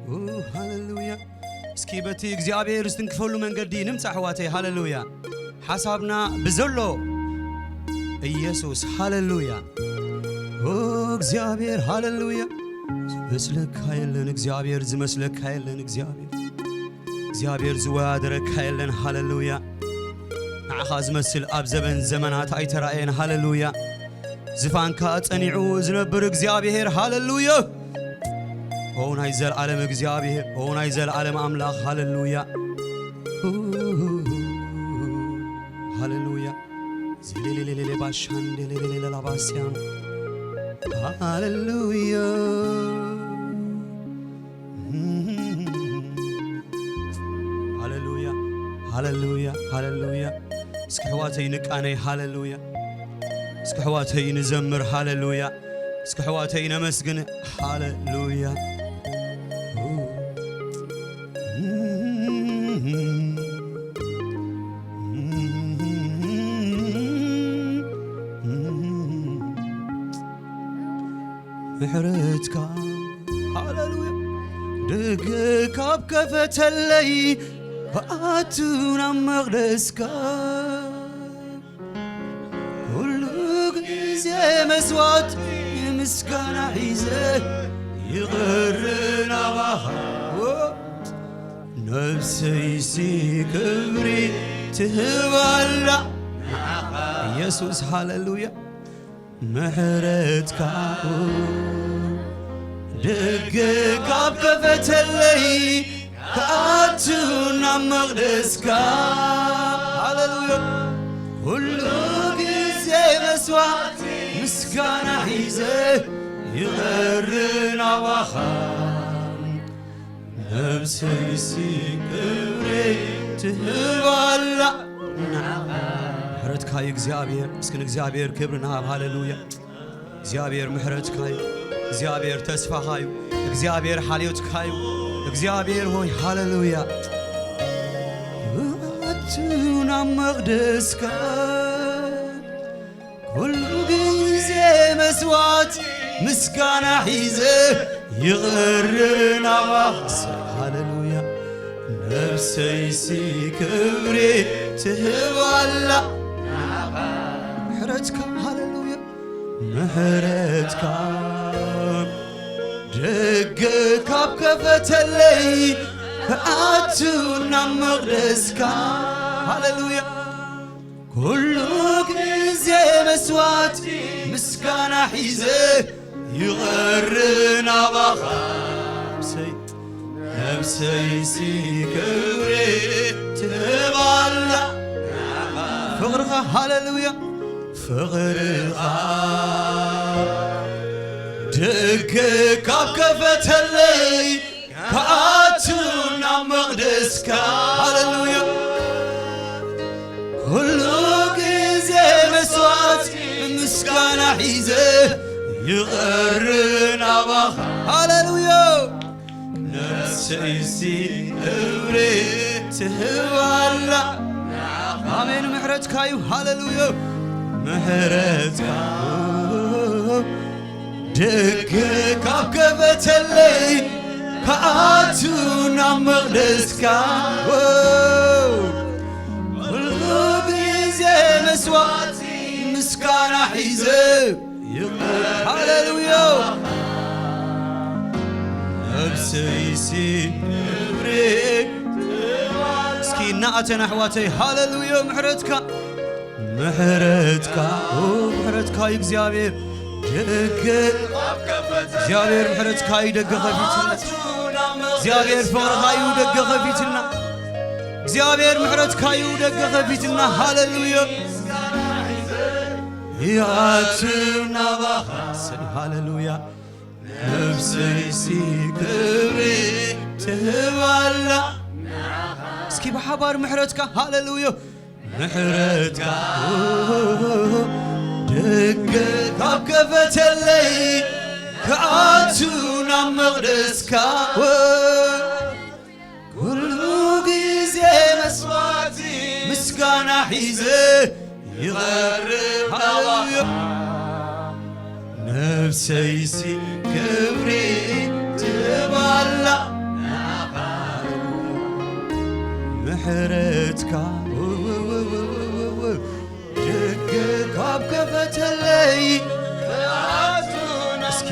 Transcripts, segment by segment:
ኡ፣ ሃሌሉያ። እስኪ በቲ እግዚኣብሔር ዝትንክፈሉ መንገዲ ንምጻ ኣሕዋተይ። ሃሌሉያ። ሓሳብና ብዘሎ ኢየሱስ። ሃሌሉያ። ኦ እግዚኣብሔር፣ ሃሌሉያ። ዝመስለካ የለን እግዚኣብሔር፣ ዝመስለካ የለን እግዚኣብሔር። እግዚኣብሔር ዝወዳደረካ የለን። ሃሌሉያ። ንዓኻ ዝመስል ኣብ ዘበን ዘመናት ኣይተራእየን። ሃሌሉያ። ዝፋንካ ጸኒዑ ዝነብር እግዚኣብሔር። ሃሌሉያ። ኦ ናይ ዘለዓለም እግዚኣብሔር፣ ኦ ናይ ዘለዓለም ኣምላኽ። ሃሌሉያ። ሃሌሉያ። ዜሌሌሌሌሌ ባሻንዴሌሌሌ ላባስያም። ሃሌሉያ። ሃሌሉያ፣ ሃሌሉያ፣ ሃሌሉያ። እስኪ ኣሕዋተይ ንቃነይ። ሃሌሉያ። እስኪ ኣሕዋተይ ንዘምር። ሃሌሉያ። እስኪ ኣሕዋተይ ነመስግን። ሃሌሉያ። ምሕረትካ፣ ሃሌሉያ፣ ደገ ካብ ከፈተለይ፣ ክኣቱ ናብ መቕደስካ። ኩሉ ግዜ መስዋዕት ምስጋና ሒዘ ይቐርብ ናባኻ። ነፍሰይሲ ክብሪ ትህባላ ኢየሱስ። ሃሌሉያ። ምሕረትካ ደገ ካብ ከፈተለይ፣ ክኣቱ ናብ መቕደስካ። ሃሌሉያ። ኩሉ ግዜ መስዋዕት ምስጋና ሒዘ ይቐርብ ናባኻ። ነፍሰይሲ ክብሪ ትህባላ። ምሕረትካ እዩ እግዚኣብሔር። እስኪ ንእግዚኣብሔር ክብሪ ንሃብ። ሃሌሉያ። እግዚኣብሔር ምሕረትካ እዩ። እግዚኣብሔር ተስፋኻ እዩ። እግዚኣብሔር ሓልዮትካ እዩ። እግዚኣብሔር ሆይ፣ ሃሌሉያ። ኣቱ ናብ መቕደስካ ኩሉ ግዜ መስዋዕት ምስጋና ሒዘ ይቐርብ ናባኻ። ሃሌሉያ። ነፍሰይሲ ክብሪ ትህባላ። ምሕረትካ፣ ሃሌሉያ፣ ምሕረትካ ደገ ካብ ከፈተለይ፣ ክኣቱ ናብ መቕደስካ። ሃሌሉያ። ኩሉ ግዜ መስዋዕት ምስጋና ሒዘ ይቐርብ ናባኻ። ነፍሰይ፣ ነፍሰይሲ ክብሪ ትህባላ። ፍቕርኻ፣ ሃሌሉያ፣ ፍቕርኻ ደገ ካብ ከፈተለይ፣ ክኣቱ ናብ መቕደስካ። ሃሌሉያ። ኩሉ ግዜ መስዋዕት ምስጋና ሒዘ ይቐርብ ናባኻ። ሃሌሉያ። ነፍሰይሲ ክብሪ ትህባላ። ኣሜን። ምሕረትካ እዩ። ሃሌሉያ። ምሕረትካ ደገ ካብ ከፈተለይ፣ ክኣቱ ናብ መቕደስካ። ኩሉ ግዜ መስዋዕት ምስጋና ሒዘ። ሃሌሉያ። ነፍሰይሲ ክብሪ። እስኪ እናኣተና ኣሕዋተይ፣ ሃሌሉያ። ምሕረትካ፣ ምሕረትካ፣ ኦ፣ ምሕረትካ እዩ እግዚኣብሔር። ደገ፣ እግዚኣብሔር ምሕረትካ እዩ ደገ ከፊትና። እግዚኣብሔር ፍቕርኻ እዩ ደገ ከፊትና። እግዚኣብሔር ምሕረትካ እዩ ደገ ከፊትና። ሃሌሉያ። ይኣቱ ናባኻ። ሃሌሉያ። ነፍሰይሲ ክብሪ ትህባላ። እስኪ ብሓባር ምሕረትካ፣ ሃሌሉያ። ምሕረትካ ደገ ካብ ከፈተለይ፣ ክኣቱ ናብ መቕደስካ። ኩሉ ግዜ መስዋዕቲ ምስጋና ሒዘ ይቐርብ ናባኻ። ሃሌሉያ። ነፍሰይሲ ክብሪ ባላ ምሕረትካ ደገ ካብ ከፈተለይ። እስኪ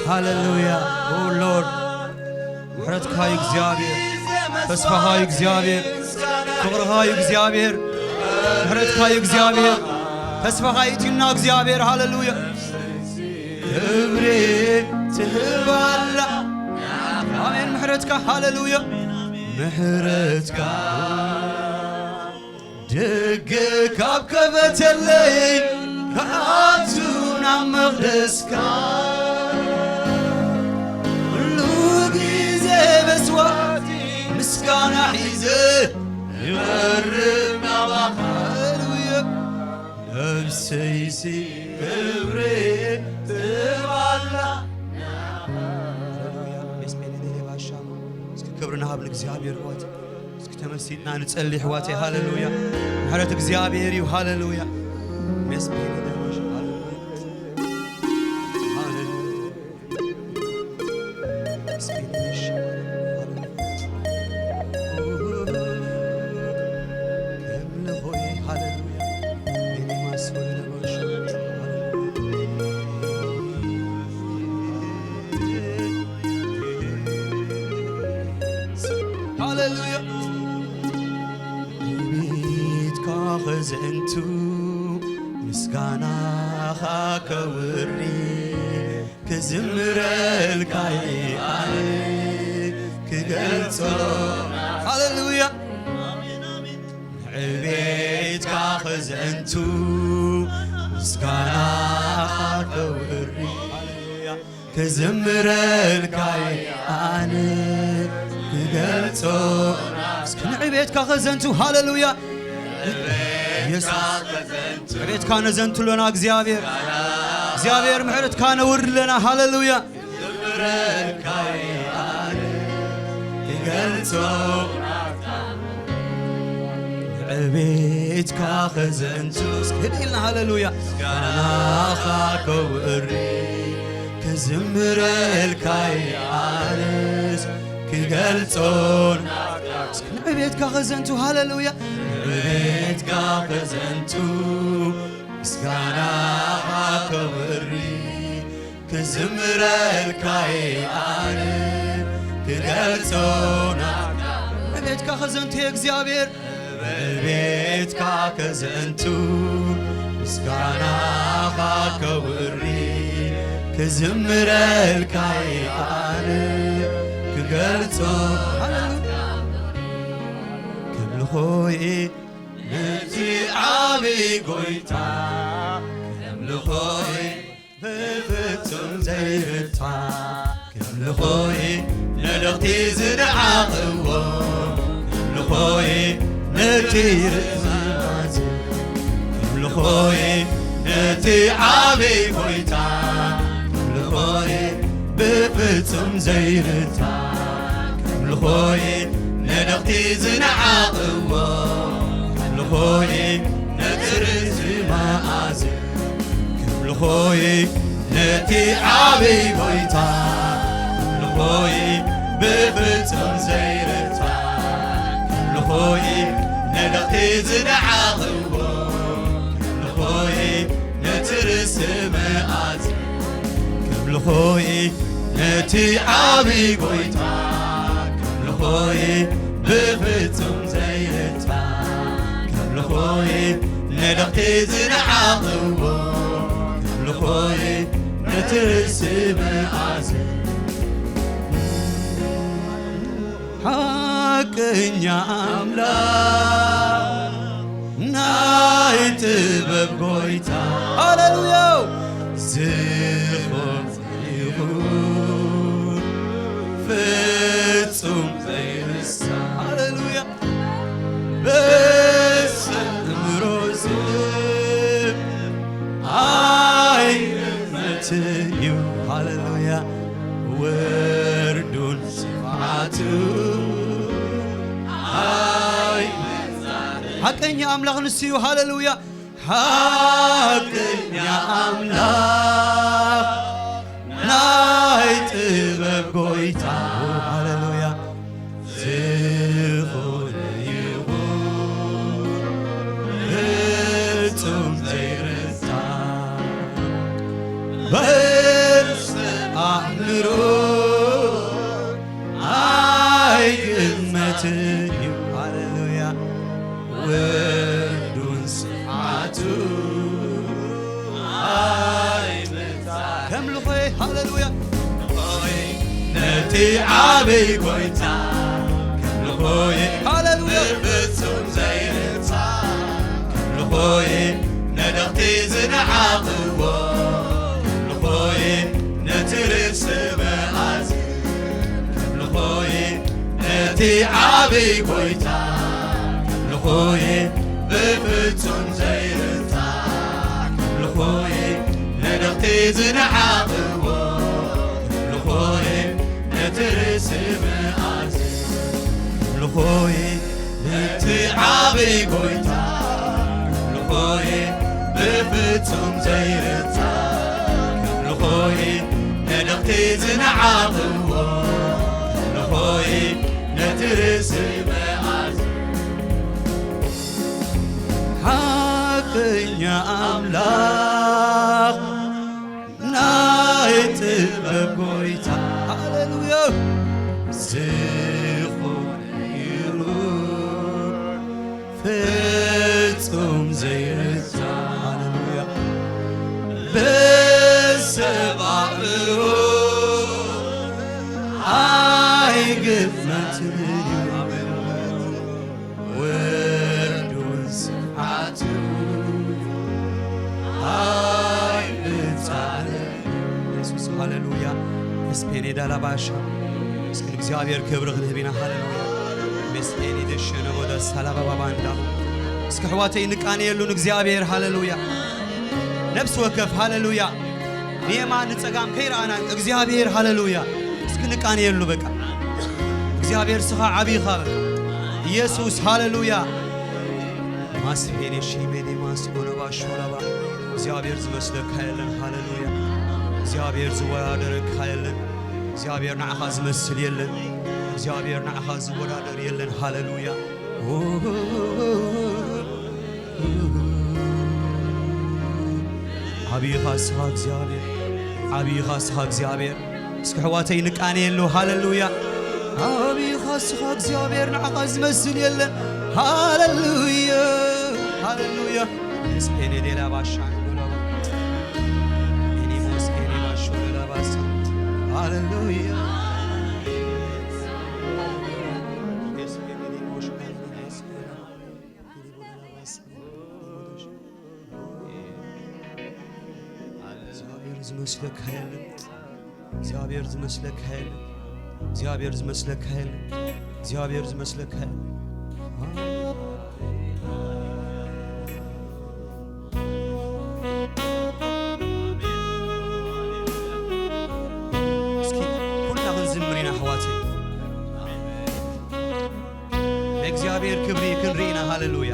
ሃሌሉያ። ኦ ሎርድ፣ ምሕረትካ እዩ እግዚኣብሔር፣ ተስፋኻ እዩ እግዚኣብሔር፣ ፍቕርኻ እዩ እግዚኣብሔር፣ ምሕረትካ እዩ እግዚኣብሔር፣ ተስፋኻ እዩ እቲና እግዚኣብሔር። ሃሌሉያ። ክብሪ ትህባላ። ኣሜን። ምሕረትካ ሃሌሉያ። ምሕረትካ ደገ ካብ ከፈተለይ፣ ክኣቱ ናብ መቕደስካ። ኩሉ ግዜ መስዋዕቲ ምስጋና ሒዘ ይቐርብ ናባኻ። ሃሌሉያ። ነፍሰይሲ ክብሪ ትባላ። እስኪ ክብሪ ንሃብ ንእግዚኣብሔር። እስኪ ተመሲጥና ንጸሊ ኣሕዋተይ። ሃሌሉያ። ምሕረት እግዚኣብሔር እዩ። ሃሌሉያ። ሃሌሉያ። ቤትካ ኸዘንቱ ምስጋናኻ ከውሪ ክዝምረልካ ኣነ ክገልጾ። ሃሌሉያ። ዕቤትካ ኸዘንቱ ምስጋናኻ ከውሪ ክዝምረልካ ኣነ ክገልጾ። እስኪ ንዕቤትካ ከዘንቱ። ሃሌሉያ። ኢየሱስ፣ ዕቤትካ ነዘንትሎና እግዚኣብሔር፣ እግዚኣብሔር ምሕረትካ ነውርለና። ሃሌሉያ። ክዝምረልካ ኣነ ክገልጾ። ዕቤትካ ከዘንቱ። እስኪ ህድእ ኢልና ሃሌሉያ። ምስጋናኻ ከውሪ ክዝምረልካ ኣነስ ክገልጾን። እስኪ ንዕቤትካ ከዘንቱ ሃሌሉያ። ንዕቤትካ ከዘንቱ ምስጋናኻ ከውሪ ክዝምረልካ ኣነ ክገልጾ ናትካ። ዕቤትካ ከዘንቱ እግዚኣብሔር። ዕቤትካ ከዘንቱ ምስጋናኻ ከውሪ ክዝምረልካ ኣነ ክገልጾ። ሃሌሉያ። ከምልኾይ ነቲ ዓቢ ጎይታ ከምልኾይ ብፍጹም ዘይርታ። ከምልኾይ ነደቕቲ ዝነዓቕዎ ከምልኾይ ነቲ ርእሲ ከምልኾይ ነቲ ዓቢ ጎይታ ከምልኾይ ብፍጹም ዘይርታ። ከምልኾይ ነደቕቲ ዝነዓቕዎ ከምልኾይ ነቲ ርእሲ መኣዝ ከምልኾይ ነቲ ዓቢ ጎይታ ከምልኾይ ብፍጹም ዘይርታ። ከምልኾይ ነደቕቲ ዝነዓቕዎ ከምልኾይ ነቲ ርእሲ መኣዝ ከምልኾይ ነቲ ዓቢ ጎይታ ከምልኾይ ብፍጹም ዘይርታ። ከምልኾይ ነደቕቲ ዝነዓቕዎ ከምልኾይ ነቲ ርእሲ መኣዝ ሓቀኛ ኣምላኽ ናይ ጥበብ ጎይታ። ሃሌሉያ። ዝኾን ይኹን ፍጹም ዘይርሳ። ሃሌሉያ። በሰምሮ ዝም ኣይመትዩ። ሃሌሉያ። ወርዱን ስብዓቱ ኣይመዛን። ሓቀኛ ኣምላኽ ንሱ እዩ። ሃሌሉያ። ሓቀኛ ኣምላኽ ናይ ጥበብ ጎይታ፣ ሃሌሉያ፣ ዝኾነ ይኹን ፍጹም ዘይርታ፣ በዝተ ኣእምሮ ኣይግመትን እዩ። ሃሌሉያ፣ ወዱን ስፍሓቱ ኣይምታ። ከምልኾይ፣ ሃሌሉያ፣ ነቲ ዓብይ ጎይታ ከምልኾይ፣ ሃሌሉያ፣ ብፍጹም ዘይርታ ከምልኾይ፣ ነደቕቲ ዝነዓቕዎ ከምልኾይ፣ ነቲ ርእሲ መኣዝ ከምልኾይ፣ ነቲ ዓብይ ጎይታ ከምልኾይ፣ ብፍጹም ዘይርታ ከምልኾይ፣ ነደቕቲ ዝነዓቕዎ ከምልኾይ፣ ነቲ ርእሲ መኣዝ ከምልኾይ፣ ነቲ ዓብይ ጎይታ ከምልኾይ፣ ብፍጹም ዘይርታ ከምልኾይ፣ ነደቕቲ ዝነዓቕዎ ከምልኾይ፣ ነቲ ርእሲ መኣዝ ሓቀኛ ኣምላኽ ናይ ጥበብ ጎይታ፣ ሃሌሉያ፣ ዝኾነ ይኹን ፍጹም ዘይርታ፣ ሃሌሉያ፣ ብሰብ ኣእምሮ ኣይግመትን እዩ። ወዱን ስፍሓቱ ኣይብጻሕን። የሱስ፣ ሃሌሉያ። መስፔኔ ዳላባሻ። እስኪ ንእግዚኣብሔር ክብሪ ክንህብ ኢና። ሃሌሉያ። መስፔኔ ደሸነ ወደ ሳላባባባንዳ። እስኪ ኣሕዋተይ ንቃነየሉ ንእግዚኣብሔር። ሃሌሉያ። ነፍሲ ወከፍ፣ ሃሌሉያ፣ ንየማን ንጸጋም ከይረኣና እግዚኣብሔር፣ ሃሌሉያ። እስኪ ንቃነየሉ በቃ። እግዚኣብሔር ስኻ ዓብይኻ በቃ። ኢየሱስ፣ ሃሌሉያ። ማስፌኔ ሺሜኔ ማስኮነባ ሾላባ። እግዚኣብሔር ዝመስለካ የለን። ሃሌሉያ። እግዚኣብሔር ዝወዳደረካ የለን። እግዚኣብሔር ንዓኻ ዝመስል የለን። እግዚኣብሔር ንዓኻ ዝወዳደር የለን። ሃሌሉያ። ዓብይኻ እስኻ እግዚኣብሔር፣ ዓብይኻ እስኻ እግዚኣብሔር። እስኪ ኣሕዋተይ ንቃነየሉ። ሃሌሉያ። ዓብይኻ እስኻ እግዚኣብሔር፣ ንዓኻ ዝመስል የለን። ሃሌሉያ፣ ሃሌሉያ። ስፔኔ ዴላ ባሻ ዶላባ። ኤኒሞስ ኤኒ ባሾ ዶላባ ሳንት። ሃሌሉያ። እግዚኣብሔር ዝመስለካ የለን። እግዚኣብሔር ዝመስለካ የለን። እግዚኣብሔር ዝመስለካ የለን። እግዚኣብሔር ዝመስለካ የለን። እስኪ ኩልና ክንዝምር ኢና ኣሕዋተይ። ናይ እግዚኣብሔር ክብሪ ክንርኢ ኢና። ሃሌሉያ።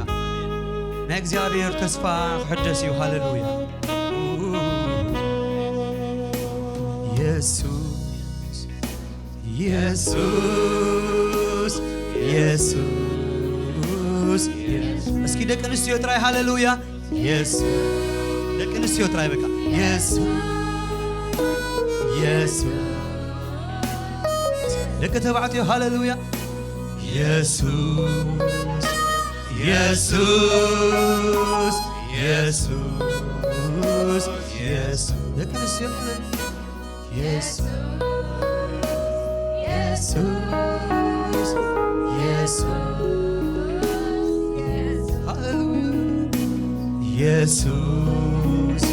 ናይ እግዚኣብሔር ተስፋ ክሕደስ እዩ። ሃሌሉያ። የሱስ፣ የሱስ፣ የሱስ፣ የሱስ። እስኪ ደቂ ኣንስትዮ ጥራይ ሃሌሉያ። የሱስ። ደቂ ኣንስትዮ ጥራይ በቃ። የሱስ፣ የሱስ። ደቂ ተባዕትዮ ሃሌሉያ። የሱስ፣ የሱስ፣ የሱስ፣ የሱስ። ደቂ ኣንስትዮ ሃሌሉያ። የሱስ፣ የሱስ፣ የሱስ። ሃሌሉያ። የሱስ፣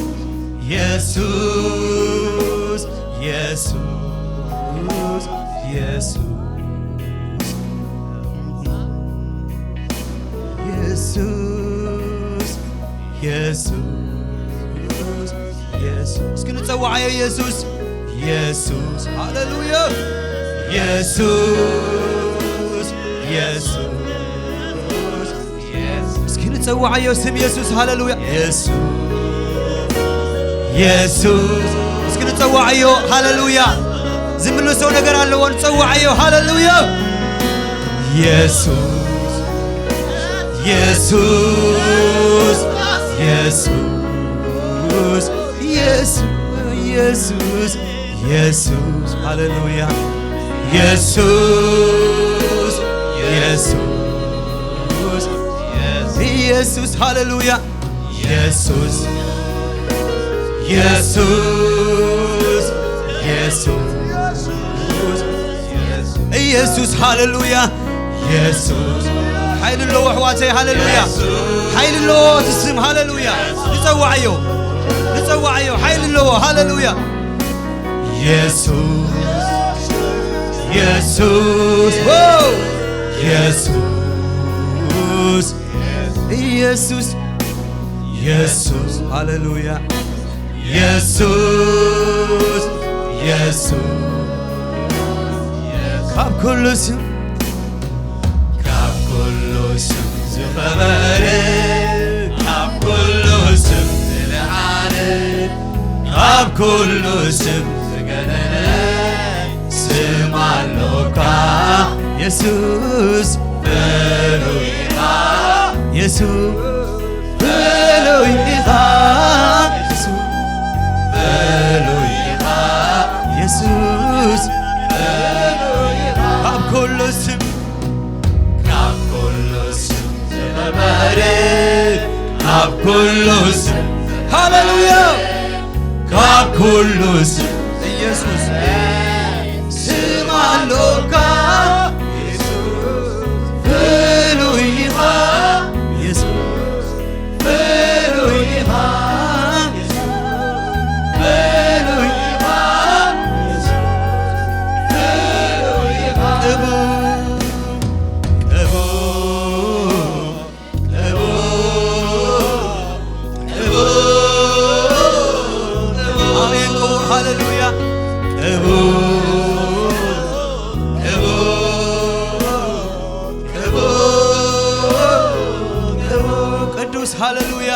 የሱስ፣ የሱስ፣ የሱስ። የሱስ፣ የሱስ፣ የሱስ። እስኪ ንጸውዓዮ የሱስ፣ የሱስ። ሃሌሉያ። የሱስ፣ የሱስ፣ የሱስ። እስኪ ንጸውዓዮ ስም የሱስ። ሃሌሉያ። የሱስ፣ የሱስ። እስኪ ጸዋዓዮ። ሃሌሉያ። ዝምልሶ ነገር ኣለዎ። ጸዋዓዮ። ሃሌሉያ። ኢየሱስ፣ ኢየሱስ፣ ኢየሱስ፣ ኢየሱስ፣ ኢየሱስ፣ ኢየሱስ። ሃሌሉያ። ኢየሱስ፣ ኢየሱስ፣ ኢየሱስ። ሃሌሉያ። ኢየሱስ፣ ኢየሱስ፣ ኢየሱስ፣ ኢየሱስ። ሃሌሉያ። ኢየሱስ። ሓይሊ ኣለዎ ኣሕዋተይ። ሃሌሉያ። ሓይሊ ኣለዎ እቲ ስም። ሃሌሉያ። ንጸዋዓዮ። ንጸዋዓዮ። ሓይሊ ኣለዎ። ሃሌሉያ። ኢየሱስ፣ ኢየሱስ፣ ዎ! ኢየሱስ፣ ኢየሱስ፣ ኢየሱስ። ሃሌሉያ። ኢየሱስ፣ ኢየሱስ፣ ካብ ኩሉ ስም፣ ካብ ኩሉ ስም ዝኸበረ፣ ካብ ኩሉ ስም ዝለዓለ፣ ካብ ኩሉ ስም ዝገነነ ስም ኣሎካ። ኢየሱስ ፍሉይ ኢኻ። ኢየሱስ ፍሉይ ኢኻ። ኢየሱስ ፍሉይ ኢኻ። ኢየሱስ ፍሉይ ኢኻ። ካብ ኩሉ ስም፣ ካብ ኩሉ ስም ዝኸበረ፣ ካብ ኩሉ ስም፣ ሃሌሉያ። ካብ ኩሉ ስም ኢየሱስ ስም ኣሎካ። ኢየሱስ ፍሉይ ኢኻ። ኢየሱስ ፍሉይ ኢኻ። ፍሉይ ኢኻ። ፍሉይ ኢኻ። ቅቡል፣ ቅቡል። ኣሜን። ቅቡል። ሃሌሉያ። ቅቡል፣ ቅቡል፣ ቅቡል፣ ቅዱስ። ሃሌሉያ።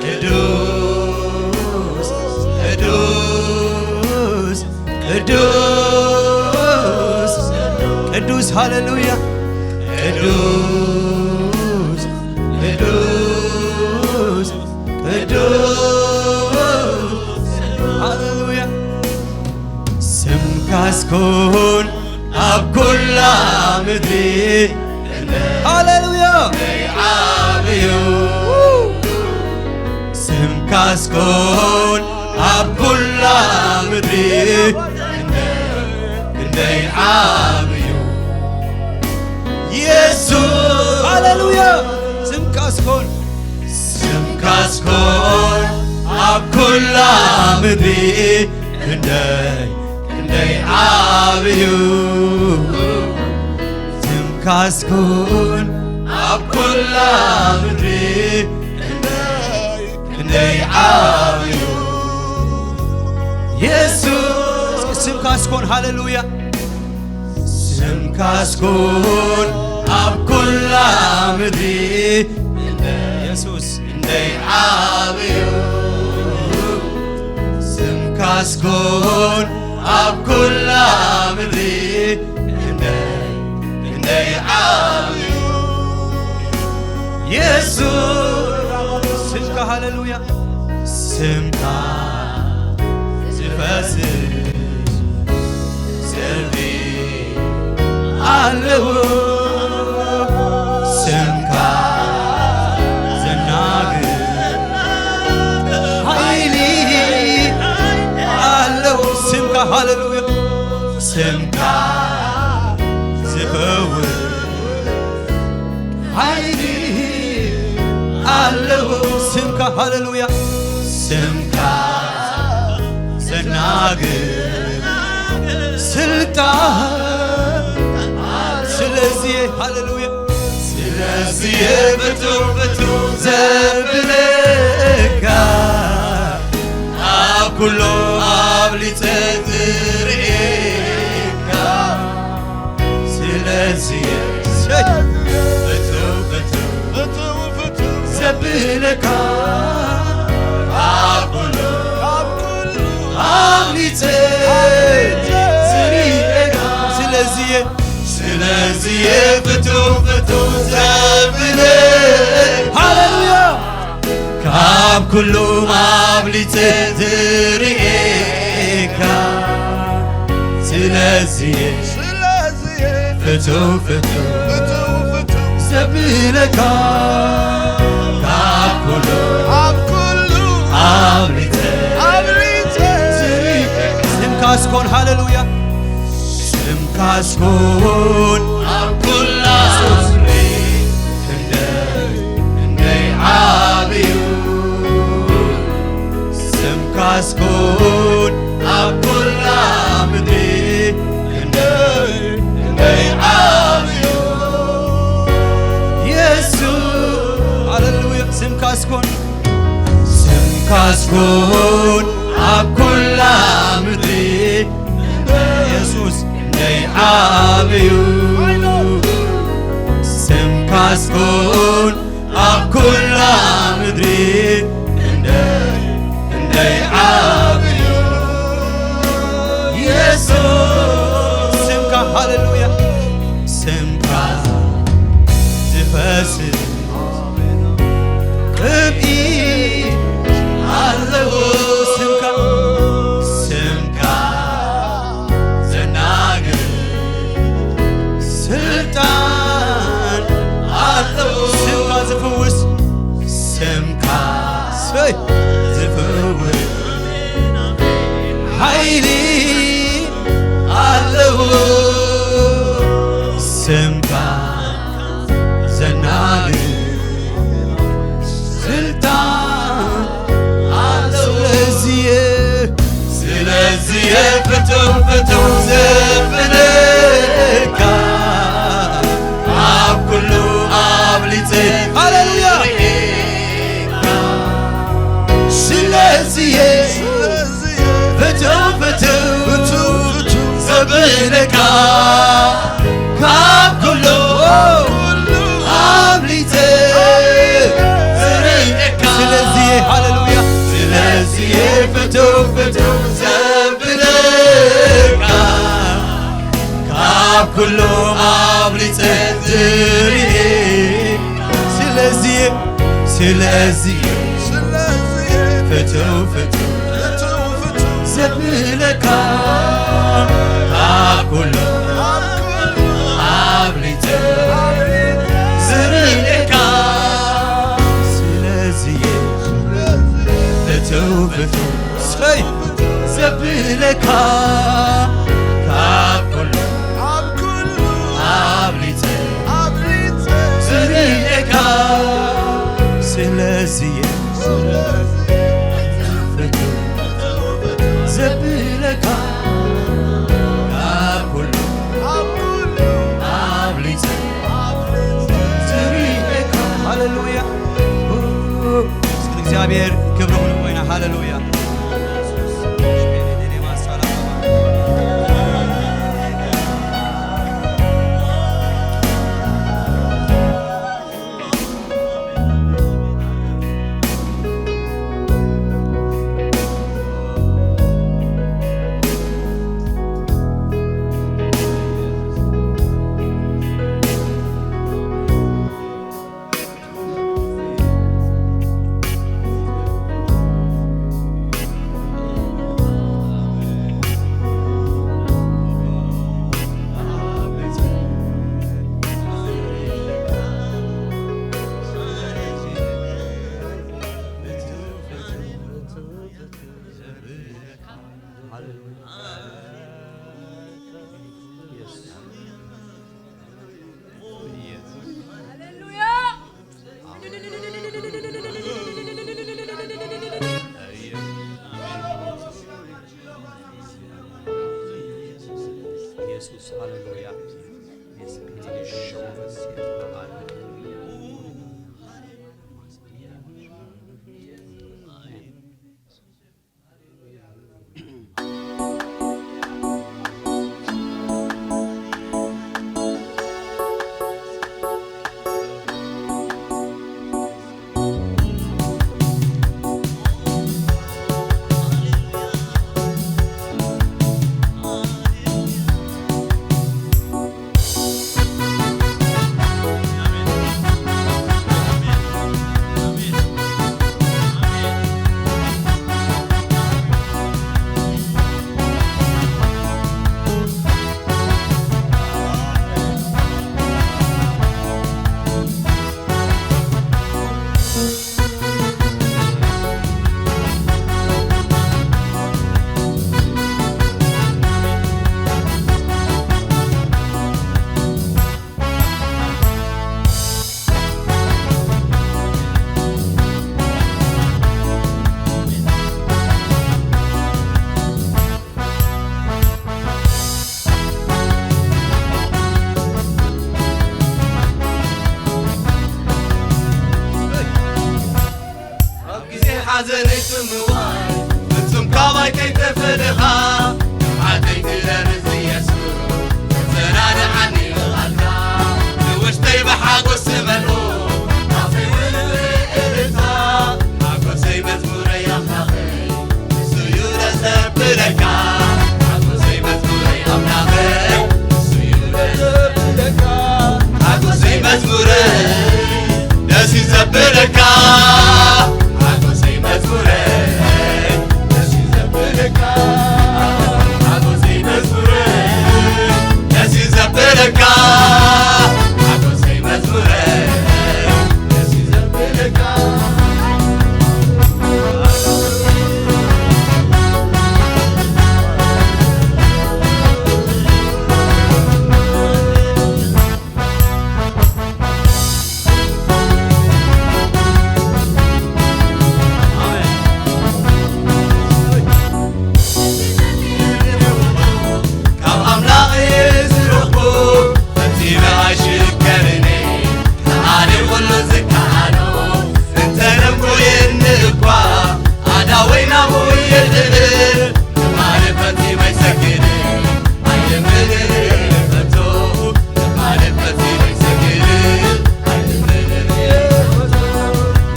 ቅዱስ፣ ቅዱስ፣ ቅዱስ፣ ቅዱስ። ሃሌሉያ። ቅዱስ፣ ቅዱስ፣ ቅዱስ። ሃሌሉያ። ስምካስ ኮን ኣብ ኩላ ምድሪ ሃሌሉያ። ዓብዩ ስምካስ ኮን ኣብ ኩላ ምድሪ ክንደይ ዓብዩ ኢየሱስ። ሃሌሉያ። ስምካስ ኮን፣ ስምካስ ኮን ኣብ ኩላ ምድሪ ክንደይ፣ ክንደይ ዓብዩ ስምካስ ኮን ኣብ ኩላ ምድሪ ክንደይ፣ ክንደይ ዓብዩ ኢየሱስ። ስምካስ ኮን፣ ሃሌሉያ። ስምካስ ኮን ኣብ ኩላ ምድሪ ኢየሱስ። ክንደይ ዓብዩ ስምካስ ኮን ኣብ ኩላ ምድሪ ክንደይ፣ ክንደይ ዓብዩ ኢየሱስ። ስምካ፣ ሃሌሉያ። ስምካ ዝፈስስ ዘንቢ ኣለዎ። ስምካ ዘናግር ሓይሊ ኣለዎ። ስምካ፣ ሃሌሉያ። ስምካ ዝፈውስ ሓይሊ ኣለዎ። ስምካ፣ ሃሌሉያ። ስምካ ዘናግር ስልጣን። ስለዚህ፣ ሃሌሉያ፣ ስለዚህ ብቱም ብቱም ዘብለካ ኣብ ኩሉ ኣብሊጸ ዝርእየካ። ስለዚህ ብቱም ብቱም ዘብለካ ኣብ ኩሉ፣ ኣብ ኩሉ ኣብሊጸ ዝርእየካ ስለዚየ ስለዚየ ፍትው ፍትው ዘብለ ሃሌሉያ ካብ ኩሉ ኣብሊፀ ዝርእየካ ስለዚየ ስለዚየ ፍትው ፍትው ፍትው ፍትው ዘብለካ ካብ ኩሉ ኣብ ኩሉ ኣብሊፀ ኣብሊፀ ዝርእየካ ስምካ እስኮን ሃሌሉያ ስምካ እስኮን ኣብ ኩላ ክንደይ ክንደይ ዓብዩ ስምካ እስኮን ኣብ ኩላ ምድሪ ክንደይ ክንደይ ዓብዩ የሱስ ሃሌሉያ ስምካ እስኮን ስምካ እስኮን ኣብ ኩላ ምድሪ የሱስ ክንደይ ዓብዩ ስምካ እስኮን ኣብ ኩላ ምድሪ ክንደይ ክንደይ ዓብዩ የሱስ ስምካ ሃሌሉያ ስምካ ዝፈስስ ቅብኢ ኣለዎ ስምካ ስምካ ዘናግር ስልጣን ኣለዎ ስምካ ዝፍውስ ስምካ ሰይ ዝፍውስ ሓይሊ ኣለዎ ስምካ ዘናግር ስልጣን ኣለዎ ስለዚየ ስለዚየ ፍትው ፍትው ዘብለካ ኣብ ኩሉ ኣብሊፀ ሃሌሉያ ስለዚየ ፍትው ፍትው ዘብለካ ካብ ኩሉ ኣብሊፀ ዝርእየካ ስለዚየ ሃሌሉያ ስለዚየ ፍትው ፍትው ዘብለካ ካብ ኩሉ ኣብሊፀ ዝርኤ ስለዚ ስለዚ ፍትው ፍትው ዘብለካ ካብ ኩሉ ኣብሊፀ ዝርኤካ ስለዚ ፍትው ፍትው ሰይ ዘብለካ ካብ ኩሉ ኣብ ኩሉ ኣብሊፀ ኣብሊፀ ዝርእየካ ስለዚ ፍትው ዘብለካ ካብ ኩሉ ኣብ ኩሉ ኣብሊፀ ዝርእየካ ሃሌሉያ እስኪ እግዚኣብሔር ክብሪ ኩሉ ኮይና ሃሌሉያ ኢየሱስ ሃሌሉያ። ሓዘነይ ስምዋይ ፍጹም ካባይ ከይተፈለኻ፣ ንብዓተይ ክደርዝ ኢየሱስ፣ ተጸናንዓኒ ብቓልካ። ንውሽጠይ ብሓጎስ ትመልኦ፣ ኣፈይ እውን ብእልልታ። ሓጎሰይ መዝሙረይ ኣምላኸይ፣ ንሱ እዩ ደስ ዘብለካ። ሓጎሰይ መዝሙረይ ኣምላኸይ፣ ንሱ እዩ ደስ ዘብለካ። ሓጎሰይ መዝሙረይ ደስ እዩ ዘብለካ። ሓጎሰይ መዝሙረይ ደስ እዩ ዘብለካ። ሓጎሰይ መዝሙረይ ደስ እዩ ዘብለካ። ሓጎሰይ መዝሙረይ ደስ እዩ ዘብለካ። ካብ ኣምላኽ ዝረኽቦ ፈጺመ ኣይሽከርን፣ ንኣደ ኩሉ ዝከኣሎ እንተነምኩየኒ እኳ ኣዳወይ ናብኡ ይልዕል። ንማለ ፈጺመ ኣይሰግድን ኣይልምንን ከቶ፣ ንማለ ፈጺመ ኣይሰግድን ኣይልምንን ከቶ፣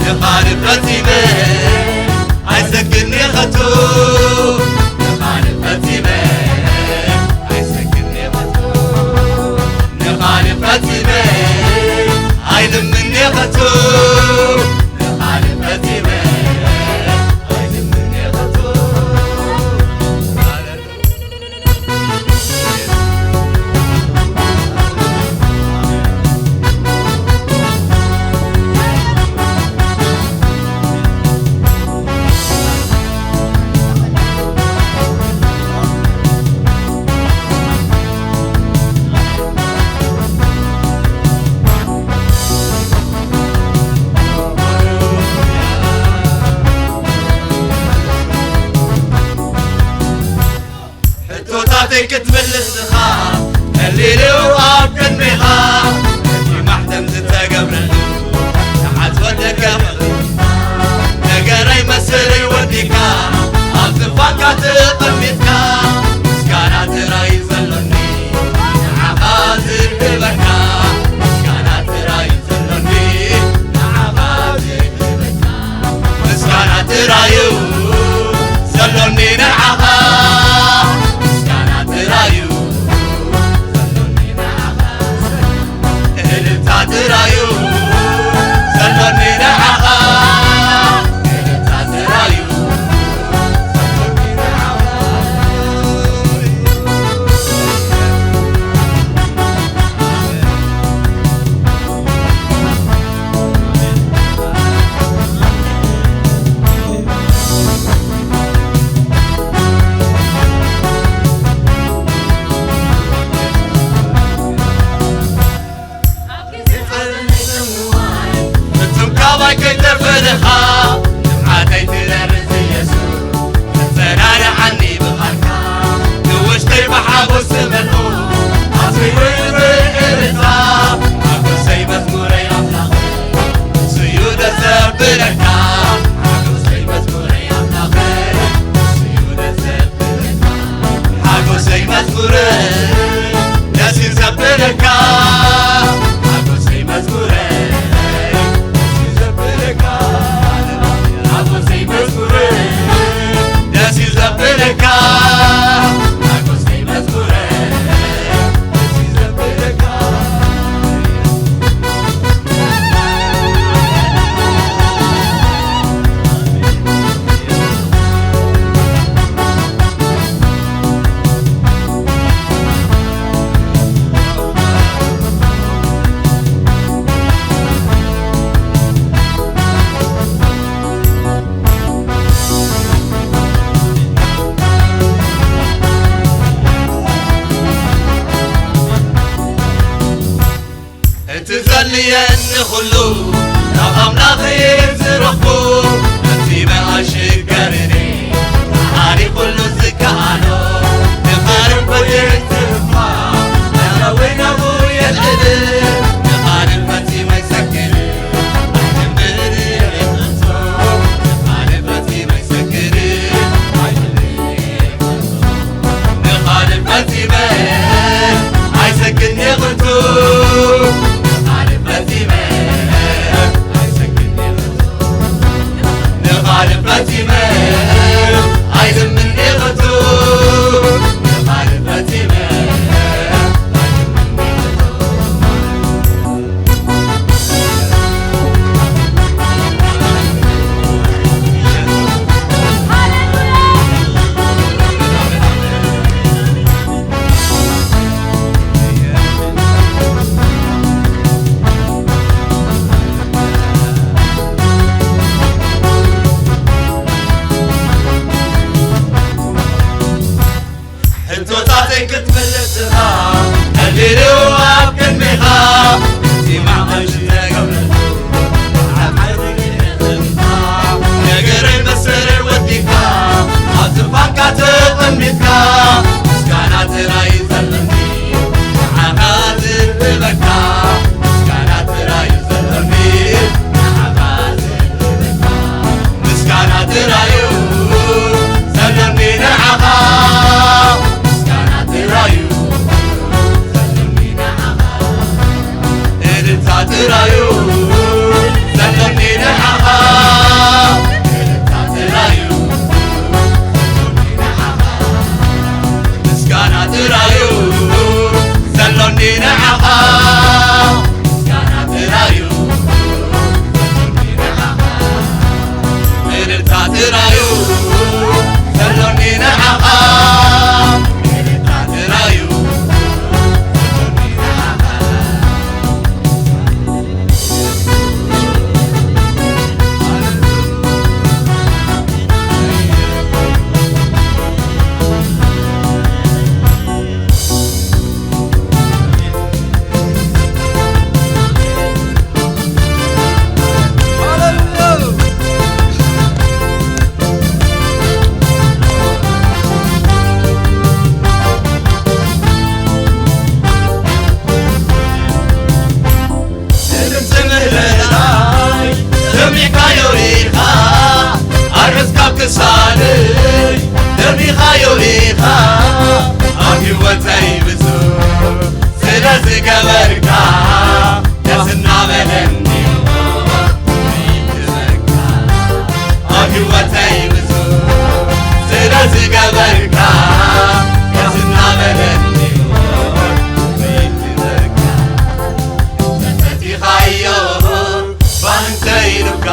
ንማለ ፈጺመ ኣይሰግድን ከቶ፣ ንማለ ፈጺመ ኣይሰግድን ከቶ፣ ንማለ ፈጺመ ኣይልምንን ከቶ፣ ንማለ ፈጺመ ኣይልምንን ከቶ። ሕቶታተይ ክትምልስ ኢኻ፣ ቀሊል እዩ ኣብ ቅድሜኻ። እቲ ማሕተም ዝተገብረሉ፣ ንዓጽወ ደገፍ ነገረይ መሰለይ ወዲካ፣ ኣብ ዝፋንካ ተቐሚጥካ። ምስጋና ጥራይ እዩ ዘሎኒ፣ ንዓኻ ዝህበካ። ምስጋና ጥራይ እዩ ዘሎኒ፣ ንዓኻ ዝህበካ። ምስጋና ጥራይ እዩ ዘሎኒ ንዓኻ፣ ምስጋና ጥራይ እዩ ዘሎኒ ንዓኻ፣ እልልታ ጥራይ እዩ ዘሎኒ ንዓኻ፣ እልልታ ጥራይ እዩ ዘሎኒ ንዓኻ። ፍጹም ካባይ ከይተፈለኻ፣ ንብዓተይ ትደርዝ ኢየሱስ። ተጸናንዓኒ ብቓልካ፣ ንውሽጠይ ብሓጎስ ትመልኦ፣ ኣስሪወይ ብእልልታ፣ ሓጎሰይ መዝሙረይ ኣምላኸይ፣ ንሱ እዩ ደስ ዘብለካ። ሓጎሰይ መዝሙረይ ኣምላኸይ፣ ንሱ እዩ ደስ ዘብለካ። ሓጎሰይ መዝሙረይ፣ ደስ እዩ ዘብለካ። ሓጎሰይ መዝሙረይ፣ ደስ እዩ ዘብለካ። ሓጎሰይ መዝሙረይ፣ ደስ እዩ ዘብለካ። ሓጎሰይ መዝሙረይ፣ ደስ እዩ ዘብለካ። እቲ ዘድልየኒ ኩሉ ካብ ኣምላኽ እየ ዝረኽቦ። ፈጺመ ኣይሽገርን፣ መሓሪ ኩሉ ዝከኣሎ፣ ንኻልእ ፈጺመ ይትፋ፣ ናብኡ የልዕል፣ ንኻልእ ፈጺመ ኣይሰግድን፣ ኣይልምንን እየ ከቶ፣ ንኻልእ ፈጺመ ኣይልምን እየ ከቶ፣ ንቓል ፈጺመ ኣይልምን እየ ከቶ። ሕቶታተይ ክትምልስ ኢኻ፣ ቀሊል እዩ ኣብ ቅድሜኻ። እቲ ማዕበል ዝተገብረሉ፣ ኣብ ዓርቢ ክነጥምካ። ነገረይ መሰረይ ወዲእካ፣ ኣብ ዝፋንካ ተቐሚጥካ። ምስጋና ጥራይ ዘለኒ፣ ንዓኻ ዝህበካ። ምስጋና ጥራይ ዘለኒ፣ ንዓኻ ዝህበካ። ምስጋና ጥራዩ ዘለኒ ንዓኻ፣ ምስጋና ጥራዩ ዘለኒ ንዓኻ፣ እልልታ ጥራዩ ዘለኒ ንዓኻ፣ እልልታ ጥራዩ ዘለኒ ንዓኻ፣ ምስጋና ጥራዩ ዘሎኒ ንዓኻ፣ ምስጋና ጥራዩ ዘሎኒ ንዓኻ፣ እልልታ ጥራዩ ዘሎኒ ንዓኻ፣ እልልታ ጥራዩ ዘሎኒ ንዓኻ። ድምፂ ምህለላይ ሰሚዕካዮ ኢኻ፣ ኣርዑት ካብ ክሳደይ ደሚኻዮ ኢኻ። ኣብ ህይወተይ ብዙ ስለ ዝገበርካ፣ ደስ እናበለኒ ይትበካ። ኣብ ህይወተይ ብዙ ስለ ዝገበርካ፣ ደስ እናበለኒ ይትበካ። ተፈቲኻዮ ባህ እንተ ኢሉካ፣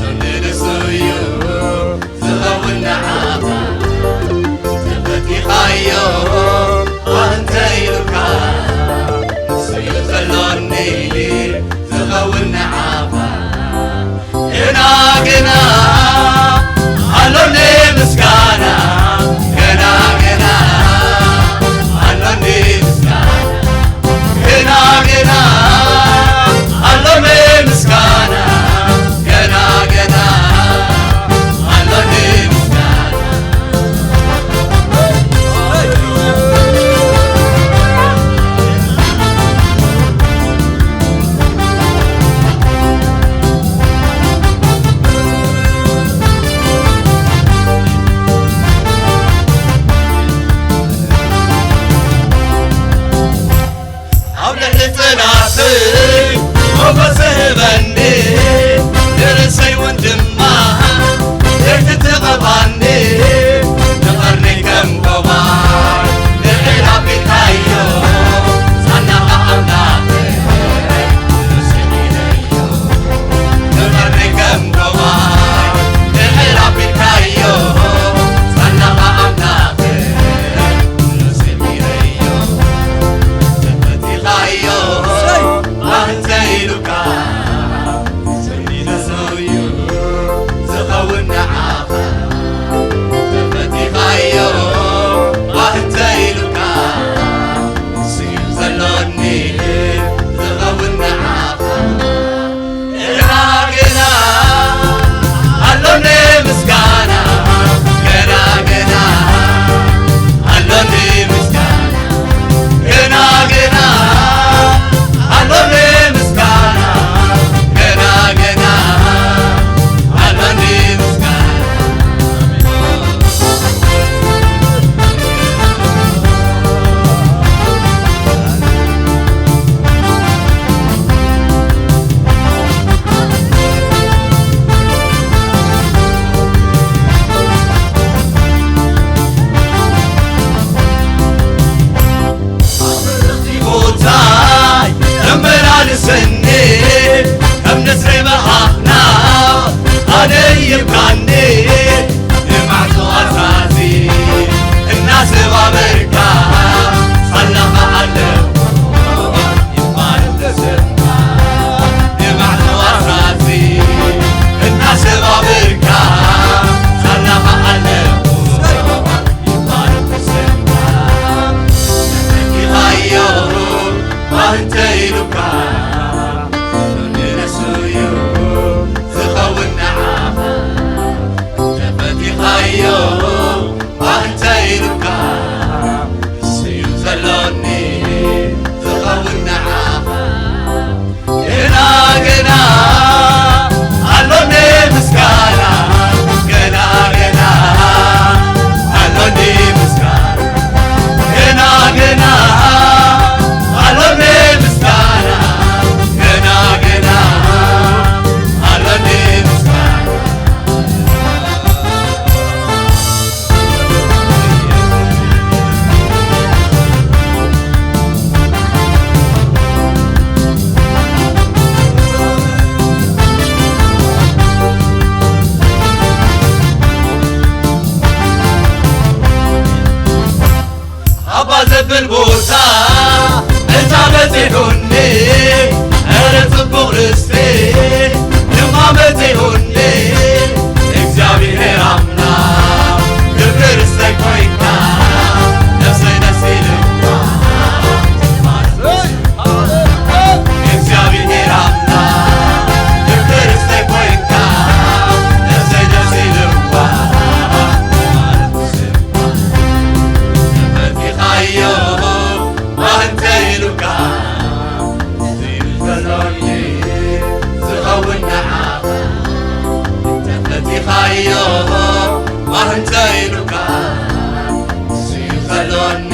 ንሱ እዩ ዝኸውን ንዓኻ። ተፈቲኻዮ ባህ እንተ ኢሉካ፣ ንሱ እዩ ዘሎኒ ዝኸውን ንዓኻ። ገና ገና ኣሎኒ ምስጋና፣ ገና ገና ኣሎኒ ምስጋና፣ ገና ገና ኣሎኒ ምስጋና፣ ገና ገና ኣሎኒ ምስጋና። ኣዮ ማህንተ ኢሉካ ስዩ ከሎኒ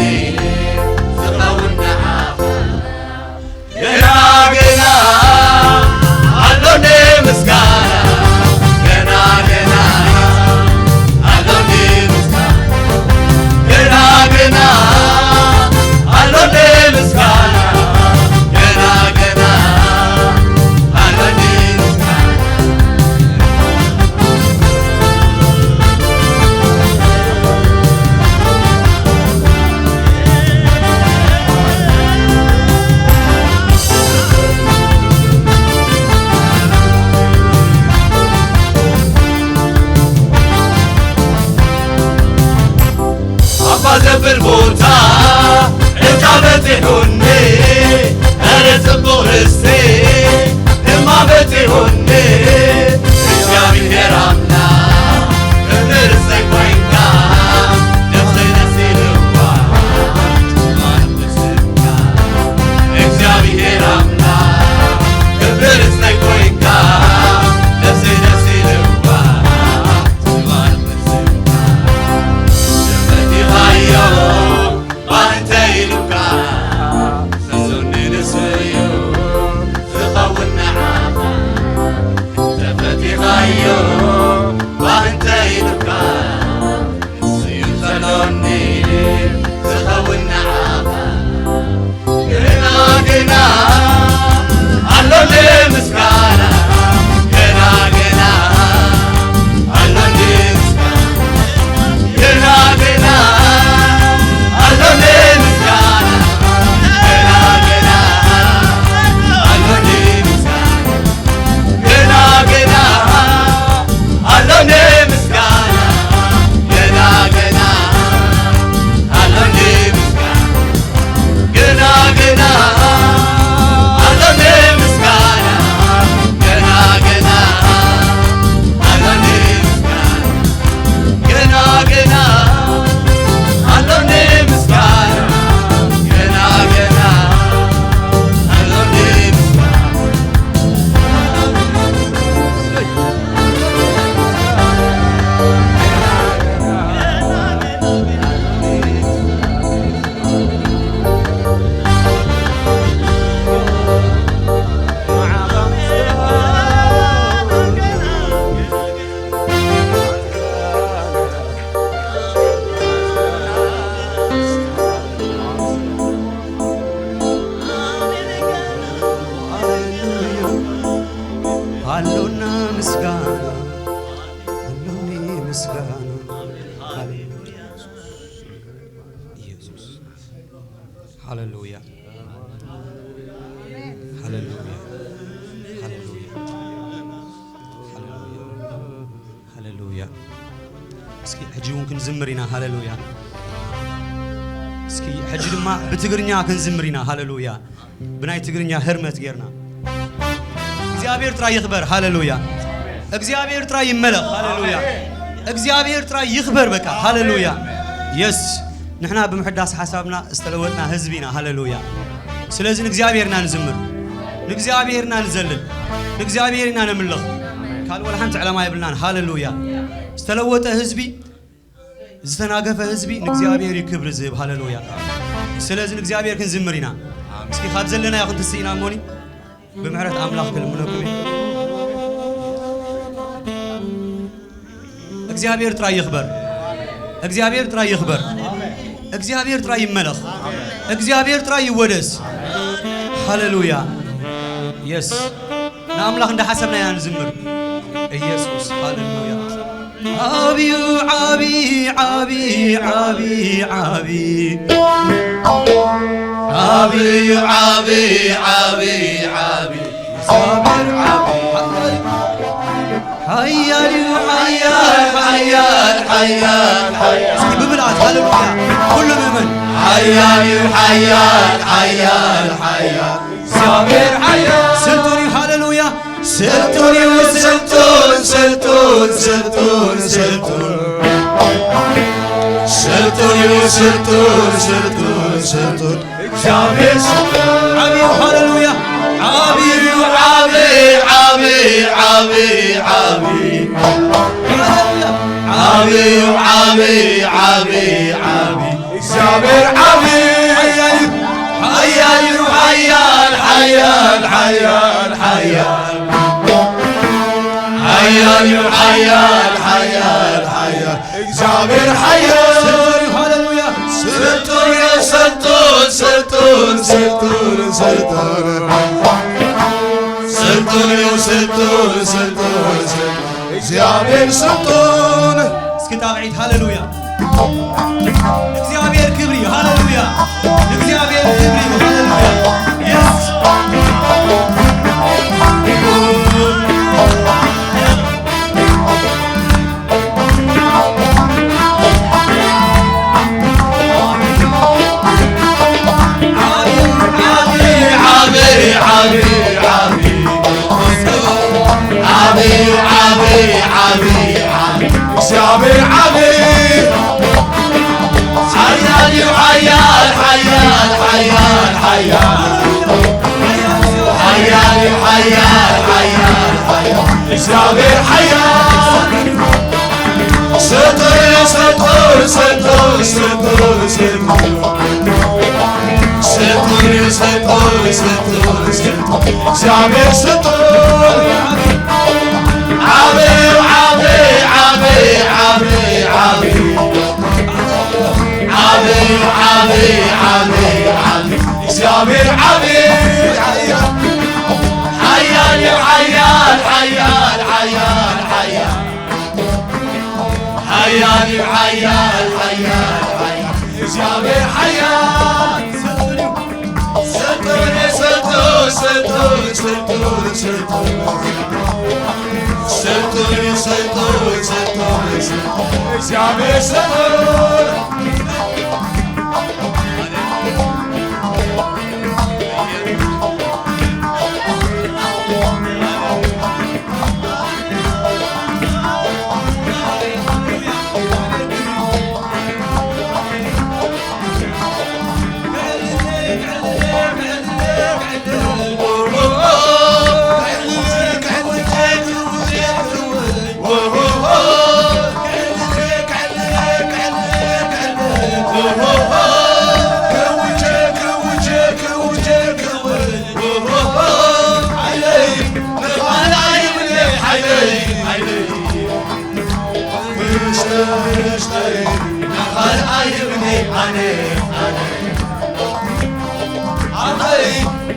ዝኸውን ንዓኻ። ገና ገና ኣሎኒ ምስጋና፣ ገና ገና ኣሎኒ ምስጋና፣ ገና ገና ኣሎኒ ምስጋና፣ ገና ገና ኣሎኒ ምስጋና። ኣባ ዘብል ቦታ ዕጫ በጺሑኒ፣ ኧረ ጽቡቕ ርስቲ ድማ በጺሑኒ። እግዚኣብሔር ኣምላኽ ክብር ርእሰይ ኮይንካ፣ ነፍሰይ ደስ ኢልዋ ትባርኽ ስምካ። እግዚኣብሔር ኣምላኽ ክብር ርእሰይ ኮይንካ፣ ነፍሰይ ደስ ኢልዋ ትባርኽ ስምካ። ተፈቲኻዮ ባንተ ኢሉካ፣ ሰሶኒ ንሱ እዩ ዝኸውን ንዓኻ። ተፈቲኻዮ ባንተ ኢሉካ፣ ንሱ እዩ ዝጸልኦኒ ዝኸውን ንዓኻ። ግና ግና ኣሎኒ ምስጋና፣ ግና ግና ኣሎኒ ምስጋና፣ ግና ግና ኣሎኒ ምስጋና፣ ግና ግና ኣሎኒ ምስጋና፣ ግና ግና ኣሎኒ ምስጋና፣ ግና ግና ኣሎኒ ምስጋና። ግና ግና ኣሎኒ ምስጋና፣ ግና ግና ኣሎኒ ምስጋና፣ ግና ግና ኣሎኒ ምስጋና፣ ግና ግና ኣሎኒ ምስጋና። ሃሌሉያ። ኣሎና ምስጋና፣ ኣሎኒ ምስጋና። ኢየሱስ። ሃሌሉያ። ሃሌሉያ። ሃሌሉያ። ሃሌሉያ። ሃሌሉያ። እስኪ ሕጂ እውን ክንዝምር ኢና። ሃሌሉያ። እስኪ ሕጂ ድማ ብትግርኛ ክንዝምር ኢና። ሃሌሉያ። ብናይ ትግርኛ ህርመት ጌርና። እግዚኣብሔር ጥራይ ይኽበር። ሃሌሉያ። እግዚኣብሔር ጥራይ ይመለኽ። ሃሌሉያ። እግዚኣብሔር ጥራይ ይኽበር። በቃ ሃሌሉያ። የስ። ንሕና ብምሕዳስ ሓሳብና ዝተለወጥና ህዝቢ ኢና። ሃሌሉያ። ስለዚ ንእግዚኣብሔርና ንዝምር፣ ንእግዚኣብሔርና ንዘልል፣ ንእግዚኣብሔር ኢና ነምልኽ። ካልእ ወላ ሓንቲ ዕላማ የብልናን። ሃሌሉያ። ዝተለወጠ ህዝቢ፣ ዝተናገፈ ህዝቢ ንእግዚኣብሔር እዩ ክብሪ ዝህብ። ሃሌሉያ። ስለዚ ንእግዚኣብሔር ክንዝምር ኢና። እስኪ ካብ ዘለናዮ ክንትስእ ኢና እሞኒ ብምሕረት ኣምላኽ ክልምነኩም እየ። እግዚኣብሔር ጥራይ ይኽበር። እግዚኣብሔር ጥራይ ይኽበር። እግዚኣብሔር ጥራይ ይመለኽ። እግዚኣብሔር ጥራይ ይወደስ። ሃሌሉያ። የስ። ንኣምላኽ እንዳሓሰብና ኢና ንዝምር። ኢየሱስ። ሃሌሉያ። ዓብዩ ዓብዪ ዓብዪ ዓብዪ ዓብዪ ዓብዩ ዓብዪ ዓብዪ ዓብዪ እግዚኣብሔር ዓብዪ ሓያል እዩ ሓያል ሓያል ሓያል ሓያል። እስኪ ብምልኣት ሃሌሉያ ኩሉ ምእመን። ሓያል እዩ ሓያል ሓያል ሓያል እግዚኣብሔር ሓያል። ስልጡን እዩ ሃሌሉያ። ስልጡን እዩ ስልጡን ስልጡን ስልጡን ስልጡን። ስልጡን እዩ ስልጡን ስልጡን ስልጡን። እግዚኣብሔር ስልጡን። ዓብዩ ሃሌሉያ። ዓብዩ ዓብዩ ዓብዩ ዓብዩ ዓብዩ። ዓቢ፣ ዓቢ፣ ዓቢ፣ ዓቢ፣ እግዚኣብሔር ዓቢ። ሓያል እዩ፣ ሓያል፣ ሓያል፣ ሓያል፣ ሓያል። ሓያል እዩ፣ ሓያል፣ ሓያል፣ ሓያል። እግዚኣብሔር ሓያል። ስልጡን እዩ፣ ሃሌሉያ። ስልጡን እዩ፣ ስልጡን፣ ስልጡን፣ ስልጡን፣ ስልጡን። ስልጡን እዩ፣ ስልጡን፣ ስልጡን፣ ስልጡን። እግዚኣብሔር ስልጡን። እስኪ ጣቕዒት ሃሌሉያ። እግዚኣብሔር ክብሪ፣ ሃሌሉያ። እግዚኣብሔር ክብሪ፣ ሃሌሉያ። የስ። ዓቢ፣ ዓቢ፣ ዓቢ፣ ዓቢ፣ ዓቢ፣ ዓቢ፣ ዓቢ፣ እግዚኣብሔር ዓቢ። ሓያል እዩ፣ ሓያል፣ ሓያል፣ ሓያል፣ ሓያል። ሓያል እዩ፣ ሓያል፣ ሓያል፣ ሓያል። እግዚኣብሔር ሓያል። ስጡር፣ ስጡር፣ ስጡር፣ ስጡር፣ ስጡር። ስጡር፣ ስጡር፣ ስጡር፣ ስጡር። እግዚኣብሔር ስጡር። ዓቢ፣ ዓቢ፣ ዓቢ፣ ዓቢ፣ ዓቢ። ዓቢ፣ ዓቢ፣ ዓቢ፣ ዓቢ። እግዚኣብሔር ዓቢ። ሓያል እዩ፣ ሓያል፣ ሓያል፣ ሓያል፣ ሓያል። ሓያል እዩ፣ ሓያል፣ ሓያል፣ ሓያል። እግዚኣብሔር ሓያል። ስጡር፣ ስጡር፣ ስጡር፣ ስጡር፣ ስጡር። ስጡር፣ ስጡር፣ ስጡር፣ ስጡር። እግዚኣብሔር ስጡር።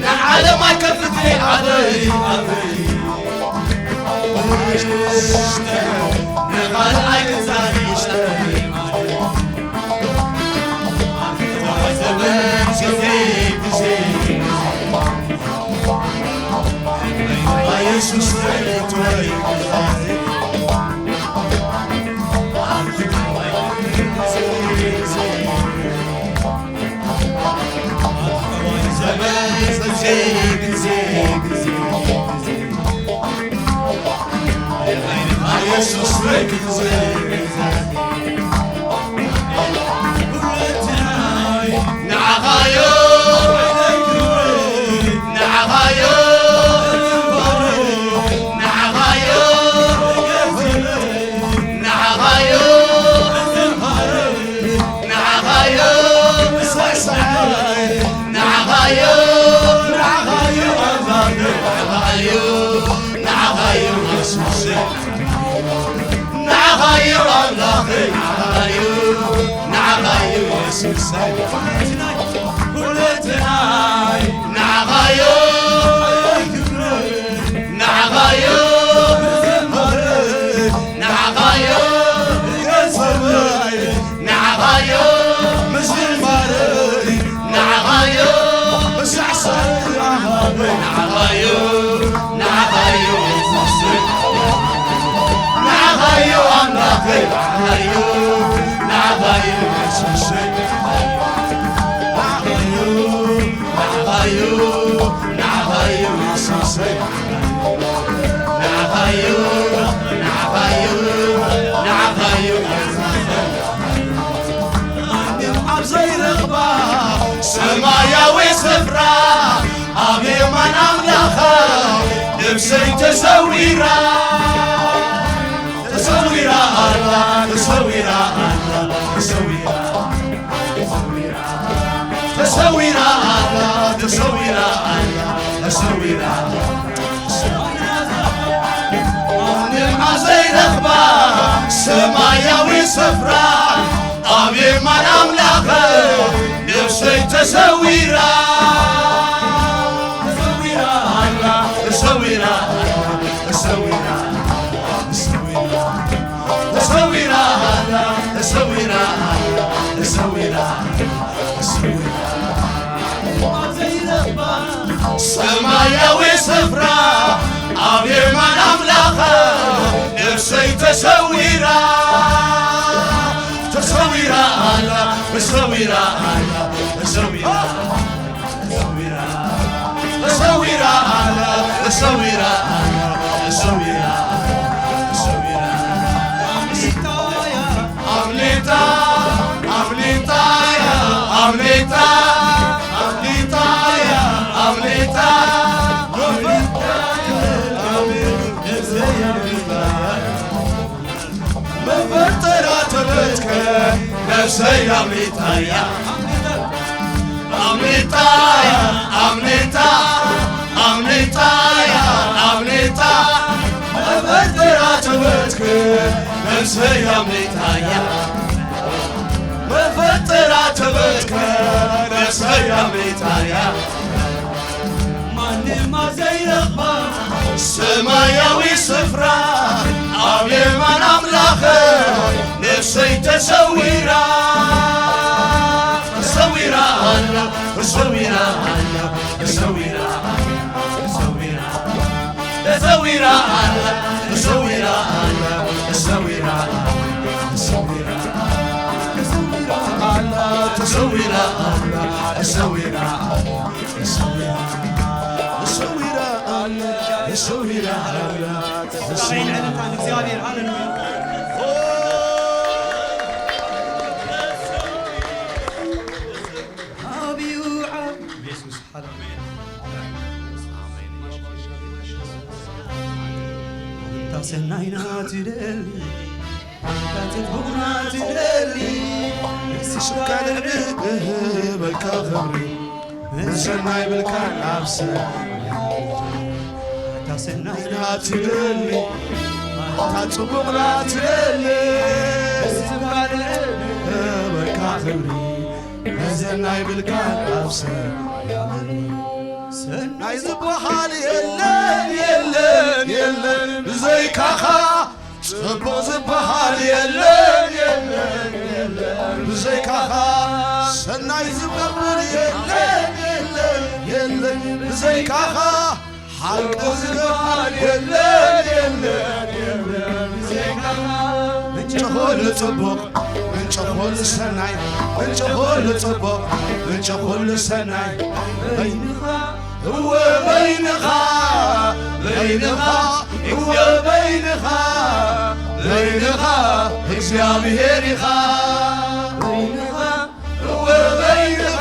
ንዓለም ኣይከፍትኒ ኣበይ ኣበይ ንኻልኣይ ክሳብ ይሽተይ ዘመን ግዜ ግዜ ኢየሱስ ኣብ ዘይረኽባ ሰማያዊ ስፍራ ኣብ የማን ኣምላኻ ነፍሰይ ተሰዊራ ተሰዊራ ተሰዊራ ኣላ፣ ተሰዊራ፣ ተሰዊራ ኣላ፣ ተሰዊራ ኣላ፣ ተሰዊራ። ማንም ዘይረኽባ ሰማያዊ ስፍራ ኣብ የማን ኣምላኽ ነፍሰይ ተሰዊራ። ተሰዊራ ኣላ፣ ተሰዊራ ኣላ፣ ተሰዊራ፣ ተሰዊራ። ተሰዊራ ኣላ፣ ተሰዊራ ኣላ፣ ተሰዊራ፣ ተሰዊራ። ሰማያዊ ስፍራ ኣብ የማን ኣምላኽ ነፍሰይ ተሰዊራ። ተሰዊራ ኣላ፣ ተሰዊራ ኣላ፣ ተሰዊራ። ተሰዊራ፣ ተሰዊራ ኣላ፣ ተሰዊራ ኣላ፣ ተሰዊራ፣ ተሰዊራ። ኣምሊጣ፣ ኣምሊጣ፣ ኣምሊጣ፣ ኣምሊጣ፣ ኣምሊጣ፣ መፈጠራ ተበትከ ነፍሰይ ኣምሊጣያ። ኣምሊጣያ፣ ኣምሊጣ፣ ኣምሊጣያ፣ ኣምሊጣ። መፈጠራ ተበትከ ነፍሰይ ኣምሊጣያ። መፈጠራ ተበትከ ነፍሰይ ኣምሊጣያ። ማንም ዘይረኽባ ሰማያዊ ስፍራ ኣብ የማን ኣምላኽ ነፍሰይ ተሰዊራ። ተሰዊራ ኣላ፣ ተሰዊራ ኣላ፣ ተሰዊራ፣ ተሰዊራ፣ ተሰዊራ ኣላ፣ ተሰዊራ ኣላ፣ ተሰዊራ፣ ተሰዊራ፣ ተሰዊራ ኣላ፣ ተሰዊራ ኣላ፣ ተሰዊራ፣ ተሰዊራ፣ ተሰዊራ ኣላ፣ ተሰዊራ ኣላ፣ ተሰዊራ። ኣሜን። ዕልልታ ንእግዚኣብሔር። ሃሌሉያ። ዓብዩ ዓብ-፣ ኢየሱስ፣ ሃሌሉያ። እታ ሰናይና ትደሊ፣ እታ ጽቡቕና ትደሊ፣ ንስካ ንዕብድበካ ክብሪ፣ ንሰናይ ብልካ ናብ ሰማይ። እታ ሰናይና ትደሊ፣ እታ ጽቡቕና ትደሊ፣ ንስካ ንዕብድበካ ክብሪ፣ መዘናይ ብልካ ኣብ ሰማይ። ሰናይ ዝበሃል የለን፣ የለን፣ የለን ብዘይካኻ። ጽቡቕ ዝበሃል የለን፣ የለን፣ የለን ብዘይካኻ። ሰናይ ዝገብር የለን፣ የለን፣ የለን ብዘይካኻ። ሓቂ ዝበሃል የለን፣ የለን፣ የለን ብዘይካኻ። ምንጪ ኹሉ ጽቡቕ፣ ምንጪ ኹሉ ሰናይ፣ ምንጪ ኹሉ ጽቡቕ፣ ምንጪ ኹሉ ሰናይ። በይንኻ፣ እወ በይንኻ፣ በይንኻ፣ እወ በይንኻ፣ በይንኻ እግዚኣብሔር ኢኻ። በይንኻ እወ በይንኻ፣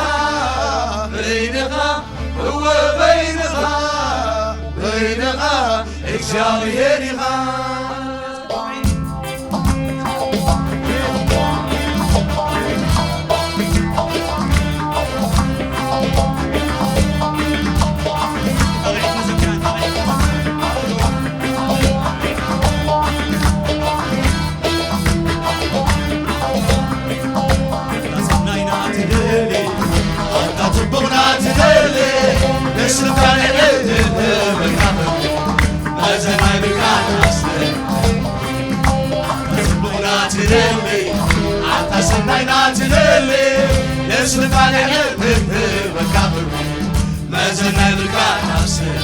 በይንኻ፣ እወ በይንኻ፣ በይንኻ እግዚኣብሔር ኢኻ። ሰናይና ትደሊ፣ ኣንታ ጽቡቕና ትደሊ፣ ንስኻ ንዕብድበካ መዘናይ ብልካ ንኣስር። ጽቡቕና ትደሊ፣ ኣንታ ሰናይና ትደሊ፣ ንስኻ ንዕብድበካ መዘናይ ብልካ ንኣስር።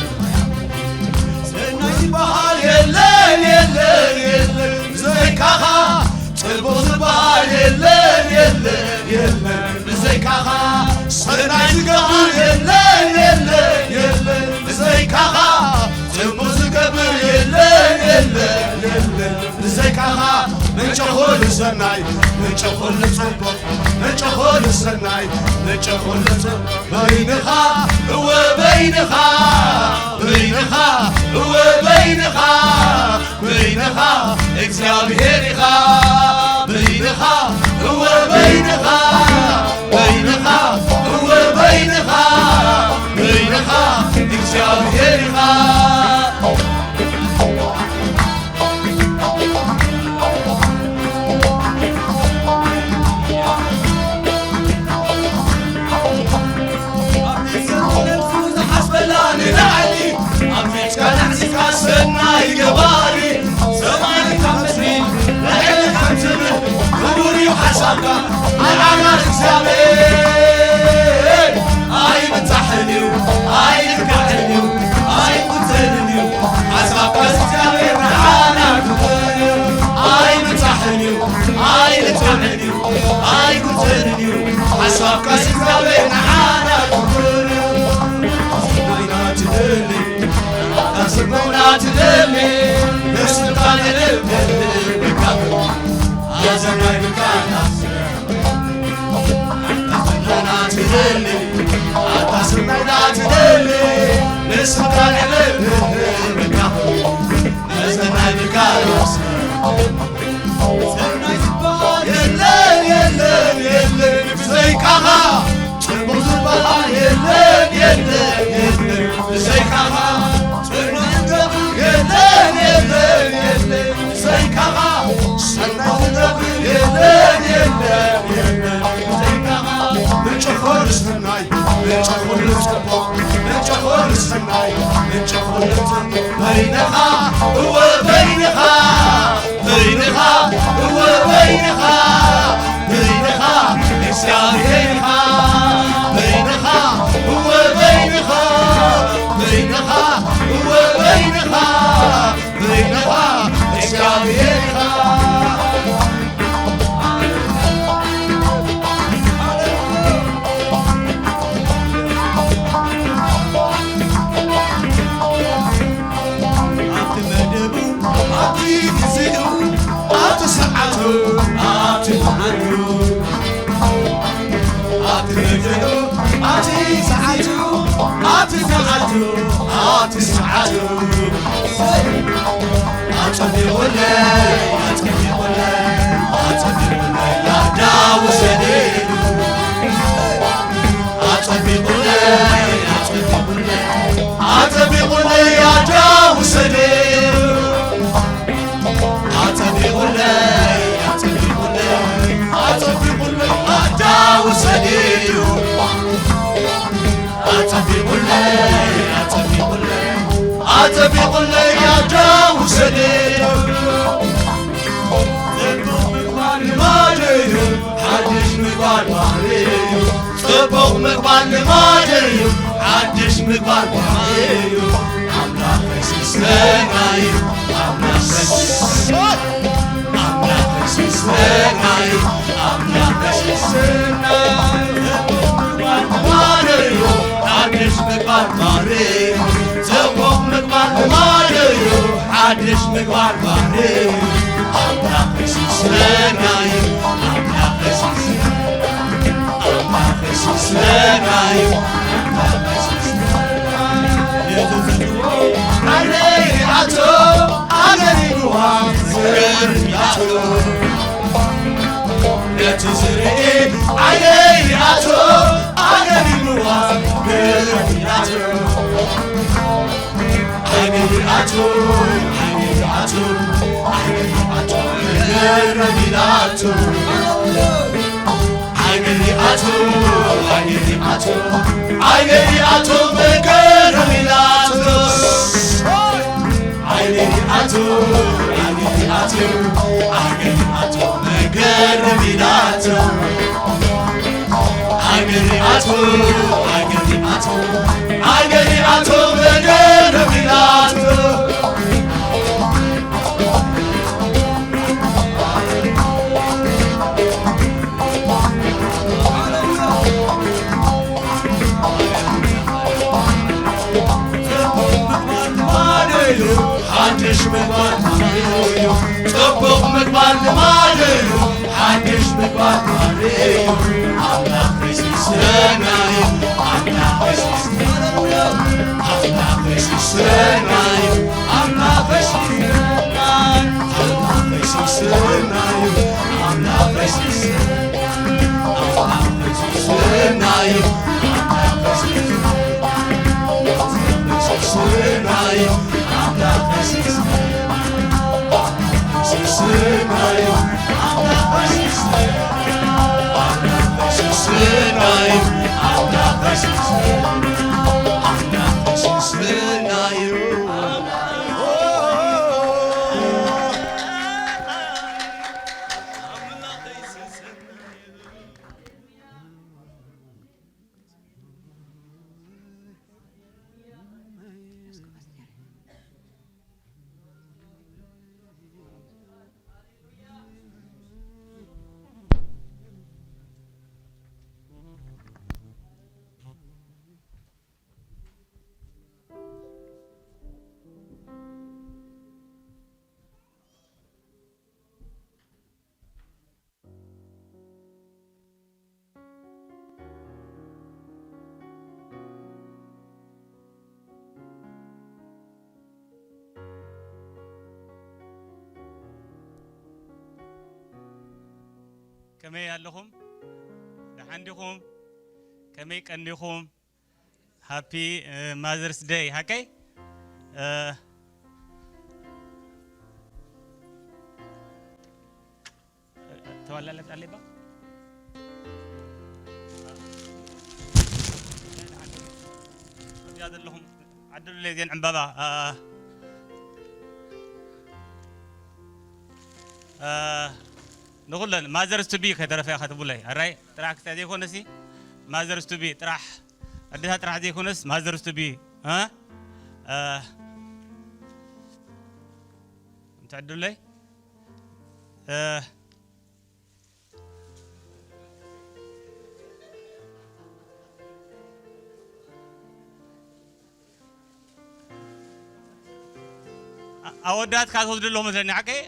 ሰናይ ዝበሃል የለን፣ የለን፣ የለን ብዘይካኻ። ጽቡቕ ዝበሃል የለን፣ የለን፣ የለን ብዘይካኻ። ሰናይ ዝገብር የለን፣ የለን፣ የለን ብዘይካኻ። ጽቡቕ ዝገብር የለን፣ የለን፣ የለን ብዘይካኻ። ምንጪ ኩሉ ሰናይ፣ ምንጪ ኩሉ ጽቡቕ፣ ምንጪ ኩሉ ሰናይ፣ ምንጪ ኩሉ ጽቡቕ። በይንኻ፣ እወ በይንኻ፣ በይንኻ፣ እወ በይንኻ፣ በይንኻ እግዚኣብሔር ኢኻ። በይንኻ፣ እወ በይንኻ፣ በይንኻ፣ እወ በይንኻ፣ በይንኻ እግዚኣብሔር ኢኻ። ዝሓስበላ ንላዕሊ ኣብ ፊትካ ናዕሲካ ሰናይ ገባሪ ሰማይ ካብ ምድሪ ልዕሊ ከም ትብል ክቡር እዩ ሓሳብካ ኣልዓና እግዚኣብሔር ኣይብጻሕን እዩ ኣይልካዕን እዩ ኣይቁጸልን እዩ ሓሳብካ እግዚኣብሔር ንዓና ክቡር እዩ ኣይብጻሕን እዩ ኣይልካዕን እዩ ኣይቁጸልን እዩ ሓሳብካ እግዚኣብሔር ንዓና ክቡር እዩ ናይና ትደሊ ኣስመውና ትደሊ ንስልጣን ልብልብካ ኣዘናይ ብካና ኣስመውና ትደሊ ኣታ ስመውና ትደሊ ንስልጣን ልብልብካ ኣዘናይ ብካና የለን የለን የለን ብዘይካኻ ጽቡቕ ዝበሃል የለን የለን የለን ብዘይካኻ ጽቡቕ የለን የለን የለን ብዘይካኻ ሰናይ የለን የለን የለን ብዘይካኻ ምንጪ ኩሉ ሰናይ ምንጪ ኩሉ ጽቡቕ ምንጪ ኩሉ ሰናይ ምንጪ ኩሉ ጽቡቕ በይንኻ እወ በይንኻ በይንኻ እወ በይንኻ በይንኻ እግዚኣብሔር ኢኻ በይንኻ እወ በይንኻ በይንኻ እወ በይንኻ በይንኻ እግዚኣብሔር ኢኻ ኣብቲ መደቡ ኣብቲ ግዜኡ ኣብቲ ሰዓቱ ኣብቲ መዓልቱ ኣብቲ መደቡ ኣብቲ ሰዓቱ ኣብቲ መዓልቱ ኣብቲ ሰዓቱ ኣጸቢቑለይ ኣጸቢቑለይ ኣጸቢቑለይ ያዳ ውሰደሉ ኣጸቢቑለይ ኣጸቢቑለይ ኣጸቢቑለይ ያዳ ውሰደሉ ኣጸቢቑለይ ኣጸቢቑለይ ኣጸቢቑለይ ያዳ ውሰደሉ ኣጸቢቑለይ ኣጸቢቑለይ ኣጸቢቑለይ ያዳ ውሰደሉ ጽቡቕ ምግባር ልማደዩ ሓድሽ ምግባር ባህርዩ ጽቡቕ ምግባር ልማደዩ ሓድሽ ምግባር ባህርዩ ኣምላኽ ይስሰናዩ ኣምላኽ ኣምላኽ ይስሰናዩ ኣምላኽ ይስሰናዩ ጽቡቕ ምግባር ልማደዩ ሓድሽ ምግባር ባህርዩ ጽቡቕ ምግባር ልማደዩ ሓድሽ ምግባር ባህርዩ ኣምላኽ ይስሰናዩ ኣምላኽ ይስሰናዩ ኣምላኽ ይስሰናዩ ኣምላኽ ይስሰናዩ ነቲ ዝድዎ ዓለይ ሪኣቶ ኣገሪምዋ ዝገርም ኢላቶ ነቲ ዝርኢ ዓይነይ ሪኣቶ ኣገሪምዋ ገረም ኢላቶ ዓይነይ ሪኣቶ ዓይነይ ሪኣቶ ዓይነይ ሪኣቶ ገረም ኢላቶ ዓይነይ ሪኣቶ ዓይነይ ሪኣቶ ዓይነይ ሪኣቶ መገረም ኢላቶ ዓይነይ ሪኣቶ ዓይነይ ሪኣቶ ዓይነይ ሪኣቶ መገረም ኢላቶ ዓይነይ ሪኣቶ ዓይነይ ሪኣቶ ዓይነይ ሪኣቶ መገረም ኢላቶ ሓድሽ ምግባር እዩ ጽቡቕ ምግባር ልማድ ከመይ ኣለኹም? ደሓን ዲኹም? ከመይ ቀኒኹም? ሃፒ ማዘርስ ደይ። ሃቀይ ተዋላለጥ ኣለባ እዚኣ ዘለኹም ዓድሉለይ ዜን ዕምባባ ንኹለን ማዘርስ ቱ ቢ ከተረፈ ኢኻ ትብለይ ኣራይ ጥራሕ ክስታይ ዘይኮነሲ ማዘርስ ቱ ቢ ጥራሕ ኣዴታት ጥራሕ ዘይኮነስ ማዘርስ ቱ ቢ ምትዕድለይ ኣወዳት ካብ ትወስዱ ኣለኹ መስለኒ ሓቀይ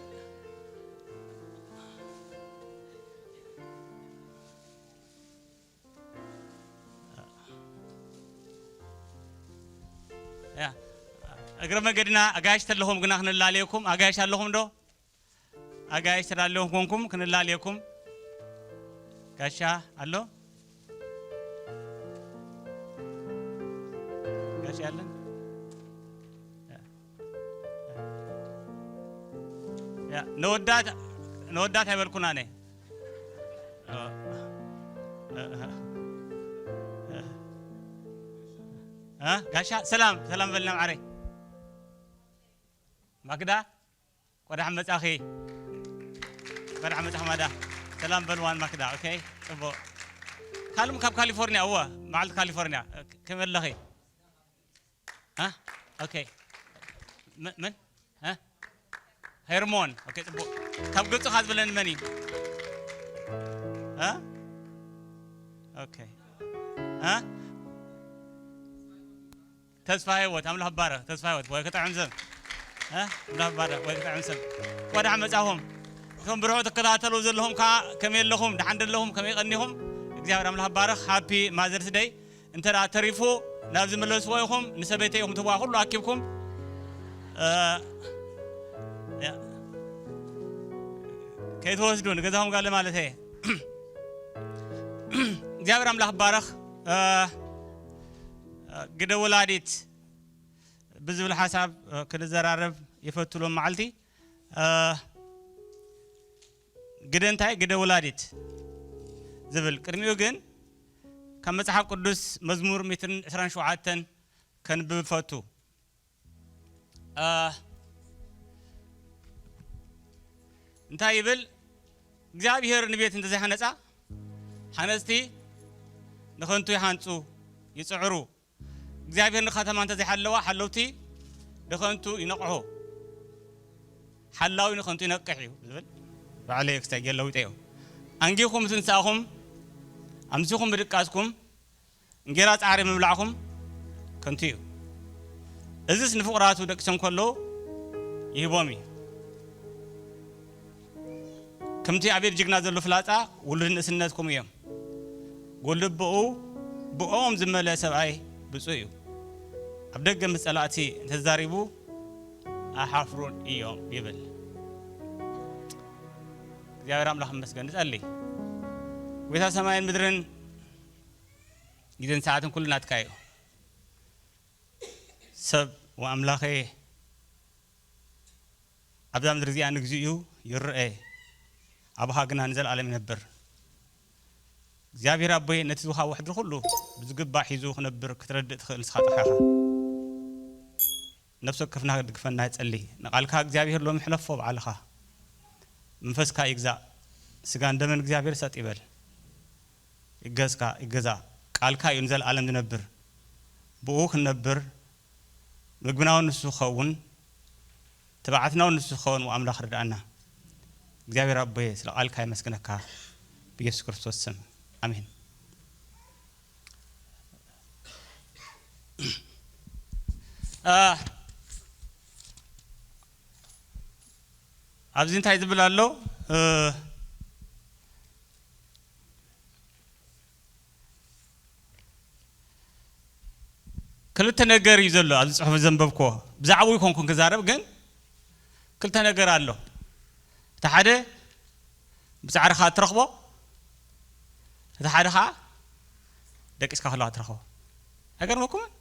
እግረ መገድና ኣጋይሽ ተለኹም ግና ክንላለየኩም ኣጋይሽ ኣለኹም ዶ ኣጋይሽ ተላለኹም ኮንኩም ክንላለየኩም ጋሻ ኣሎ ጋሻ ያለን ነወዳት ነወዳት ኣይበልኩና ነ ጋሻ ሰላም ሰላም በልና ማዓረይ ማክዳ ቆዳሕ መጻኺ ቆዳሕ መጻኺ ማዳ ሰላም በልዋን ማክዳ ኦኬ ጽቡቅ ካልም ካብ ካሊፎርኒያ እወ መዓልቲ ካሊፎርኒያ ከመለኺ ኦኬ ምን ሄርሞን ኦኬ ጽቡቅ ካብ ግብጽ ካ ዝበለኒ መን እዩ ኦኬ ተስፋ ህይወት ኣምላኽ ባረኽ ተስፋ ህይወት ወይ ክጥዕም ሰብ ኣምላኽ ባረኽ ወይ ክጥዕም ሰብ ወዳዕ መጻኹም እቶም ብርዑ ትከታተሉ ዘለኹም ከዓ ከመይ ኣለኹም ደሓን ደለኹም ከመይ ቀኒኹም እግዚኣብሔር ኣምላኽ ባረኽ ሃፒ ማዘርስ ደይ እንተ ተሪፉ ናብ ዝመለስዎ ኢኹም ንሰበይተይ ኢኹም ትዋ ኩሉ ኣኪብኩም ከይትወስዱ ንገዛኹም ጋለ ማለት እየ እግዚኣብሔር ኣምላኽ ባረኽ ግደ ወላዲት ብዝብል ሓሳብ ክንዘራረብ ይፈትሎም መዓልቲ ግደ እንታይ ግደ ወላዲት ዝብል ቅድሚኡ ግን ካብ መጽሓፍ ቅዱስ መዝሙር ሚትን ዕስራን ሸውዓተን ከንብብ ፈቱ እንታይ ይብል እግዚኣብሔር ንቤት እንተዘይሓነጻ ሓነጽቲ ንኸንቱ ይሓንጹ ይጽዕሩ እግዚኣብሔር ንከተማ እንተዘይሓለዋ ሓለውቲ ንኸንቱ ይነቕሑ ሓላዊ ንኸንቱ ይነቅሕ እዩ ዝብል ባዕለይ ክስታይ ገለዊጠ እዩ ኣንጊኹም ትንሳእኹም ኣምሲኹም ብድቃስኩም እንጌራ ጻዕሪ ምብላዕኹም ከንቱ እዩ እዚስ ንፍቑራቱ ደቂሶም ከለዉ ይህቦም እዩ ከምቲ ኣቤል ጅግና ዘሎ ፍላጻ ውሉድ ንእስነት ከምኡ እዮም። ጎልደባኡ ብኦም ዝመልአ ሰብኣይ ብፁዕ እዩ። ኣብ ደገ ምስ ጸላእቲ እንተተዛሪቡ ኣይሓፍሩን እዮም ይብል። እግዚኣብሔር ኣምላኽ ይመስገን። ንጸሊ። ጎይታ ሰማይን ምድርን ግዜን ሰዓትን ኩሉ ናትካ እዩ። ሰብ ወኣምላኸ ኣብዛ ምድሪ እዚኣ ንግዚኡ ይረአ፣ ኣብኻ ግና ንዘለኣለም ይነብር። እግዚኣብሔር ኣቦይ ነቲ ዝወሃቦ ሕድሪ ኩሉ ብዝግባእ ሒዙ ክነብር ክትረድእ ትኽእል ንስኻ ጥራሕ ኢኻ። ነፍሲ ወከፍና ክትድግፈና ይጸሊ። ንቓልካ እግዚኣብሔር ሎሚ ሕለፎ ባዕልኻ። መንፈስካ ይግዛእ። ስጋን ደምን እግዚኣብሔር ሰጥ ይበል። ይገዝካ ይገዛእ። ቃልካ እዩ ንዘለኣለም ዝነብር። ብኡ ክንነብር ምግብና እውን ንሱ ክኸውን፣ ትብዓትና እውን ንሱ ክኸውን ኣምላኽ ርድኣና። እግዚኣብሔር ኣቦየ ስለ ቃልካ የመስግነካ ብኢየሱስ ክርስቶስ ስም ኣሜን። አ፣ ኣብዚ እንታይ ዝብል ኣሎ? እ፣ ክልተ ነገር እዩ ዘሎ ኣብዚ ጽሑፍ ዘንበብክዎ። ብዛዕባኡ ይኮንኩን ክዛረብ፣ ግን ክልተ ነገር ኣሎ። እቲ ሓደ ብጻዕርኻ እትረኽቦ፣ እቲ ሓደ ኸዓ ደቂስካ ከለኻ እትረኽቦ። ኣይገርመኩምን?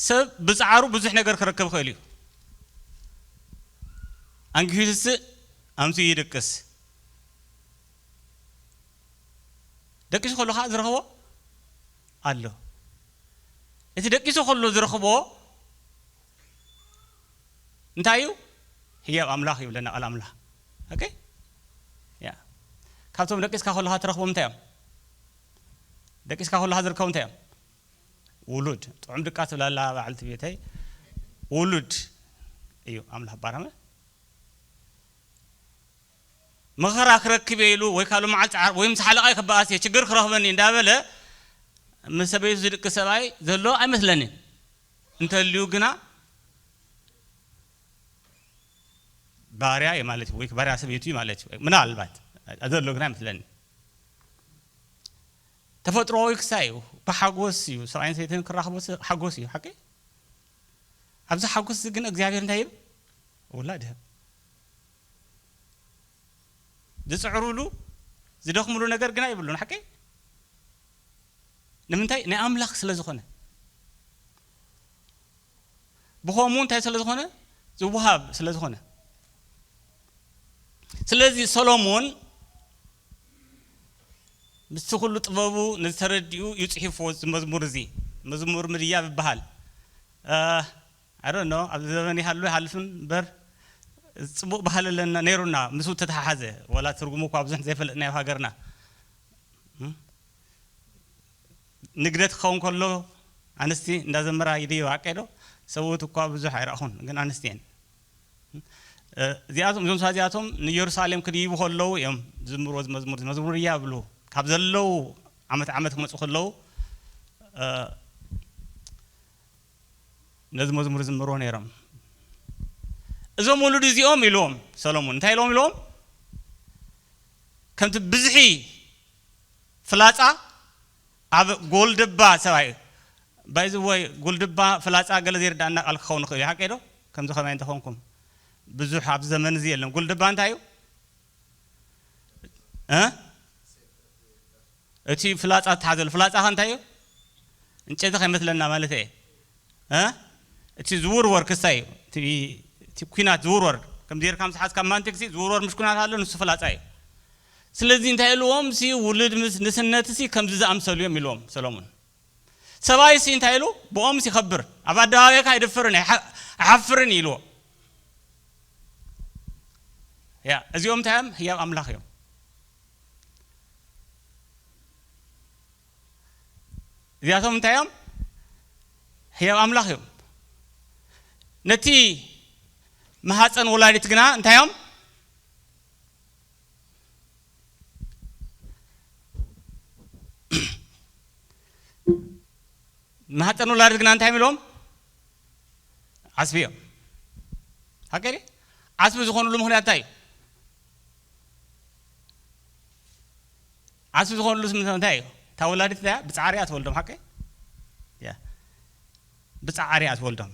ሰብ ብጻዕሩ ብዙሕ ነገር ክረክብ ይኽእል እዩ። ኣንጊሁ ይስስእ፣ ኣምሲዩ ይድቅስ። ደቂሱ ከሎ ኸዓ ዝረኽቦ ኣሎ። እቲ ደቂሱ ከሎ ዝረኽቦ እንታይ እዩ? ህያብ ኣምላኽ ይብለና ቃል ኣምላኽ። ኦኬ? ያ። ካብቶም ደቂስካ ከለኻ ትረኽቦም እንታይ እዮም? ደቂስካ ከለኻ ዝርከቡ እንታይ እዮም? ውሉድ። ጥዑም ድቃስ ትብላ ኣላ በዓልቲ ቤተይ። ውሉድ እዩ ኣምላኽ ባረመ። መኸራ ክረክብ እየ ኢሉ ወይ ካብ ሎመዓልቲ ዓርቢ ወይ ምስ ሓለቓይ ክበኣስ እየ፣ ችግር ክረኽበኒ እንዳበለ ምስ ሰበይቱ ዝድቅስ ሰብኣይ ዘሎ ኣይመስለንን። እንተልዩ ግና ባርያ እዩ ማለት እዩ፣ ወይ ባርያ ሰበይቱ እዩ ማለት እዩ። ምናልባት ዘሎ ግና ኣይመስለንን። ተፈጥሮኣዊ ክሳይ እዩ፣ ብሓጎስ እዩ። ሰብኣይን ሰበይትን ክራኸቡ ሓጎስ እዩ፣ ሓቂ? ኣብዚ ሓጎስ እዚ ግን እግዚኣብሔር እንታይ ይብል? ውላድ ይህብ። ዝጽዕሩሉ፣ ዝደኽሙሉ ነገር ግና የብሉን፣ ሓቂ? ንምንታይ? ናይ ኣምላኽ ስለ ዝኾነ። ብኸምኡ እንታይ ስለ ዝኾነ? ዝወሃብ ስለ ዝኾነ። ስለዚ ሰሎሞን ምስቲ ኩሉ ጥበቡ ነዚ ተረዲኡ እዩ ጽሒፍዎ እዚ መዝሙር እዚ። መዝሙር ምድያብ ይበሃል። እ፣ I don't know፣ ኣብዚ ዘበን ይሃሉ ይሃልፍን እምበር፣ ጽቡቕ ባህሊ ኣለና፣ ነይሩና፣ ምስኡ ተተሓሓዘ። ዋላ ትርጉሙ እኳ ብዙሕ ዘይፈለጥናዮ ሃገርና። እም? ንግደት ክኸውን ከሎ ኣንስቲ እንዳዘመራ ይድይባ፣ ሓቀይ ዶ? ሰብኡት እኳ ብዙሕ ኣይረኣኹን፣ ግን ኣንስቲ እየን። እ፣ እዚኣቶም፣ እዞም ሰባት እዚኣቶም ንኢየሩሳሌም ክድይቡ ከለዉ እዮም ዝዝምርዎ እዚ መዝሙር፣ መዝሙር እያ ይብሉ። ካብ ዘለዉ ዓመት ዓመት ክመጹ ከለዉ፣ እ፣ ነዚ መዝሙር ዝዝምርዎ ነይሮም። እዞም ወለዱ እዚኦም ኢልዎም ሰሎሞን፣ እንታይ ኢልዎም ኢልዎም? ከምቲ ብዝሒ ፍላጻ ኣብ ጎልድባ ሰብኣይ፣ by the way፣ ጎልድባ ፍላጻ ገለ ዘይርዳእና ቃል ክኸውን ይኽእል እዩ፣ ሓቀይ ዶ? ከምዚ ከማይ እንተኾንኩም ብዙሕ ኣብዚ ዘመን እዚ የለን። ጎልድባ እንታይ እዩ? እ? እቲ ፍላጻ እተሓዘሉ ፍላጻ ከ እንታይ እዩ? ዕንጨይቲ ከይመስለና ማለት እየ። እ? እቲ ዝውርወር ክሳይ እዩ። እቲ፣ እቲ ኲናት ዝውርወር፣ ከምዚ ጌርካ ምስ ሓዝካ ማንቲክሲ ዝውርወር ምስ ኲናት ኣሎ፣ ንሱ ፍላጻ እዩ። ስለዚ እንታይ ኢልዎም ሲ ውሉድ ምስ ንስነት ሲ ከምዚ ዝኣምሰሉ እዮም ኢልዎም ሰሎሞን። ሰብኣይ ሲ እንታይ ኢሉ? ብኦም ሲ ይኸብር፣ ኣብ ኣደባባይካ ኣይደፍርን፣ ኣይሓ-፣ ኣይሓፍርን ኢልዎ። ያ፣ እዚኦም እንታይ እዮም? ህያብ ኣምላኽ እዮም። እዚኣቶም እንታይ እዮም? ህያብ ኣምላኽ እዮም። ነቲ መሃፀን ወላዲት ግና እንታይ እዮም? መሃፀን ወላዲት ግና እንታይ እዮም ኢሎም? ዓስቢ እዮም። ሓቂ ድዩ? ዓስቢ ዝኾንሉ ምኽንያት እንታይ እዩ? ዓስቢ ዝኾንሉ ምኽንያት እንታይ እዩ? እታ ወላዲት እንታይ እያ? ብጻዕሪ እያ ትወልዶም፣ ሓቀይ? ያ። ብጻዕሪ እያ ትወልዶም።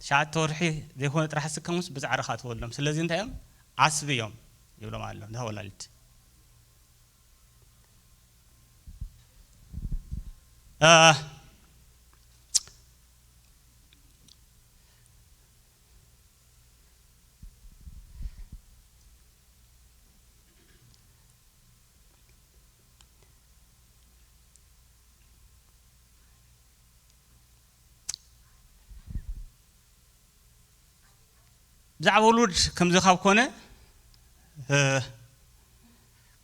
ትሽዓተ ወርሒ ዘይኮነ ጥራሕ ዝስከሙስ ብጻዕሪ ኸኣ ትወልዶም። ስለዚ እንታይ እዮም? ዓስቢ እዮም ይብሎም ኣሎ፣ እታ ወላዲት። እ፣ ብዛዕባ ውሉድ ከምዚ ካብ ኮነ፣ እ፣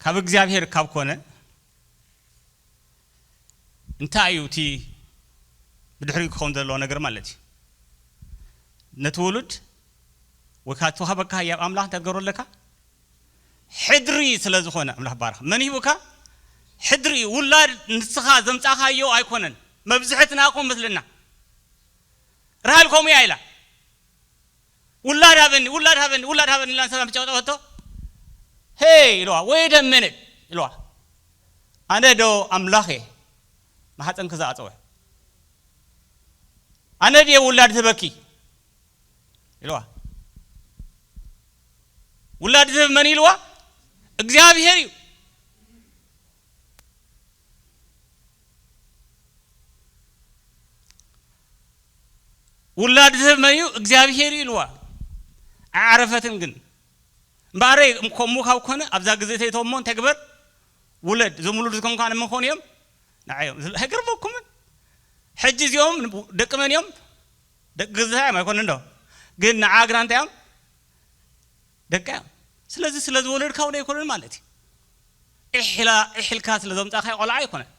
ካብ እግዚኣብሔር ካብ ኮነ፣ እንታይ እዩ እቲ ብድሕሪኡ ክኸውን ዘለዎ ነገር ማለት እዩ? ነቲ ውሉድ ወይ ከዓ እተዋህበካ ህያብ ኣምላኽ እንታይ ትገብሮ ኣለካ? ሕድሪ ስለ ዝኾነ ኣምላኽ ባርኽ። መን ሂቡካ? ሕድሪ እዩ። ውላድ ንስኻ ዘምጻኻዮ ኣይኮነን። መብዝሕትና እኮ መስልና። ራሄል ከምኡ እያ ኢላ። "ውላድ ሃበኒ፣ ውላድ ሃበኒ፣ ውላድ ሃበኒ" ኢላ ንሰብኣ ምስ ጨብጨበቶ፣ "ሄይ" ኢልዋ፣ "ወይ ደመነ" ኢልዋ። "ኣነ ዶ ኣምላኽ እየ ማሕፀንኪ ዝኣፀወ? ኣነ ድየ ውላድ ዝህበኪ?" ኢልዋ። ውላድ ዝህብ መን ኢልዋ? እግዚኣብሔር እዩ። ውላድ ዝህብ መን እዩ? እግዚኣብሔር እዩ ኢልዋ። ኣዕረፈትን ግን። እምበኣረይ፣ ከምኡ ካብ ኮነ፣ ኣብዛ ግዜ ተይተሞ እንታይ ግበር? ውለድ። እዞም ውሉድ ዝኮንካ ንመን ኮኑ እዮም? ንዓዮም። ኣይገርመኩምን? ሕጂ እዚኦም ደቂ መን እዮም? ደቂ ግዝታ እዮም ኣይኮኑን ዶ? ግን ንዓ ግና እንታይ እዮም? ደቂ እዮም። ስለዚ ስለ ዝወለድካ እውን ኣይኮኑን ማለት እዩ። ኢሕ ኢላ፣ ኢሕ ኢልካ ስለ ዘምጻእካዮ ቆልዓ ኣይኮነን።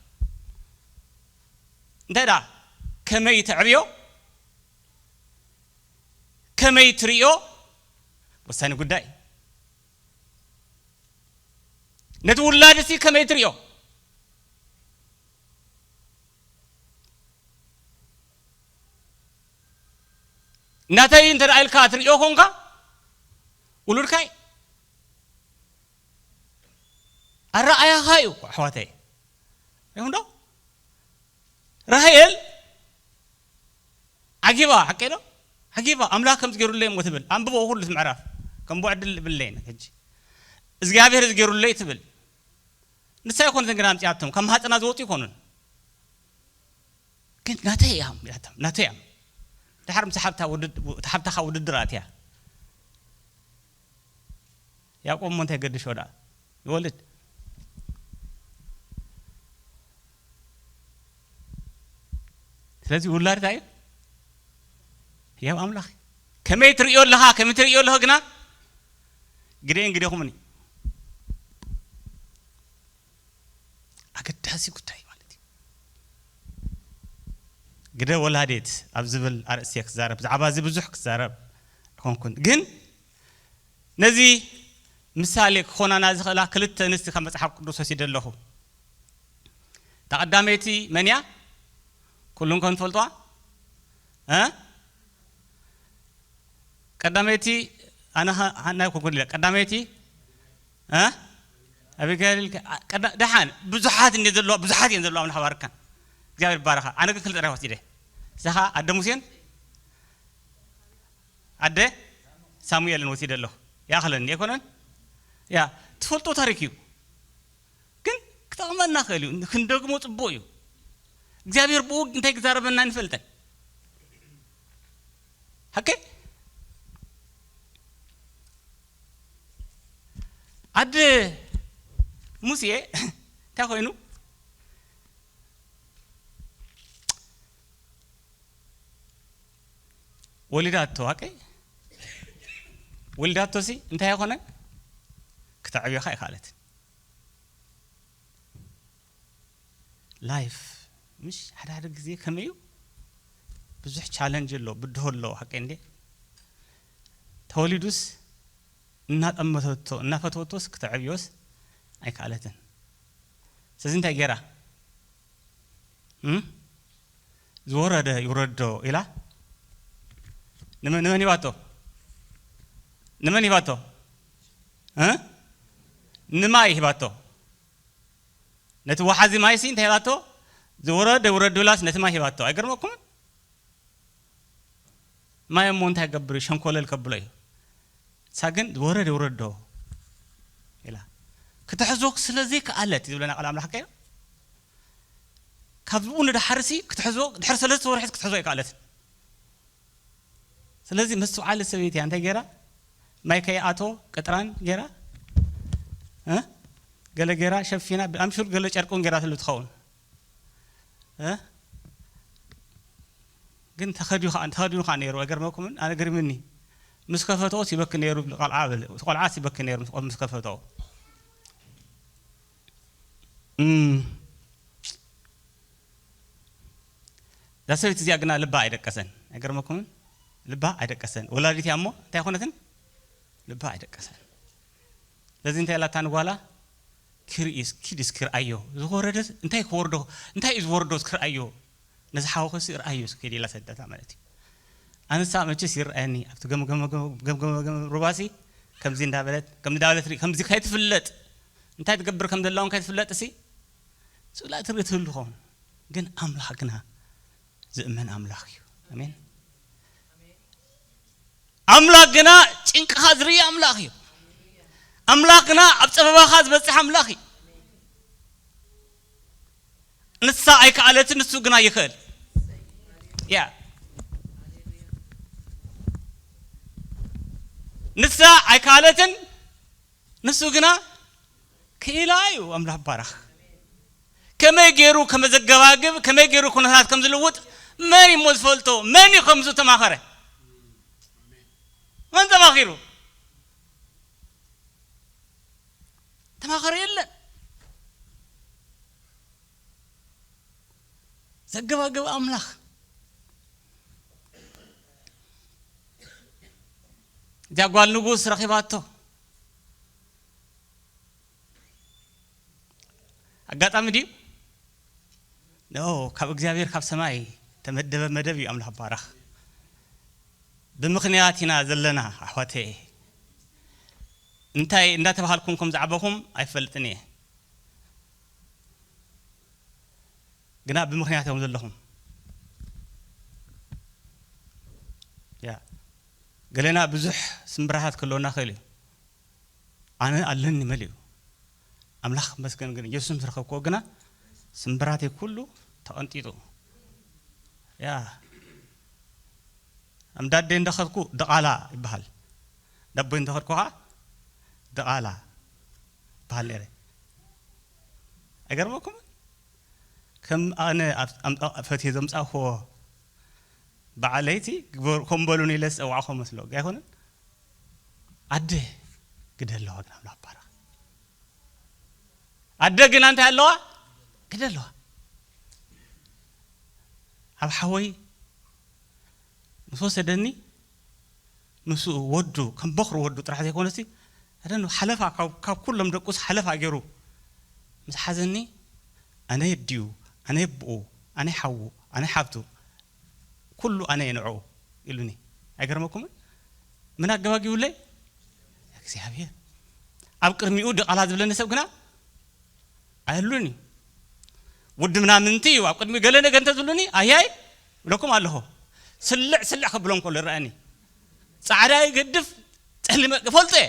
እንታይ ደኣ? ከመይ ተዕብዮ? ከመይ ትርእዮ? ወሳኒ ጉዳይ። ነቲ ውላድሲ ከመይ ትርእዮ? ናተይ እንተ ደኣ ኢልካ ትርእዮ ኮንካ፣ ውሉድካ እዩ። ኣረኣያኻ እዩ እኮ፣ ኣሕዋተይ። ይኹን ዶ? ራሄል ዓጊባ፣ ሓቀይ ዶ? ዓጊባ፣ ኣምላኽ ከምዚ ገይሩለይ እሞ ትብል። ኣንብቦ ኩሉ እቲ ምዕራፍ። ከም ብዕድል ብለይን ሕጂ። እግዚኣብሔር እዚ ገይሩለይ ትብል። ንሳ ኣይኮነትን ግና ኣምጺኣቶም፣ ካብ ማህጸና ዝወጹ ይኮኑን። ግን ናተይ እያ፣ ናተይ እያ። ድሓር ምስ ሓብታ ውድድ-፣ ሓብታኻ ውድድር ኣትያ። ያዕቆብ እሞ እንታይ ገድሾ ደኣ? ይወልድ። ስለዚ ውላድ እንታይ እዩ? ህያብ ኣምላኽ እዩ። ከመይ ትርእዮ ኣለኻ? ከመይ ትርእዮ ኣለኻ ግና? ግደይን ግደኹምን እዩ። ኣገዳሲ ጉዳይ ማለት እዩ። ግደ ወላዲት ኣብ ዝብል ኣርእስቲ እየ ክዛረብ። ብዛዕባ እዚ ብዙሕ ክዛረብ ኣይኮንኩን። ግን ነዚ ምሳሌ ክኾናና ዝኽእላ ክልተ ኣንስቲ ካብ መጽሓፍ ቅዱስ ወሲደ ኣለኹ። እታ ቀዳመይቲ መን እያ? ኩሉን ከም ትፈልጥዋ? እ? ቀዳመይቲ፣ ኣነ ኸ-፣ ሃና ኣይኮንኩን ኢለ። ቀዳመይቲ፣ እ? ኣቢጋይል፣ ቀዳ-፣ ደሓን፣ ብዙሓት እንደ ዘለዋ፣ ብዙሓት እየን ዘለዋ፣ ኣምላኽ ባርካን። እግዚኣብሔር ይባረኻ። ኣነ ግን ክልተ ጥራይ ወሲደ። እዛ ኸ ኣደ ሙሴን ኣደ ሳሙኤልን ወሲደ ኣለኹ። ይኣኽለኒ ኣይኮነን? ያ፣ ትፈልጦ ታሪክ እዩ። ግን ክጠቕመና ክእል እዩ። ክንደግሞ ጽቡቕ እዩ። እግዚኣብሔር ብኡ እንታይ ክዛረበና ንፈልጠን። ሓቂ? ኣደ ሙሴ እንታይ ኮይኑ? ወሊዳቶ፣ ሓቂ? ወሊዳቶሲ እንታይ ኣይኮነ? ክተዕብዮኻ ኣይከኣለትን። ላይፍ፣ ምሽ፣ ሓደ ሓደ ግዜ ከመይ እዩ? ብዙሕ ቻለንጅ ኣሎ፣ ብድሆ ኣሎ፣ ሓቂ እንዴ? ተወሊዱስ እናጠመተቶ፣ እናፈተወቶስ ክተዕብዮስ ኣይከኣለትን። ስለዚ እንታይ ገይራ? እም? ዝወረደ ይውረዶ ኢላ ንመ-፣ ንመን ሂባቶ? ንመን ሂባቶ? እ? ንማይ ሂባቶ። ነቲ ወሓዚ ማይሲ እንታይ ሂባቶ? ዝወረደ ውረድ ብላስ ነቲ ማይ ሂባቶ። ኣይገርመኩምን? ማይ እሞ እንታይ ገብር እዩ? ሸንኮለል ከብሎ እዩ። እሳ ግን ዝወረደ ውረዶ ኢላ ክትሕዞ ስለ ዘይከኣለት እዩ ዝብለና ቃል ኣምላኽ ከዮ። ካብኡ ንድሓርሲ ክትሕዞ፣ ድሕሪ ሰለስተ ወርሒ ክትሕዞ ኣይከኣለትን። ስለዚ መስተውዓሊ ሰበይቲ እያ። እንታይ ገይራ? ማይ ከይኣቶ ቅጥራን ገይራ፣ እ? ገለ ገይራ ሸፊና፣ ኣምሹር ገለ ጨርቁን ገይራ ትሉ ትኸውን። እ? ግን ተኸዲኑ ኸዓ፣ ተኸዲኑ ኸዓ ነይሩ። ኣይገርመኩምን? ኣነ ገሪምኒ። ምስ ከፈትኦ ሲበኪ ነይሩ፣ ቆልዓ በለ። ቆልዓ ሲበኪ ነይሩ ምስ፣ ምስ ከፈትኦ። እም። እዛ ሰበይቲ እዚኣ ግና ልባ ኣይደቀሰን። ኣይገርመኩምን? ልባ ኣይደቀሰን። ወላዲት እያ እሞ እንታይ ኣይኮነትን? ልባ ኣይደቀሰን። ስለዚ እንታይ ኢላታ ንጓላ? ክርኢ እስኪ፣ ኪድ እስኪ ርኣዮ። ዝወረደስ እንታይ ክወርዶ? እንታይ እዩ ዝወርዶ እስኪ ርኣዮ። ነዚ ሓውኺ እስኪ ርኣዮ እስኪ ኪድ ኢላ ሰደታ ማለት እዩ። ኣንሳ መቸስ ይርኣየኒ። ኣብቲ ገምገመ፣ ገምገመ፣ ገምገመ ሩባሲ ከምዚ እንዳበለት፣ ከምዚ እንዳበለት ርኢ፣ ከምዚ ከይትፍለጥ፣ እንታይ ትገብር ከም ዘላ እውን ከይትፍለጥ እሲ፣ ስእላ ትርኢ ትህሉ ኸውን። ግን ኣምላኽ ግና ዝእመን ኣምላኽ እዩ። ኣሜን። ኣምላኽ ግና ጭንቅኻ ዝርኢ ኣምላኽ እዩ። ኣምላኽ ግና ኣብ ጸበባኻ ዝበጽሕ ኣምላኽ እዩ። ንሳ ኣይከኣለትን፣ ንሱ ግና ይኽእል። ያ። ንሳ ኣይከኣለትን፣ ንሱ ግና ክኢላ እዩ። ኣምላኽ ባረኽ። ከመይ ገይሩ ከመዘገባግብ፣ ከመይ ገይሩ ኩነታት ከም ዝልውጥ መን እሞ ዝፈልጦ? መን እዩ ከምዚ ተማኸረ? መን ተማኺሩ? ተማኸረ የለን። ዘገባገበ ኣምላኽ። እዚኣ ጓል ንጉስ ረኺባቶ። ኣጋጣሚ ድዩ? ኖ፣ ካብ እግዚኣብሔር ካብ ሰማይ ተመደበ መደብ እዩ። ኣምላኽ ባረኽ። ብምኽንያት ኢና ዘለና ኣሕዋተ። እንታይ እንዳተባሃልኩም ከም ዝዓበኹም ኣይፈልጥን እየ። ግና ብምኽንያት እዮም ዘለኹም። ያ፣ ገለና ብዙሕ ስምብራታት ክህልወና ክእል እዩ። ኣነ ኣለኒ መሊኡ። ኣምላኽ መስገን ግን ኢየሱስ ምስ ረኸብክዎ ግና ስምብራተይ ኩሉ ተቐንጢጡ። ያ፣ ኣምዳደይ እንዳኸድኩ ድቓላ ይበሃል። ዳቦይ እንዳኸድኩ ኸዓ ድቓላ ይበሃል ነይረ። ኣይገርመኩምን? ከም ኣነ ኣብ፣ ኣብ፣ ኣብ ፈትየ ዘምጻእክዎ በዓለይቲ ግበር-፣ ከም በሉኒ ኢለ ዝጸዋዕኮ መስሎ። ኣይኮነን? ኣደ ግደ ኣለዋ ግን ኣምላኽ ባረኽ። ኣደ ግና እንታይ ኣለዋ? ግደ ኣለዋ። ኣብ ሓወይ ምስ ወሰደኒ፣ ምስ ወዱ፣ ከም በኹሪ ወዱ ጥራሕ ዘይኮነሲ፣ ኣደን ሓለፋ፣ ካብ፣ ካብ ኩሎም ደቁስ ሓለፋ ገይሩ ምስ ሓዘኒ፣ ኣነ የዲኡ፣ ኣነ የብኡ፣ ኣነ ሓዉ፣ ኣነ ሓብቱ፣ ኩሉ ኣነ እየ ንዕኡ ኢሉኒ። ኣይገርመኩምን? ምን ኣገባጊቡለይ? እግዚኣብሔር። ኣብ ቅድሚኡ ድቓላ ዝብለኒ ሰብ ግና ኣይህሉን እዩ። ውዲ ምናምንቲ እዩ። ኣብ ቅድሚኡ ገለ ነገር እንተዝብሉኒ፣ ኣያይ ብለኩም ኣለኹ። ስልዕ ስልዕ ከብሎም ከሎ ይረኣየኒ። ጻዕዳ ይገድፍ፣ ጸሊም እፈልጦ እየ።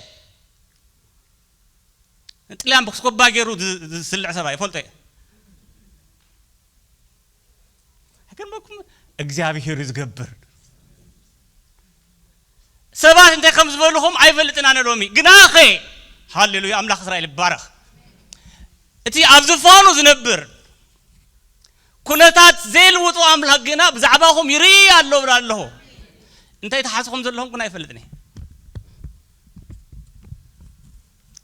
ጥልያን ብክስኮባ ገይሩ ዝ-፣ ዝስልዕ ሰብኣይ እፈልጦ እየ። ኣይገርመኩም? እግዚኣብሔር እዩ ዝገብር። ሰባት እንታይ ከም ዝበልኹም ኣይፈልጥን ኣነ ሎሚ። ግናኸ፣ ሃሌሉያ፣ ኣምላኽ እስራኤል ይባረኽ። እቲ ኣብ ዝፋኑ ዝነብር፣ ኩነታት ዘይልውጦ ኣምላኽ ግና ብዛዕባኹም ይርኢ ኣሎ እብል ኣለኹ። እንታይ ትሓስኹም ዘለኹም ግና ኣይፈልጥን እየ።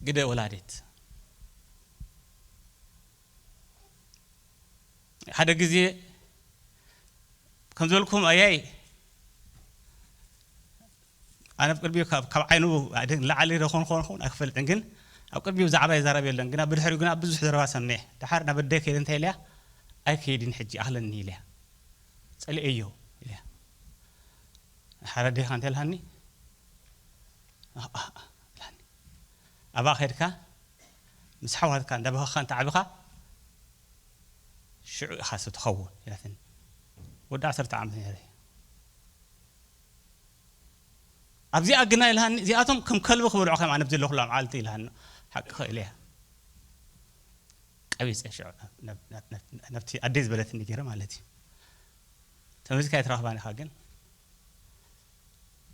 ግደ ወላዲት። ሓደ ግዜ ከም ዝበልኩም ኣያይ፣ ኣነ ኣብ ቅድሚኡ ካብ፣ ካብ ዓይኑ ንላዕሊ ዶ ኾን፣ ኾን፣ ኾን ኣይክፈልጥን፣ ግን ኣብ ቅድሚኡ ብዛዕባ ይዛረብ የለን። ግና ብድሕሪኡ ግና ብዙሕ ዘረባ ሰሚዐ። ደሓር ናብ ኣደይ ከይደ እንታይ ኢለያ? ኣይከይድን ሕጂ፣ ኣኽለኒ ኢለያ። ጸሊኤዮ ኢለያ። ሓረ ኣዴኻ እንታይ ኢልሃኒ? ኣኣ ኢላኒ። ኣብኣ ከድካ ምስ ኣሕዋትካ እንዳበኸኻ እንተዓቢኻ ሽዑ ኢኻ ሰብ ትኸውን ኢላትኒ። ወዲ ዓሰርተ ዓመት ነይረ። ኣብዚኣ ግና ኢልሃኒ፣ እዚኣቶም ከም ከልቢ ክበልዑ ከም ኣነ ዘለኹላ መዓልቲ ኢልሃኒ። ሓቅኸ ኢለያ። ቀቢፀ ሽዑ ነብቲ ኣደይ ዝበለትኒ ገይረ ማለት እዩ። ተመልካ ኣይትረኽባን ኢኻ ግን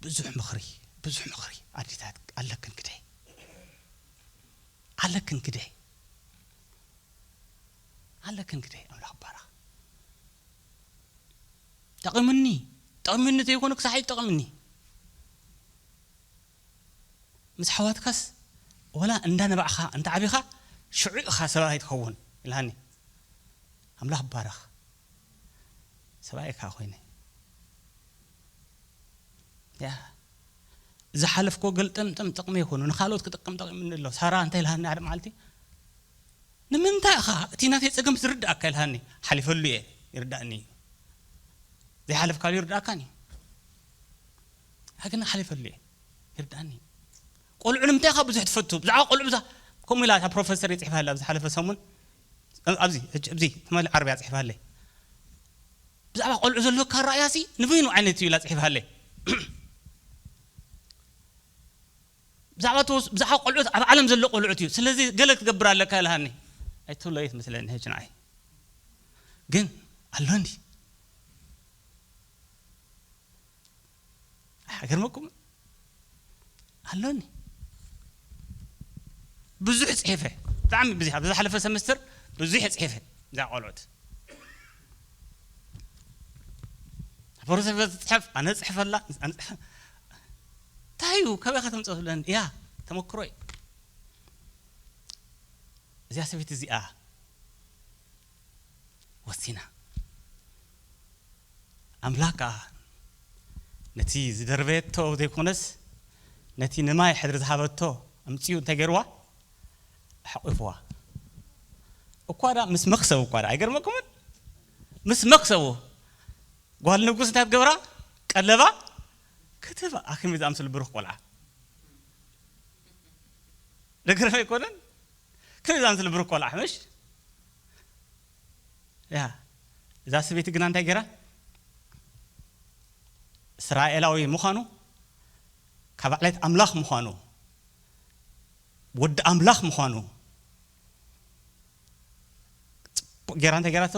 ብዙሕ ምኽሪ፣ ብዙሕ ምኽሪ ኣዴታት ኣለክን ግደ፣ ኣለክን ግደ፣ ኣለክን ግደ። ኣምላኽ ባረኽ። ጠቒሙኒ፣ ጠቒሙኒ ዘይኮነ ክሳዕ ይጠቕምኒ። ምስ ሓዋትካስ ወላ እንዳ ነባዕኻ እንተ ዓቢኻ ሽዑ ኢኻ ሰብኣይ ትኸውን ኢልሃኒ። ኣምላኽ ባረኽ። ሰብኣይ እካ ኮይነ ያ ዝሓለፍኮ ገልጠምጠም ጥቕሚ ይኹኑ ንካልኦት ክጥቅም ጠቂምኒ ኣሎ። ሳራ እንታይ ኢልሃኒ ሓደ መዓልቲ፣ ንምንታይ ኢኻ እቲ ናተይ ጸገም ዝርድኣካ ኢልሃኒ። ሓሊፈሉ እየ፣ ይርዳእኒ እዩ። ዘይሓለፍካሉ ይርዳእካን እዩ። ኣግና ሓሊፈሉ እየ፣ ይርዳእኒ እዩ። ቆልዑ ንምንታይ ኢኻ ብዙሕ ትፈቱ? ብዛዕባ ቆልዑ ብዛ ከምኡ ኢላ እታ ፕሮፌሰር ይጽሕፋ ኣላ ብዝሓለፈ ሰሙን ኣብዚ ሕጂ ኣብዚ ትማሊ ዓርብያ ጽሒፋ ኣለይ። ብዛዕባ ቆልዑ ዘለካ ራእያሲ ንበይኑ ዓይነት እዩ ኢላ ጽሒፋ ኣለይ። ብዛዕባ ተወስ ብዛዕባ ቆልዑት ኣብ ዓለም ዘሎ ቆልዑት እዩ። ስለዚ ገለ ክትገብር ኣለካ ኢልሃኒ። ኣይትብሎ እየ ትመስለኒ ሕጂ ንዓይ። ግን ኣሎ እንዲ ኣይገርመኩም ኣሎኒ። ብዙሕ ጽሒፈ፣ ብጣዕሚ ብዙሕ። ኣብ ዝሓለፈ ሰምስተር ብዙሕ ጽሒፈ። እዛ ቆልዑት ፕሮሰፈ ትጽሕፍ፣ ኣነ ጽሕፈላ። እንታይ እዩ? ካበይ ከተምጽኦ ትብለኒ? እያ፣ ተመክሮ እዩ። እዚኣ ሰበይቲ እዚኣ ወሲና። ኣምላኽ ከኣ ነቲ ዝደርበየቶ ዘይኮነስ፣ ነቲ ንማይ ሕድሪ ዝሃበቶ ኣምጺኡ እንታይ ገይርዋ? ኣሕቂፍዋ። እኳ ደኣ ምስ መኽሰቡ፣ እኳ ደኣ ኣይገርመኩምን? ምስ መኽሰቡ፣ ጓል ንጉስ እንታይ ትገብራ? ቀለባ ክትህባ። ኣክሚ ዝኣምስሉ ብሩኽ ቆልዓ። ደገረም ኣይኮነን? ከመይ ዝኣምስሉ ብሩኽ ቆልዓ፣ ምሽ? ያ፣ እዛ ሰበይቲ ግና እንታይ ገይራ? እስራኤላዊ ምዃኑ፣ ካብ ዓሌት ኣምላኽ ምዃኑ፣ ወዲ ኣምላኽ ምዃኑ፣ ጽቡቕ ገይራ እንታይ ገይራቶ?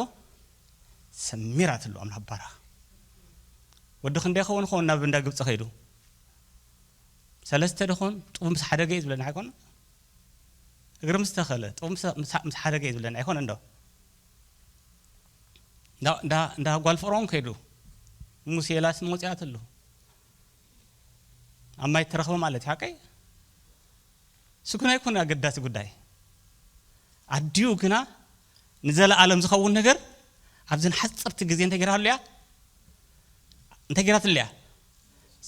ሰሚራትሉ። ኣምላኽ ባረኽ። ወዲ ክንደይ ኸውን ኸውን ናብ እንዳ ግብጺ ከይዱ? ሰለስተ ደኾን ጥቡ ምስ ሓደገ እዩ ዝብለና ኣይኮነ? እግሪ ምስ ተኸለ ጥቡ ምስ፣ ምስ፣ ምስ ሓደገ እዩ ዝብለና ኣይኮነ እንዶ? እንዳ፣ እንዳ፣ እንዳ ጓል ፈርዖን ከይዱ። ሙሴ ኢላስ መውጽኣትሉ። ኣብ ማይ ተረኽበ ማለት እዩ፣ ሓቀይ? እሱ ግን ኣይኮነ ኣገዳሲ ጉዳይ። ኣዲኡ ግና ንዘለኣለም ዝኸውን ነገር ኣብዘን ሓጸርቲ ግዜ እንታይ ገይራሉ እያ? እንታይ ገይራትሉ እያ?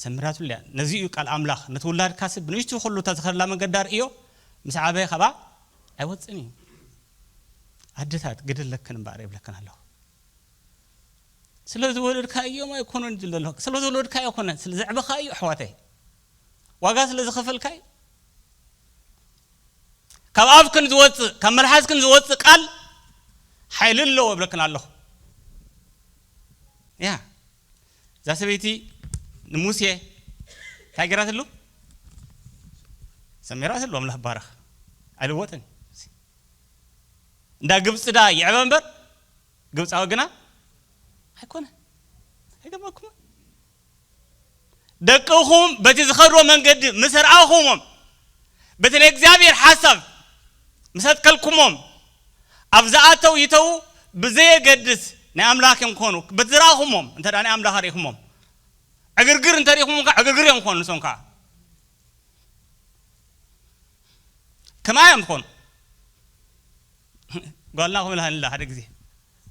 ሰሚራትሉ እያ። ነዚ እዩ ቃል ኣምላኽ፣ "ነቲ ውላድካሲ ብንእሽቱ ኩሉ እታ ዝኸደላ መንገዲ ኣርእዮ፣ ምስ ዓበየ ካብኣ ኣይወጽእን እዩ።" ኣደታት፣ ግደ ኣለክን እምበኣር የብለክን ኣለኹ። ስለ ዝወለድካዮም ኣይኮነን ዝብለ ኣለኹ። ስለ ዝወለድካዮ ኣይኮነን፣ ስለ ዘዕበኻዮ ኣሕዋተይ። ዋጋ ስለ ዝኸፈልካዮ። ካብ ኣፍክን ዝወጽእ፣ ካብ መልሓስክን ዝወጽእ ቃል ሓይሊ ኣለዎ እብለክን ኣለኹ። ያ፣ እዛ ሰበይቲ ንሙሴ እንታይ ገይራትሉ? ሰሚራትሉ፣ ኣምላኽ ባረኽ። ኣይልወጥን። እንዳ ግብጺ ዳ ይዕበ እምበር፣ ግብጻዊ ግና ኣይኮነ። ኣይገባኩምን? ደቅኹም በቲ ዝኸድዎ መንገዲ ምስ ኣርኣኹሞም፣ በቲ ናይ እግዚኣብሔር ሓሳብ ምስ ኣትከልኩሞም፣ ኣብ ዝኣተው ይተዉ ብዘየገድስ ናይ ኣምላኽ እዮም ክኾኑ። በቲ ዝረኣኹሞም፣ እንተ ደኣ ናይ ኣምላኽ ኣርኢኹሞም፣ ዕግርግር እንተ ርኢኹሞም ከኣ ዕግርግር እዮም ክኾኑ ንሶም ከኣ። ከማይ እዮም ዝኾኑ። ጓልና ከምኡ ኢላትኒ ኣላ ሓደ ግዜ።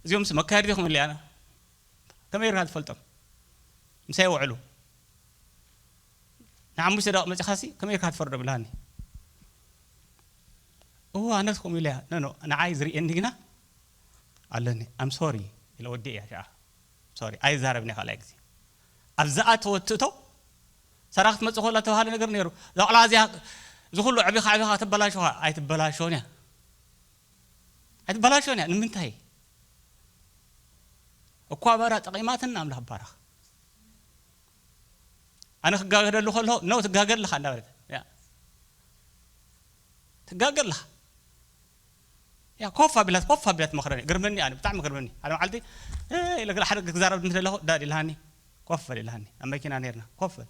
እዚኦምስ መካየድቲ ዲኹም ኢለያ። ከመይ ጌርካ ትፈልጦም? ምሳይ ይውዕሉ። ንሓሙሽተ ደቂቕ መጺኻሲ ከመይ ጌርካ ትፈርዶም ኢላትኒ። እዋ፣ ኣነስ ከምኡ ኢለያ። ኖ፣ ኖ፣ ንዓይ ዝርእየኒ ግና ኣለኒ። I'm sorry ኢለ ወዲኤያ ሽዓ። ሶሪ፣ ኣይዛረብን እየ ካልኣይ ግዜ። ኣብ ዝኣተወ ትእቶ ሰራኽ ትመጽእ ኮላ ተባሃለ ነገር ነይሩ። እዛ ቆልዓ እዚኣ እዚ ኩሉ ዕቢኻ ዕቢኻ ተበላሽዋ ኣይትበላሽውን እያ። ኣይትበላሽውን እያ። ንምንታይ? እኳ ባራ ጠቒማትና ኣምላኽ ባረኽ። ኣነ ክጋገደሉ ከለኹ፣ "ነው ትጋገ ኣለኻ" እንዳበለት። ያ። ትጋገ ኣለኻ። ያ፣ ኮፍ ኣቢላት፣ ኮፍ ኣቢላት መኽረኒ። ግርመኒ ኣነ፣ ብጣዕሚ ግርመኒ። ሓደ መዓልቲ፣ "እ" ኢለ ገለ ሓደ ክዛረብ ምስ ደለኹ፣ "ዳድ" ኢልሃኒ። "ኮፍ በል" ኢልሃኒ። ኣብ መኪና ነይርና። "ኮፍ በል።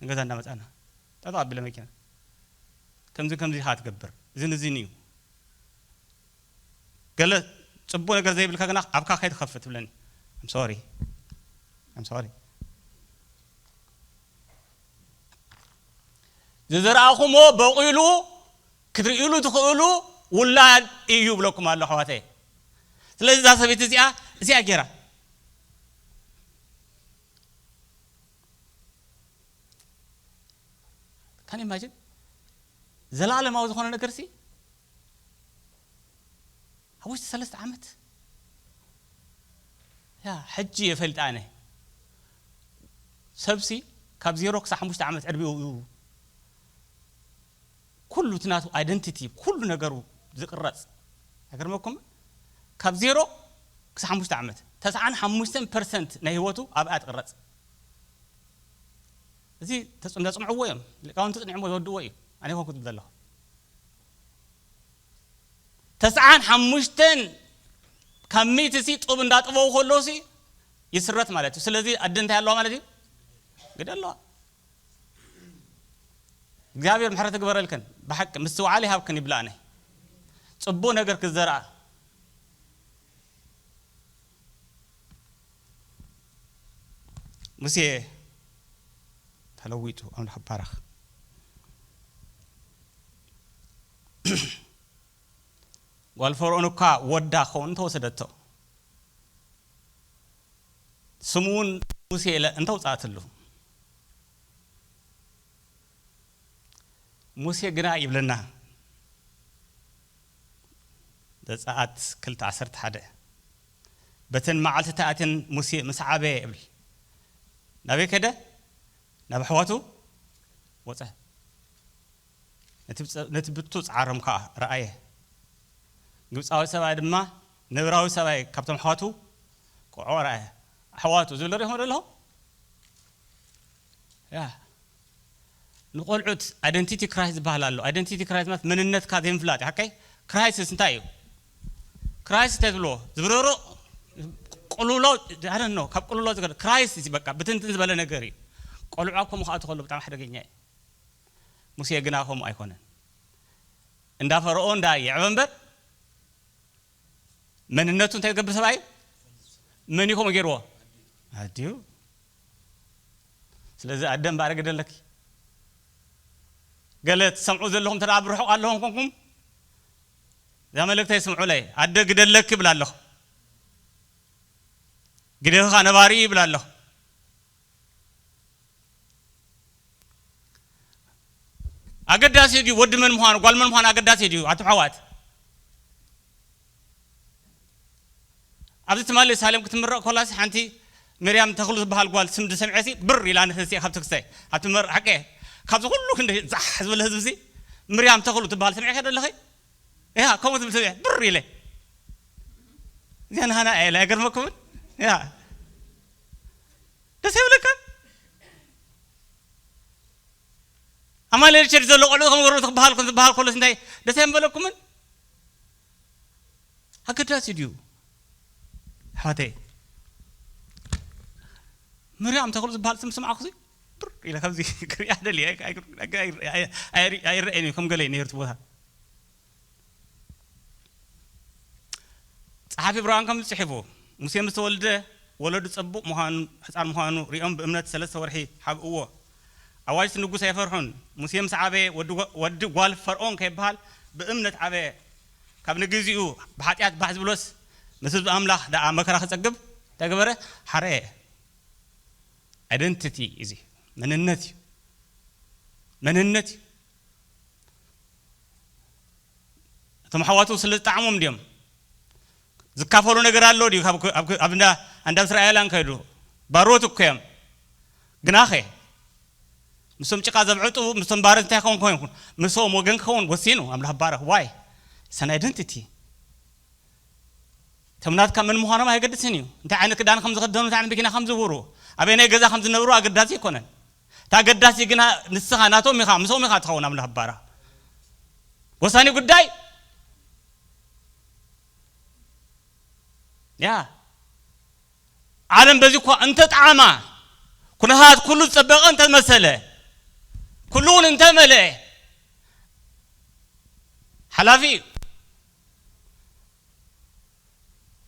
ንገዛ እንዳመጻና." ጠጠው ኣቢለ መኪና። "ከምዚ ከምዚ ኢኻ ትገብር። እዝን እዝን እዩ። ገለ ጽቡቕ ነገር ዘይብልካ ግና ኣብካ ከይትኸፍት" ትብለኒ። I'm sorry. I'm sorry. ዝዘራእኹሞ በቑሉ ክትርእሉ ትኽእሉ ውላድ እዩ ብለኩም ኣሎ ኣሕዋተይ። ስለዚ እዛ ሰበይቲ እዚኣ፣ እዚኣ ጌራ። Can you imagine? ዘላለማዊ ዝኾነ ነገርሲ ኣብ ውሽጢ ሰለስተ ዓመት። ያ፣ ሕጂ እየ ፈሊጠ ኣነ። ሰብሲ ካብ ዜሮ ክሳብ ሓሙሽተ ዓመት ዕድሚኡ እዩ ኩሉ እቲ ናቱ ኣይደንቲቲ፣ ኩሉ ነገሩ ዝቕረጽ። ኣይገርመኩም? ካብ ዜሮ ክሳብ ሓሙሽተ ዓመት፣ ተስዓን ሓሙሽተን ፐርሰንት ናይ ህይወቱ ኣብኣ ትቕረጽ። እዚ ተጽ-፣ እንዳጽንዕዎ እዮም። ሊቃውንቲ ጽኒዕሞ ዝወድዎ እዩ። ኣነ ይኮንኩ ዝብል ዘለኹ። ተስዓን ሓሙሽተን ካብ ሚእቲ ሲ ጡብ እንዳጥበው ከለውሲ ይስረት ማለት እዩ። ስለዚ ኣደ እንታይ ኣለዋ ማለት እዩ? ግደ ኣለዋ። እግዚኣብሔር ምሕረት ይግበረልክን። ብሓቂ ምስትውዓል ይሃብክን ይብላ ኣነ። ጽቡቕ ነገር ክዘርኣ። ሙሴ ተለዊጡ ኣምላኽ ይባረኽ። ጓል ፈርዖን እኳ ወዳ ክኸውን እንተወሰደቶ፣ ስሙ እውን ሙሴ ኢለ እንተውፅኣትሉ፣ ሙሴ ግና ይብለና፣ ዘፀኣት ክልተ ዓሰርተ ሓደ፣ በተን መዓልትታትን ሙሴ ምስ ዓበየ ይብል። ናበይ ከደ? ናብ ኣሕዋቱ ወፀ። ነቲ ብፀ-፣ ነቲ ብርቱዕ ፃዕሮም ከዓ ረኣየ። ግብፃዊ ሰብኣይ ድማ ነብራዊ ሰብኣይ ካብቶም ኣሕዋቱ ቆዖ ረኣየ። ኣሕዋቱ ዝብል ሪኢኹም ዶ ኣለኹም? ያ። ንቆልዑት ኣይደንቲቲ ክራይስ ዝበሃል ኣሎ። ኣይደንቲቲ ክራይስ ማለት መንነትካ ዘይምፍላጥ እዩ። ሓቀይ? ክራይስስ እንታይ እዩ? ክራይስ እንታይ ትብልዎ? ዝብረሮ ቅልውላው፣ I don't know፣ ካብ ቅልውላው ዝገ-፣ ክራይስ እዚ በቃ ብትንትን ዝበለ ነገር እዩ። ቆልዑ ኣብ ከምኡ ክኣቱ ከሎ ብጣዕሚ ሓደገኛ እዩ። ሙሴ ግና ከምኡ ኣይኮነን። እንዳ ፈርዖን እንዳ የዕበ እምበር መንነቱ እንታይ ዝገብር ሰብኣይ? መን እዩ ከምኡ ገይርዎ? ኣዲኡ። ስለዚ ኣደ እምበኣር ግደለኪ። ገለ ትሰምዑ ዘለኹም ተደኣ ብርሑቕ ኣለኹም ኮንኩም፣ እዛ መልእክተይ ስምዑለይ። ኣደ ግደለኪ ይብል ኣለኹ። ግደፍኻ ነባሪ ይብል ኣለኹ። ኣገዳሲ ድዩ ወዲ መን ምዃኑ፣ ጓል መን ምዃኑ ኣገዳሲ ድዩ? ኣቱም ኣሕዋት፣ ኣብዚ ትማሊ ሳሌም ክትምረቕ ኮላሲ ሓንቲ ምርያም ተኽሉ ዝበሃል ጓል ስም ዝሰምዐሲ ብር ኢላ ንተንስኤ ካብቲ ክስታይ ኣብቲ መር-፣ ሓቀ፣ ካብዚ ኩሉ ክንዲ ዛሕ ዝበለ ህዝብሲ ምርያም ተኽሉ ትበሃል ሰሚዕካ ዶ ኣለኺ? ያ፣ ከምኡ ትብል ሰብ እያ። ብር ኢለ። እዚኣ ንሃና እያ ኢለ፣ ኣይገርመኩምን? ያ። ደስ ይብለካ? ኣማኑኤል ቸርች ዘሎ ቆልዑ ከም ገረቱ ክበሃል፣ ከም ዝበሃል ከሎስ እንታይ ደስ ኣይምበለኩምን? ኣገዳሲ ድዩ? ኣሕዋተይ፣ ምርያም ተኽሉ ዝበሃል ስም ስምዓኩሲ ብር ኢለ ከምዚ ክሪኣ ደልየ፣ ኣይ-፣ ኣይ-፣ ኣይ-፣ ኣይ-፣ ኣይረኣየን እዩ፣ ከም ገለ እዩ ነይሩ እቲ ቦታ። ጸሓፊ ዕብራውያን ከምዚ ጽሒፉ፣ "ሙሴ ምስ ተወልደ፣ ወለዱ ጸቡቕ ምዃኑ፣ ሕጻን ምዃኑ ሪኦም ብእምነት ሰለስተ ወርሒ ሓብእዎ። ኣዋጅቲ ንጉስ ኣይፈርሑን። ሙሴ ምስ ዓበየ፣ ወዲ ጓ-፣ ወዲ ጓል ፈርዖን ከይበሃል ብእምነት ዓበየ። ካብ ንግዚኡ ብሓጢኣት ባህ ዝብሎስ፣ ምስ ህዝቢ ኣምላኽ ደኣ መከራ ክጸግብ እንታይ ገበረ? ሓረየ።" ኣይደንቲቲ እዚ መንነት እዩ። መንነት እዩ። እቶም ኣሕዋቱ ስለ ዝጠዓሞም ድዮም? ዝካፈሉ ነገር ኣሎ ድዩ? ካብ፣ ኣብ፣ ኣብ እንዳ፣ እንዳ እስራኤል እንከዱ ባሮት እኮ እዮም። ግናኸ ምስቶም ጭቃ ዘብዕጡ ምስቶም ባረት እንታይ ክኸውን ክኸውን ይኹን ምስኦም ወገን ክኸውን ወሲኑ ኣምላኽ ባረኽ ዋይ ሰን ኣይደንቲቲ ተምናትካ መን ምዃኖም ኣየገድስን እዩ እንታይ ዓይነት ክዳን ከም ዝኽደኑ እንታይ ዓይነት መኪና ከም ዝውሩ ኣበይ ናይ ገዛ ከም ዝነብሩ ኣገዳሲ ኣይኮነን እቲ ኣገዳሲ ግና ንስኻ ናቶም ኢኻ ምስኦም ኢኻ ትኸውን ኣምላኽ ባረኽ ወሳኒ ጉዳይ ያ ዓለም በዚ እኳ እንተጠዓማ ኩነታት ኩሉ ዝጸበቐ እንተመሰለ ኩሉ እውን እንተመልአ ሓላፊ እዩ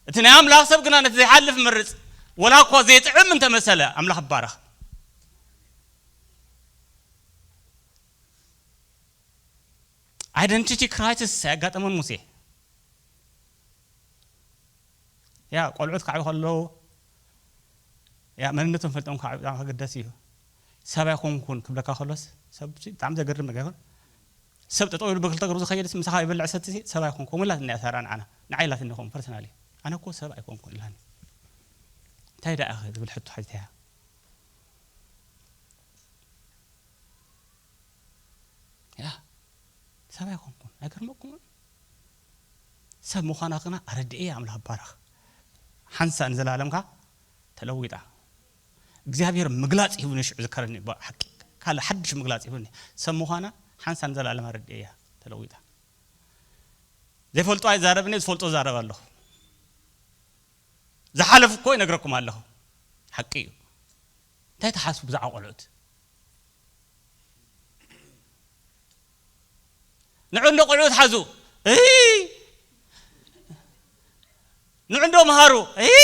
እቲ ናይ ኣምላኽ ሰብ ግና ነቲ ዘይሓልፍ ምርጽ ወላ እኳ ዘይጥዕም እንተመሰለ ኣምላኽ ይባረኽ identity crisis ኣያጋጠመን ሙሴ ያ ቆልዑት ክዓቢ ከለዉ ያ መንነቶም ፈልጦም ክዓቢ ብጣዕሚ ከገደስ እዩ ሰብ ኣይኮንኩን ክብለካ ከሎስ ሰብ ብጣዕሚ ዘገርም ነገር ይኮን ሰብ ጠጠው ኢሉ ብክልተ እግሩ ዝኸይድ ምሳኻ ይበልዕ ሰቲ ሰብ ኣይኮንኩን ምላት እኒኣ ሳራ ንዓና ንዓይ ኢላትኒ ይኸውን ፐርሰናሊ ኣነ እኮ ሰብ ኣይኮንኩን ኢላኒ እንታይ ደኣ ዝብል ሕቶ ሓቲተያ ያ ሰብ ኣይኮንኩን ኣይገርመኩምን ሰብ ምዃና ግና ኣረድኤ ኣምላኽ ባረኽ ሓንሳ ንዘላለምካ ተለዊጣ እግዚኣብሔር ምግላፅ ሂቡኒ ሽዑ ዝከረኒ ሓቂ ካልእ ሓድሽ ምግላፅ ሂቡኒ ሰብ ምዃና ሓንሳ ንዘላለም ኣረድኤ እያ ተለዊጣ ዘይፈልጦ ኣይዛረብኒ ዝፈልጦ ዛረብ ኣለኹ ዝሓለፍ እኮ ይነግረኩም ኣለኹ ሓቂ እዩ እንታይ ትሓስቡ ብዛዕባ ቆልዑት ንዑ እንዶ ቆልዑት ሓዙ እይ ንዑ እንዶ መሃሩ እይ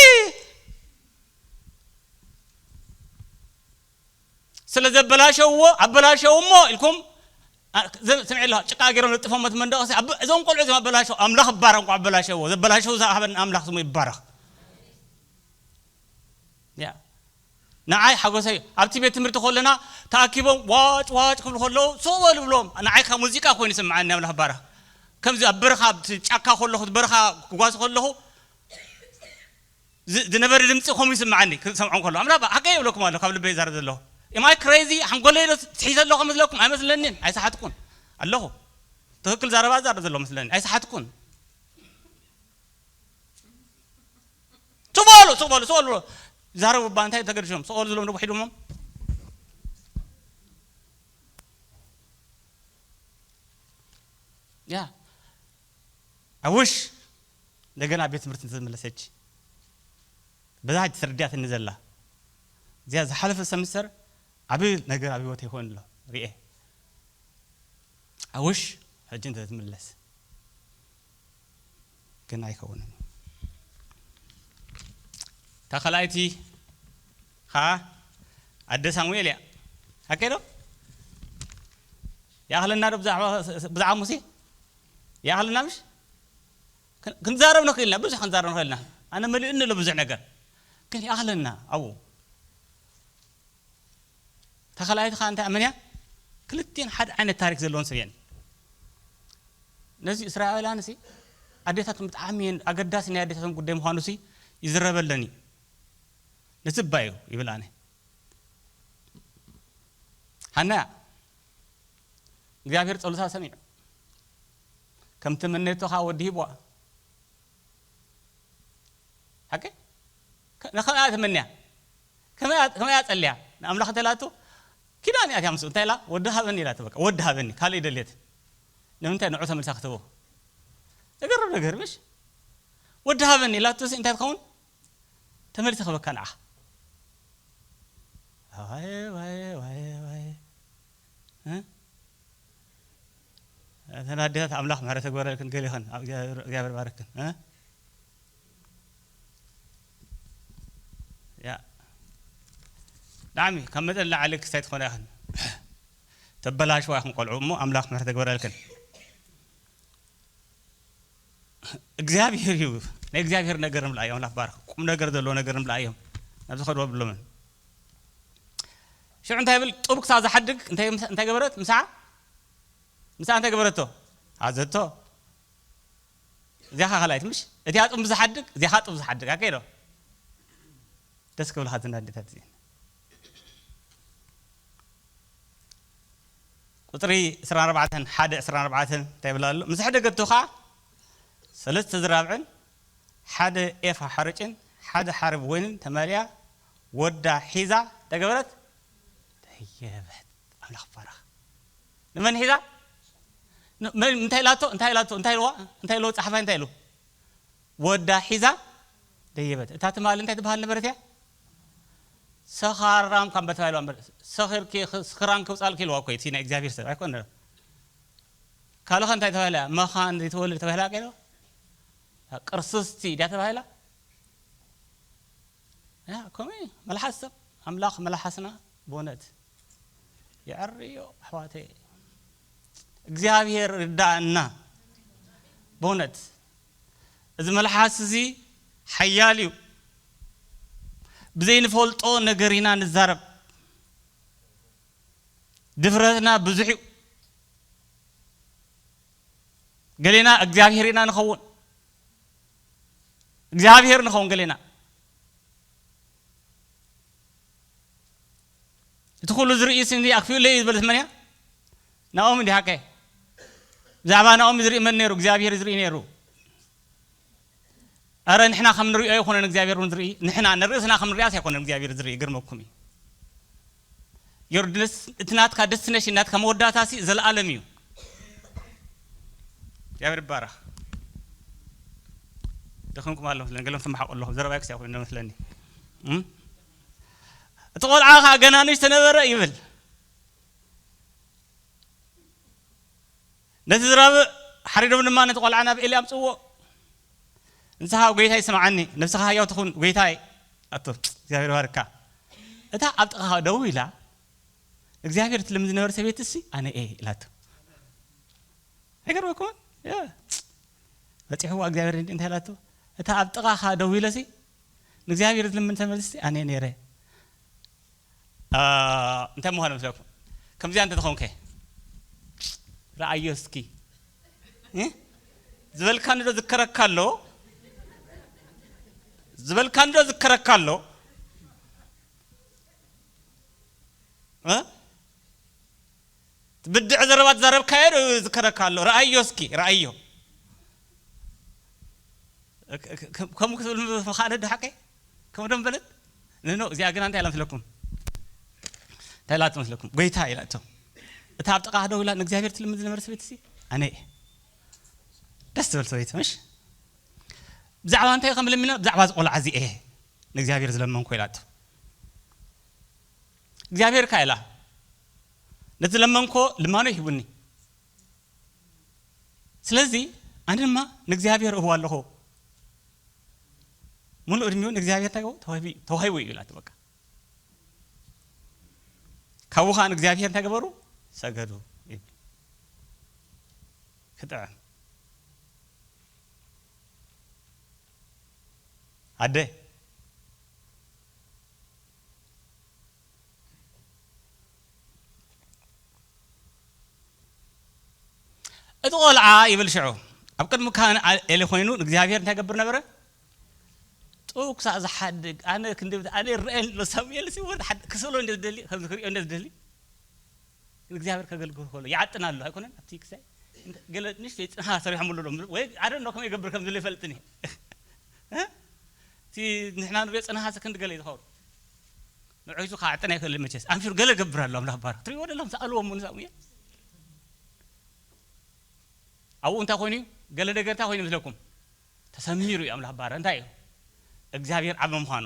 ስለ ዘበላሸውዎ ኣበላሸው እሞ ኢልኩም ስምዒ ኣለዋ ጭቃ ገይሮም ለጥፎም እቲ መንደቕ እዞም ቆልዑ እዞም ኣበላሸው ኣምላኽ ይባረክ እንኳ ኣበላሸውዎ ዘበላሸው ዝሃበን ኣምላኽ ስሙ ይባረክ ንዓይ ሓጎሰይ ኣብቲ ቤት ትምህርቲ ከለና ተኣኪቦም ዋጭ ዋጭ ክብሉ ከለዉ ስቕ በሉ ብሎም ንዓይ ካብ ሙዚቃ ኮይኑ ይስምዓኒ ኣምላኽ ባረኽ ከምዚ ኣብ በረኻ ጫካ ከለኹ በረኻ ክጓዝ ከለኹ ዝነበረ ድምፂ ከምኡ ይስምዓኒ ክሰምዖም ከሎ ኣምላኽ ሓቀ ይብለኩም ኣሎ ካብ ልበይ ይዛረብ ዘለኹ ኢማይ ክሬዚ ሓንጎለይ ዶ ትሒዘ ኣለኹ መስለኩም ኣይመስለኒን ኣይሰሓትኩን ኣለኹ ትክክል ዘረባ ዛረብ ዘሎ መስለኒ ኣይሰሓትኩን ስቕ በሉ ስቕ በሉ ስቕ በሉ ዛረቡ እባ እንታይ ተገድሾም ስቕ በሉ ዝሎም ዶ ሒዶሞም ያ ኣውሽ እንደገና ቤት ትምህርቲ እንተዝመለሰች በዛ ሕጂ ተረዲኣትኒ ዘላ እዚኣ ዝሓለፈ ሰምስተር ዓብዪ ነገር ኣብ ህይወት ይኾን ኣሎ ርኤ ኣውሽ ሕጂ እንተትምለስ ግን ኣይከውንን እታ ካልኣይቲ ከዓ ኣደ ሳሙኤል እያ ኣከይ ዶ ይኣኽለና ዶ ብዛዕባ ሙሴ ይኣኽለና ምሽ ክንዛረብ ንኽእልና ብዙሕ ክንዛረብ ንኽእልና ኣነ መሊኡኒ ኣሎ ብዙሕ ነገር ግን ይኣኽለና ኣብኡ ተኸላይትኻ እንታይ መን እያ ክልቲን ሓደ ዓይነት ታሪክ ዘለዎን ሰብ እየን ነዚ እስራኤላን ሲ ኣዴታቶም ብጣዕሚ እየን ኣገዳሲ ናይ ኣዴታቶም ጉዳይ ምዃኑ ሲ ይዝረበለን እዩ ነዚ እባ እዩ ይብል ኣነ ሃና እግዚኣብሔር ጸሎታ ሰሚዑ ከም ትምነየቶ ኸዓ ወዲ ሂብዋ ሓቂ ንኸምኣ ትምንያ ከመያ ጸልያ ንኣምላኽ እንተላቱ ኪዳን እያ ምስኡ እንታይ ኢላ ወዲ ሃበኒ ኢላ ትበቃ ወዲ ሃበኒ ካልእ ይደልየት ንምንታይ ንዑ ተመልሳ ክትቦ ዘገርም ነገር ምሽ ወዲ ሃበኒ ኢላቱ እንታይ ትኸውን ተመልሰ ክበካ ንዓ እተን ኣዴታት ኣምላኽ ምሕረት ተግበረልክን ገሊኽን እግዚኣብሔር ባረክን ያ ዳዕሚ ካብ መጠን ላዓሊ ክስታይ ትኾና ኢኽን ተበላሽዋ ኢኽን ቆልዑ እሞ ኣምላኽ ምሕረት ተግበረልክን እግዚኣብሔር እዩ ናይ እግዚኣብሔር ነገር ንብላ እዮም ኣምላኽ ባርክ ቁም ነገር ዘለዎ ነገር ንብላ እዮም ናብ ዝኸድዎ ብሎምን ሽዑ እንታይ ይብል ጡብ ክሳብ ዝሓድግ እንታይ ገበረት ምሳዓ ምሳዓ እንታይ ገበረቶ ኣዘቶ እዚኣ ኸ ካልኣይት ምሽ እቲኣ ጡብ ዝሓድግ እዚኣ ጡብ ዝሓድግ ኣከይ ዶ ደስ ክብልኻ ዝናድታት እዚአን ቁፅሪ ዕስራን ኣርባዕተን፣ ሓደ ዕስራን ኣርባዕተን እንታይ ይብል ኣሎ? ምስ ሕደገቱ ኸዓ ሰለስተ ዝራብዕን ሓደ ኤፋ ሓርጭን ሓደ ሓርብ ወይንን ተመሊኣ ወዳ ሒዛ ተገበረት፣ ደየበት። ኣምላኽ ይባረኽ። ንመን ሒዛ? ን-፣ መን፣ እንታይ ኢላቶ? እንታይ ኢላቶ? እንታይ ኢልዋ? እንታይ ኢልዎ? ጸሓፋይ እንታይ ኢሉ? ወዳ ሒዛ ደየበት። እታ ትማሊ እንታይ ትበሃል ነበረት እያ? ሰኻራም ካብ በተባይልዋ እምበር፣ ሰኺርኪ፣ ስኽራን ከውጻልኪ ኢልዋ እኮ እዩ እቲ ናይ እግዚኣብሔር ሰብ ኣይኮነ። ካልኸ እንታይ ተባሂላ? መኻን ዘይትወልድ ተባሂላ ቀይሮ? ቅርስስቲ ድያ ተባሂላ? ያ፣ ከምኡ እዩ። መልሓስ ሰብ፣ ኣምላኽ መልሓስና ብእውነት የዐርዮ፣ ኣሕዋተይ። እግዚኣብሔር ርዳእና። ብእውነት እዚ መልሓስ እዚ ሓያል እዩ። ብዘይንፈልጦ ነገር ኢና ንዛረብ። ድፍረትና ብዙሕ እዩ። ገሌና እግዚኣብሔር ኢና ንኸውን። እግዚኣብሔር ንኸውን ገሌና። እቲ ኩሉ ዝርኢ ስንዲ ኣክፊኡለይ እዩ ዝበለት መን እያ? ናኦሚ እንዲ ሓቀ። ብዛዕባ ናኦሚ ዝርኢ መን ነይሩ? እግዚኣብሔር ዝርኢ ነይሩ። ኣረ ንሕና ከም ንሪኦ ኣይኮነን እግዚኣብሔር እውን ዝርኢ። ንሕና ንርእስና ከም ንሪኣስ ኣይኮነን እግዚኣብሔር ዝርኢ። ይገርመኩም እዩ። ዮርድንስ እቲ ናትካ ደስቲኔሽን፣ ናትካ መወዳእታ ሲ ዘለኣለም እዩ። እግዚኣብሔር ይባረኽ። ደኸምኩም ኣለኹ፣ ገለም ትመሓቑ ኣለኹ። ዘረባይ ክሳብ ኮይኑ መስለኒ። እም? እቲ ቆልዓ ኸዓ ገና ንእሽቶ ነበረ ይብል። ነቲ ዝራብእ ሓሪዶም ድማ ነቲ ቆልዓ ናብ ኤሊ ኣምጽዎ። ንስኻ ጎይታይ ስምዓኒ፣ ነብስኻ ህያው ትኹን ጎይታይ። ኣቶ እግዚኣብሔር ባርካ። እታ ኣብ ጥቓኻ ደው ኢላ እግዚኣብሔር ትልምን ዝነበረ ሰበይቲ እሲ ኣነ እየ ኢላቶ። ኣይገርመኩምን? ያ። በጺሕዋ እግዚኣብሔር እንዲ እንታይ ኢላቶ? እታ ኣብ ጥቓኻ ደው ኢለሲ ንእግዚኣብሔር ዝልምን ሰበይቲ እሲ ኣነ እየ ነይረ። አ፣ እንታይ ምዃኑ መስለኩም? ከምዚኣ እንተተኾንከ? ረኣዮ እስኪ። እ? ዝበልካኒ ዶ ዝከረካ ኣሎ? ዝበልካኒ ዶ ዝከረካ ኣሎ? እ? ብድዕ ዘረባ ትዛረብካዮ ዶ ዝከረካ ኣሎ? ረኣዮ እስኪ፣ ረኣዮ። ከ-፣ ከ-፣ ከምኡ ክትብል ምኻነ ዶ ሓቀይ? ከምኡ ዶ ምበለት? ንኖ፣ እዚኣ ግና እንታይ ኢላ መስለኩም? እንታይ ኢላ ትመስለኩም? ጎይታ ኢላ እቶ። እታ ኣብ ጥቓ ደው ኢላ ንእግዚኣብሔር ትልምን ዝነበረ ሰበይቲ ሲ፣ ኣነ እየ። ደስ ትብል ሰበይቲ፣ ምሽ? ብዛዕባ እንታይ ከም ለሚና? ብዛዕባ እዚ ቆልዓ እዚ እየ ንእግዚኣብሔር ዝለመንኮ ኢላ እቶ። እግዚኣብሔር ከ ኢላ፣ ነቲ ለመንኮ ልማኖ ይህቡኒ። ስለዚ ኣነ ድማ ንእግዚኣብሔር እህቦ ኣለኹ። ሙሉእ ዕድሚኡ ንእግዚኣብሔር እንታይ ገቡ? ተዋሂቡ እዩ፣ ተዋሂቡ እዩ ኢላቶ በቃ። ካብኡ ኸዓ ንእግዚኣብሔር እንታይ ገበሩ? ሰገዱ ይብል። ክጥዕም። ኣደ። እቲ ቆልዓ ይብል ሽዑ ኣብ ቅድሚ ካህን አ-፣ ኤሊ ኮይኑ ንእግዚኣብሔር እንታይ ገብር ነበረ? ጥው ክሳዕ ዝሓድግ፣ ኣነ ክንዲ፣ ኣነ ይረኣየኒ ኣሎ ሳሙኤል ሲ ወዲ ሓድ-፣ ክስእሎ እንደ ዝደሊ፣ ከምዚ ክሪኦ እንደ ዝደሊ። ግን እግዚኣብሔር ከገልግል ከሎ ይዓጥን ኣሎ ኣይኮነን? ኣብቲ ክሳይ ገለ ንእሽተይ ጽንሃ ሰሪሖምሉ ዶ ወይ ኣደ እንዶ ከመይ ይገብር ከም ዘሎ ይፈልጥን እየ። እ? እቲ ንሕና ንሪኦ ጽንሃ ክንዲ ገለ እዩ ዝኸውን። ንዑ ሒዙ ክዓጥን ኣይክእልን መቸስ። ኣምሽር ገለ ገብር ኣሎ ኣምላኽ ባርኽ። ትሪእዎ ደለኹም ሰኣልዎ እሞ ንሳሙኤል። ኣብኡ እንታይ ኮይኑ እዩ? ገለ ነገር እንታይ ኮይኑ ይመስለኩም? ተሰሚሩ እዩ ኣምላኽ ባርያ። እንታይ እዩ? እግዚኣብሔር ዓቢ ምዃኑ፣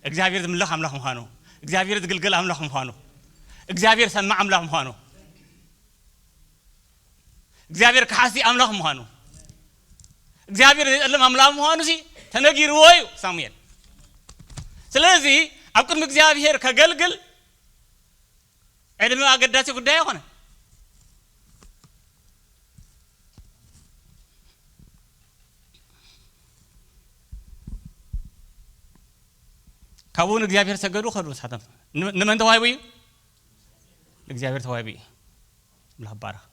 እግዚኣብሔር ዝምለኽ ኣምላኽ ምዃኑ፣ እግዚኣብሔር ዝግልገል ኣምላኽ ምዃኑ፣ እግዚኣብሔር ሰማዕ ኣምላኽ ምዃኑ፣ እግዚኣብሔር ከሓሲ ኣምላኽ ምዃኑ፣ እግዚኣብሔር ዘይጸልም ኣምላኽ ምዃኑ ሲ ተነጊርዎ እዩ ሳሙኤል። ስለዚ ኣብ ቅድሚ እግዚኣብሔር ከገልግል ዕድመ ኣገዳሲ ጉዳይ ኣይኮነን። ካብኡ ንእግዚኣብሔር ሰገዱ፣ ከዱ ንሳቶም። ን-፣ ንመን ተዋሂቡ እዩ? ንእግዚኣብሔር ተዋሂቡ እዩ። ኣምላኽ ይባረኽ።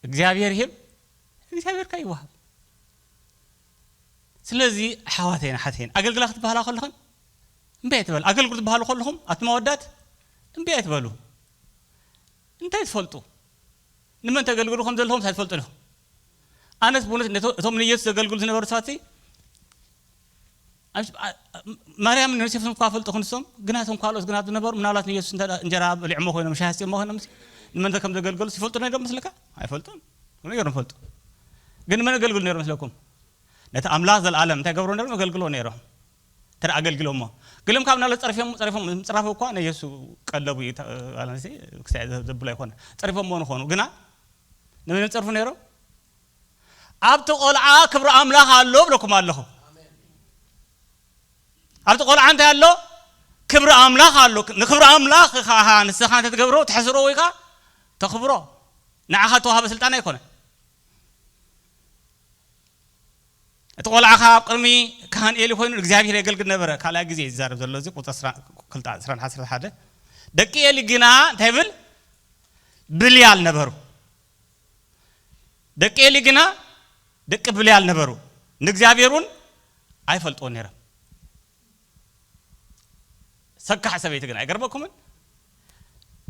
እግዚኣብሔር ይህብ፣ እግዚኣብሔር ከኣ ይወሃብ። ስለዚ ኣሕዋተይን ኣሓተይን ኣገልግላ ክትበሃላ ከለኹም እምበይ ትበል። ኣገልግሉ ትበሃሉ ከለኹም ኣቱም ኣወዳት እምቢ ኣይትበሉ። እንታይ ትፈልጡ? ንመን ተገልግሉ ከም ዘለኹም ኣይትፈልጡ ኢኹም። ኣነስ ብእውነት ነቶ-፣ እቶም ንኢየሱስ ዘገልግሉ ዝነበሩ ሰባት ኣምስ-፣ ኣ-፣ ኣ-፣ ማርያምን ዮሴፍን እኳ ፈልጡ ክንሶም፣ ግና እቶም ካልኦት ግና ዝነበሩ ምናልባት ንኢየሱስ እንተ እንጀራ በሊዖሞ ኮይኖም፣ ሻሂ ኣስትዮሞ ኮይኖም፣ ንመን ከም ዘገልገሉስ ይፈልጡ ነይሮም መስለካ? ኣይፈልጡን። ከመይ ገይሮም ፈልጡ? ግን መን የገልግሉ ነይሮም መስለኩም? ነቲ ኣምላኽ ዘለኣለም እንታይ ገብሩ ነይሮም? የገልግልዎ ነይሮም። እንተ ደኣ ኣገልግሎሞ። ገሎም ካብ ናለ ጸርፊም-፣ ጸርፎም፣ ምጽራፍ እኳ ንኢየሱስ ቀለቡ እዩ፣ ተ-፣ ኣለ፣ ክሳዕ ዘ-፣ ዘብሎ ኣይኮነ። ጸርፎሞ ንኾኑ። ግና ንመን ጸርፉ ነይሮም? ኣብቲ ቆልዓ ክብሪ ኣምላኽ ኣሎ ብለኩም ኣለኹ። ኣብቲ ቆልዓ እንታይ ኣሎ? ክብሪ ኣምላኽ ኣሎ። ንክብሪ ኣምላኽ ኢኻ ንስኻ እንተ ትገብሮ፣ ትሕስሮ ወይ ከኣ ተኽብሮ። ንዓኻ እተዋህበ ስልጣን ኣይኮነን። እቲ ቆልዓ ኸኣ ኣብ ቅድሚ ካህን ኤሊ ኮይኑ እግዚኣብሔር የገልግል ነበረ። ካልኣይ ግዜ እዩ ዝዛረብ ዘሎ እዚ፣ ቁጽሪ ዕስራ፣ ክልተ፣ ዕስራን ዓሰርተ ሓደ። ደቂ ኤሊ ግና እንታይ ይብል? ብልያል ነበሩ። ደቂ ኤሊ ግና ደቂ ብልያል ነበሩ፣ ንእግዚኣብሔር እውን ኣይፈልጥዎ ነይሮም። ሰካሕ ሰበይቲ ግን ኣይገርመኩምን?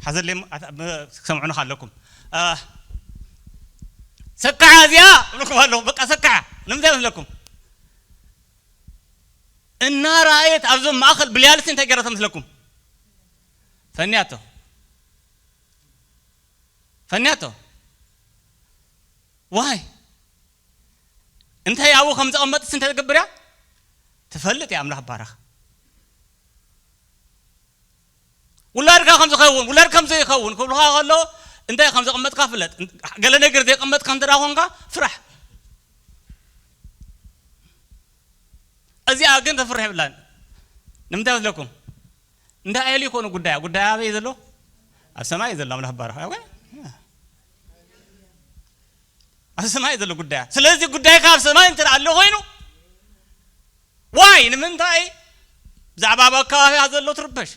ሓዘለይ እሞ፣ ኣታ-፣ ብ-፣ ክሰምዑኒ ከለኩም። አ፣ ሰካዓ እዚኣ እብለኩም ኣለኹ። በቃ ሰካዓ። ንምንታይ መስለኩም? እናረኣየት ኣብዞም ማእከል ብልያልሲ እንታይ ገይራ ትመስለኩም? ፈንያቶ። ፈንያቶ። ዋይ። እንታይ ኣብኡ ከም ዘቐመጥስ እንታይ ትገብር እያ? ትፈልጥ እያ። ኣምላኽ ባረኽ። ውላድካ ከም ዝኸውን፣ ውላድ ከም ዘይኸውን ክብልኻ ከሎ፣ እንታይ ከም ዘቐመጥካ ፍለጥ። ገለ ነገር ዘይቀመጥካ እንተ ደኣ ኾንካ፣ ፍራሕ። እዚኣ ግን ተፍርሕ የብላን። ንምንታይ መስለኩም? እንዳ ኤሊ ይኮኑ ጉዳያ። ጉዳያ ኣበይ ዘሎ? ኣብ ሰማይ ዘሎ። ኣምላኽ ባረኽ። ኣብ፣ ኣብ ሰማይ ዘሎ ጉዳያ። ስለዚ ጉዳይካ ኣብ ሰማይ እንተ ደኣ ኣሎ ኮይኑ፣ ዋይ፣ ንምንታይ ብዛዕባ ኣብ ኣካባቢያ ዘሎ ትርበሽ?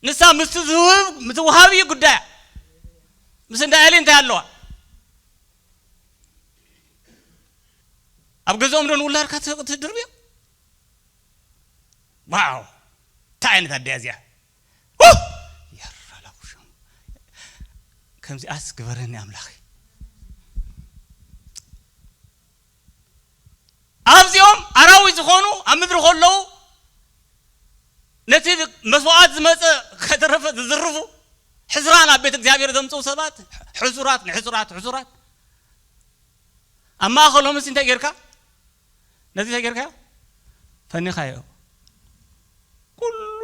ንሳ ምስቲ ዝህብ-፣ ምትውሃብ እዩ ጉዳያ። ምስ እንዳ ኤሊ እንታይ ኣለዋ? ኣብ ገዝኦም ዶ ንውላድካ ት-፣ ትድርብዮ? ዋው! እንታይ ዓይነት ኣደያ እዚኣ? ውህ! የራላኩ ሸሙ። ከምዚኣስ ግበረኒ ኣምላኸይ። ኣብዚኦም ኣራዊት ዝኾኑ ኣብ ምድሪ ከለዉ ነቲ መስዋዕት ዝመጸ ከተረፈ ዝዝርፉ፣ ሕስራን ኣብ ቤት እግዚኣብሔር ዘምጽኡ ሰባት፣ ሕሱራት፣ ንሕሱራት፣ ሕሱራት። ኣብ ማእከሎምስ እንታይ ጌርካ? ነዚ እንታይ ጌርካ? ፈኒኻዮ። ኩሉ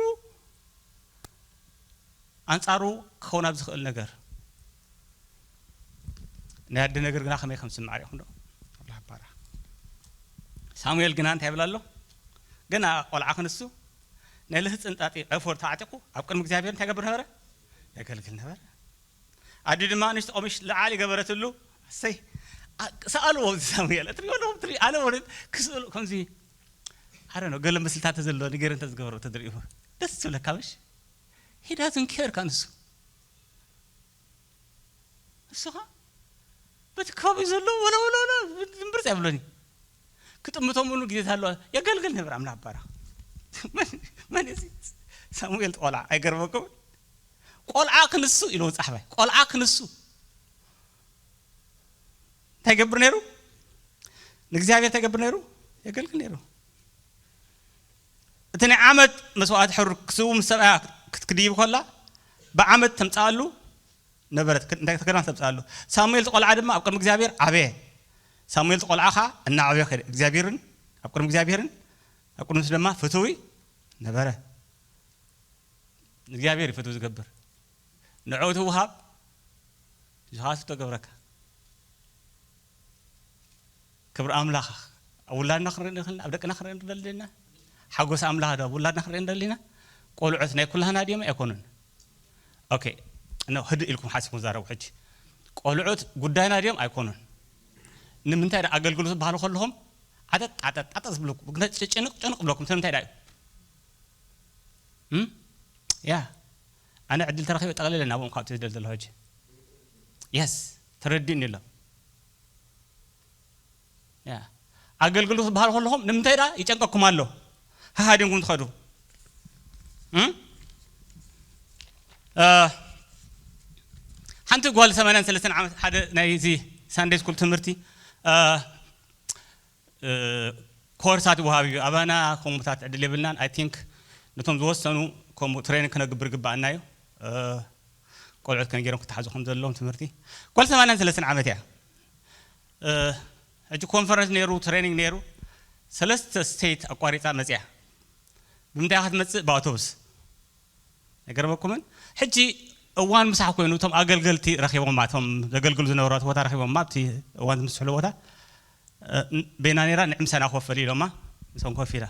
ኣንጻሩ ክኸውን ኣብ ዝኽእል ነገር። ናይ ኣደ ነገር ግና ከመይ ከም ዝስማዕ ርኢኹም ዶ? ኣምላኽ ይባረኽ። ሳሙኤል ግና እንታይ ይብል ኣሎ? ገና ቆልዓ ክንሱ፣ ናይ ልህጽን ጣጢ ኤፎድ ተዓጢቑ ኣብ ቅድሚ እግዚኣብሔር እንታይ ይገብር ነበረ? የገልግል ነበረ። ኣዲ ድማ ንእሽቶ ቀሚሽ ለዓል ይገበረትሉ። ኣሰይ፣ ኣ-፣ ሰኣልዎ እዚ ሳሙኤል። እትሪእዎ ኣለኹም፣ ትሪ-፣ ኣነ ወረ ክስእሉ ከምዚ፣ ኣረ ነው፣ ገለ ምስልታት ተዘሎ፣ ንገር እንተ ዝገበሮ ተድሪእዎ። ደስ ዝብለካ ምሽ? He doesn't care ከንሱ። ንስኻ በቲ ከባቢ ዘሎ ወለ፣ ወለ፣ ወለ፣ ዝምብርጽ ኣይብሎን እዩ። ክጥምቶም እውን ግዜ ኣለዋ። የገልግል ነበር ኣምላኽ ባረኽ። መን፣ መን እዚ? ሳሙኤል ቆልዓ፣ ኣይገርመኩም? ቆልዓ ክንሱ ኢሉ ጻሕፋይ። ቆልዓ ክንሱ። እንታይ ይገብር ነይሩ? ንእግዚኣብሔር እንታይ ይገብር ነይሩ? የገልግል ነይሩ። እቲ ናይ ዓመት መስዋዕቲ ሕሩር ክስው ምስ ሰብኣያ ክት-፣ ክትድይብ ከላ፣ ብዓመት ተምጽኣሉ ነበረት። ክ-፣ እንታይ ተገርማ ተምጽኣሉ? ሳሙኤል እቲ ቆልዓ ድማ ኣብ ቅድሚ እግዚኣብሔር ዓበየ። ሳሙኤል እቲ ቆልዓ ኸኣ እናዓበየ ከደ። እግዚኣብሔርን፣ ኣብ ቅድሚ እግዚኣብሔርን፣ ኣብ ቅድሚ ንሱ ድማ ፍትዊ ነበረ። እግዚኣብሔር እዩ ፍትዊ ዝገብር። ንዕኡ ትውሃብ፣ ንስኻ ትገብረካ። ክብሪ ኣምላኽ ኣብ ውላድና ክንርኢ ንኽእል፣ ኣብ ደቅና ክንርኢ ንደሊ ዲና? ሓጎስ ኣምላኽ ዶ ኣብ ውላድና ክንርኢ ንደሊ ዲና? ቆልዑት ናይ ኩላህና ድዮም ኣይኮኑን? ኦኬ፣ ኖ፣ ህድእ ኢልኩም ሓሲብኩም ዛረቡ ሕጂ። ቆልዑት ጉዳይና ድዮም ኣይኮኑን? ንምንታይ ደኣ ኣገልግሎት ዝበሃሉ ከለኹም ዓጠጥ፣ ዓጠጥ፣ ዓጠጥ ዝብለኩም፣ ጭንቕ፣ ጭንቕ ዝብለኩም፣ ስለምንታይ ደኣ እዩ? እም? ያ፣ ኣነ ዕድል ተረኺበ ጠቕሊለ ናብኦም ካብ ትዝደል ዘለኹ ሕጂ። የስ፣ ተረዲእኒ ኣሎ። ያ፣ ኣገልግሎት ዝበሃል ከለኹም ንምንታይ ደኣ ይጨንቀኩም ኣሎ? ሃሃዲንኩም ትኸዱ። ሓንቲ ጓል ሰማንያን ሰለስተን ዓመት ሓደ ናይ እዚ ሳንደይ ስኩል ትምህርቲ ኮርሳት ይወሃብ እዩ። ኣባና ከምኡታት ዕድል የብልናን። ኣይ ቲንክ ነቶም ዝወሰኑ ከምኡ ትሬኒንግ ክነግብር ግባኣና እዩ። ቆልዑት ከመይ ገይሮም ክተሓዙ ከም ዘለዎም ትምህርቲ። ጓል ሰማንያን ሰለስተን ዓመት እያ። ሕጂ ኮንፈረንስ ነይሩ፣ ትሬኒንግ ነይሩ። ሰለስተ ስቴት ኣቋሪፃ መፅያ። ብምንታይ ክትመፅእ? ብኣውቶቡስ። ኣይገርመኩምን? ሕጂ እዋን ምሳሕ ኮይኑ እቶም ኣገልገልቲ ረኺቦማ፣ እቶም ዘገልግሉ ዝነበሩ ኣብቲ ቦታ ረኺቦማ፣ ኣብቲ እዋን ዝምስሕሉ ቦታ። በይና ነይራ፣ ንዕምሰና ኮፍ በሊ ኢሎማ። ምሶም ኮፍ ኢላ።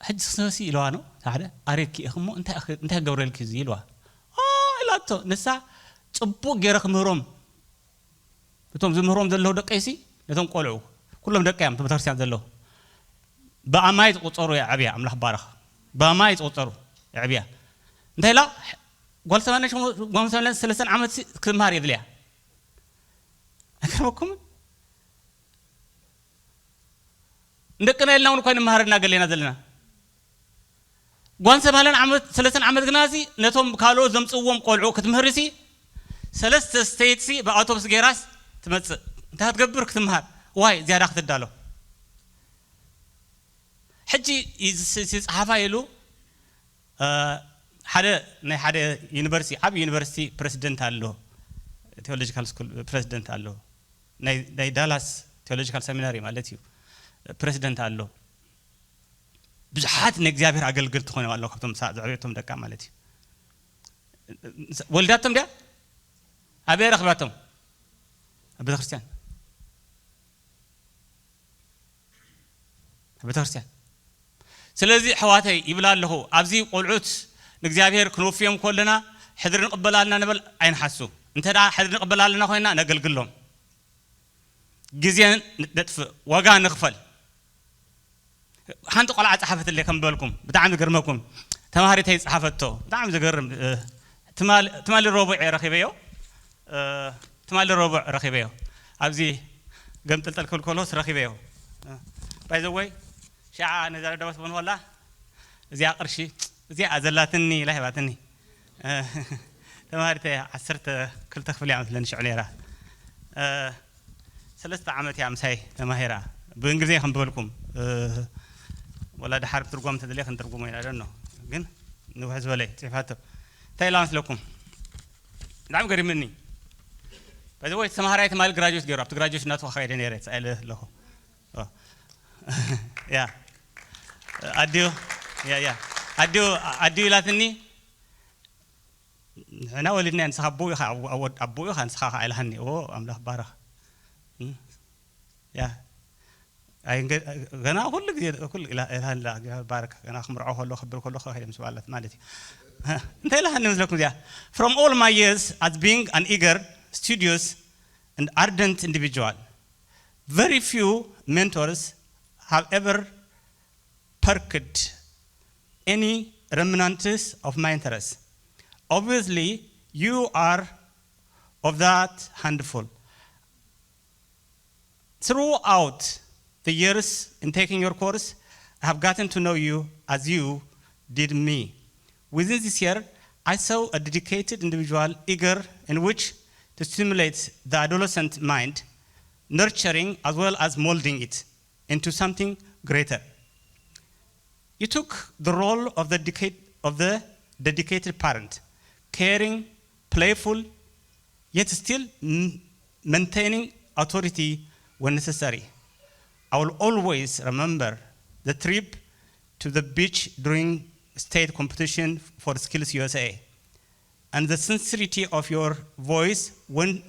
ሕጂ ስነሲ ኢለዋ ነው ሓደ ኣሬኪ ኢኽሞ እንታይ እንታይ ገብረልኪ እዚ ኢለዋ ኢላቶ። ንሳ ጽቡቅ ገይረ ክምህሮም እቶም ዝምህሮም ዘለዉ ደቀይሲ ነቶም ቆልዑ ኩሎም ደቀ እዮም ቤተክርስትያን ዘለዉ ብኣማይ ዝቆጸሩ የዕብያ። ኣምላኽ ባረኽ። ብኣማይ ዝቆጸሩ የዕብያ። እንታይ ኢላ? ጓል ሰለስተን ዓመት ክምሃር የድልያ። ኣይገርመኩምን? ንደቅና ኢልና እውን እኳ ንምሃር እናገለና ዘለና። ጓል ሰማንያን ዓመት ሰለስተን ዓመት ግና ሲ ነቶም ካልኦት ዘምፅዎም ቆልዑ ክትምህር ሲ ሰለስተ ስቴት ሲ ብኣውቶቡስ ገይራስ ትመፅእ። እንታይ ክትገብር? ክትምሃር። ዋይ ዝያዳ ክትዳሎ። ሕጂ ይፅሓፋ ኢሉ ሓደ ናይ ሓደ ዩኒቨርሲቲ ዓብ ዩኒቨርሲቲ ፕሬዚደንት ኣሎ። ቴዎሎጂካል ስኩል ፕሬዚደንት ኣሎ። ናይ ዳላስ ቴዎሎጂካል ሰሚናሪ ማለት እዩ። ፕሬዚደንት ኣሎ። ብዙሓት ናይ እግዚኣብሔር ኣገልገልቲ ኮይኖም ኣለዉ ካብቶም ዘዕበየቶም ደቃ ማለት እዩ። ወልዳቶም ድያ? ኣበይ ረኽባቶም? ኣብ ቤተክርስትያን። ኣብ ቤተክርስትያን። ስለዚ ኣሕዋተይ ይብል ኣለኹ፣ ኣብዚ ቆልዑት ንእግዚኣብሔር ክንወፍዮም ከለና ሕድሪ ንቕበል ኣለና ንበል ኣይንሓሱ። እንተ ደኣ ሕድሪ ንቕበል ኣለና ኮይና ነገልግሎም። ግዜ ነጥፍእ፣ ዋጋ ንኽፈል። ሓንቲ ቆልዓ ጸሓፈትለይ ከም በልኩም ብጣዕሚ ዝገርመኩም ተማሃሪተይ ጸሓፈቶ ብጣዕሚ ዝገርም ትማሊ ረቡዕ ረኺበዮ ትማሊ ረቡዕ ረኺበዮ ኣብዚ ገምጥልጠል ክብል ከሎስ ረኺበዮ ባይዘወይ ሻዓ ነዛ ደወት በንወላ እዚኣ ቅርሺ እዚኣ ዘለትኒ ኢላ ሂባትኒ ተማሃሪተ ዓሰርተ ክልተ ክፍል እያ መስለኒ ሽዑ ነይራ ሰለስተ ዓመት እያ ምሳይ ተማሂራ ብእንግሊዝኛ ከም ዝበልኩም ወላ ድሓር ክትርጎም ተደልየ ክንትርጉሞ ኢና ደኖ ግን ንውሕ ዝበለ እዩ ፅሒፋቶ እንታይ ኢላ መስለኩም ብጣዕሚ ገሪምኒ በዚ ወይ ተማሃራይ ትማሊ ግራጁዌት ገይሩ ኣብቲ ግራጁዌት እናተኸኸደ ነይረ ተሳኢለ ኣለኹ ያ ኣዲኡ ያ ያ ኣዲኡ ኣዲኡ ኢላትኒ ንሕና ወሊድና ንስኻ ኣቦኡ ኢኻ ኣቦኡ ኢኻ ንስኻ ኢልሃኒ ኦ ኣምላኽ ባረኽ ያ ገና ኩሉ ግዜ ኩሉ ኢልሃኒ ባረክ ገና ክምርዖ ከሎ ክብል ከሎ ከሄደ ምስ ባላት ማለት እዩ እንታይ ኢልሃኒ መስለኩም እዚኣ from all my years as being an eager studious and ardent individual very few mentors have ever perked any remnants of my interest. Obviously, you are of that handful. Throughout the years in taking your course, I have gotten to know you as you did me. Within this year, I saw a dedicated individual eager in which to stimulate the adolescent mind, nurturing as well as molding it into something greater. You took the role of the, decade, of the dedicated parent, caring, playful, yet still m- maintaining authority when necessary. I will always remember the trip to the beach during state competition for Skills U S A. And the sincerity of your voice when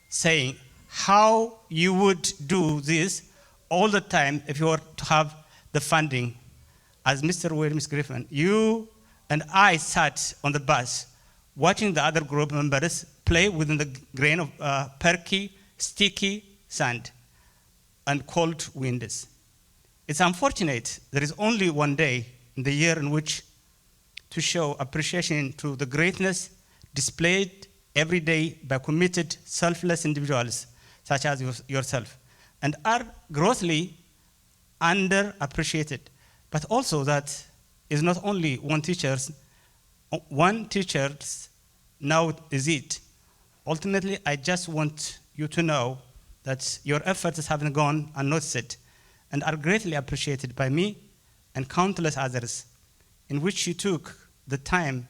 saying how you would do this all the time if you were to have the funding. As Mister Williams Griffin, you and I sat on the bus watching the other group members play within the grain of uh, perky, sticky sand and cold winds. It's unfortunate there is only one day in the year in which to show appreciation to the greatness displayed every day by committed, selfless individuals such as yourself, and are grossly underappreciated, but also that is not only one teacher's one teacher's now is it. Ultimately, I just want you to know that your efforts haven't gone unnoticed and are greatly appreciated by me and countless others, in which you took the time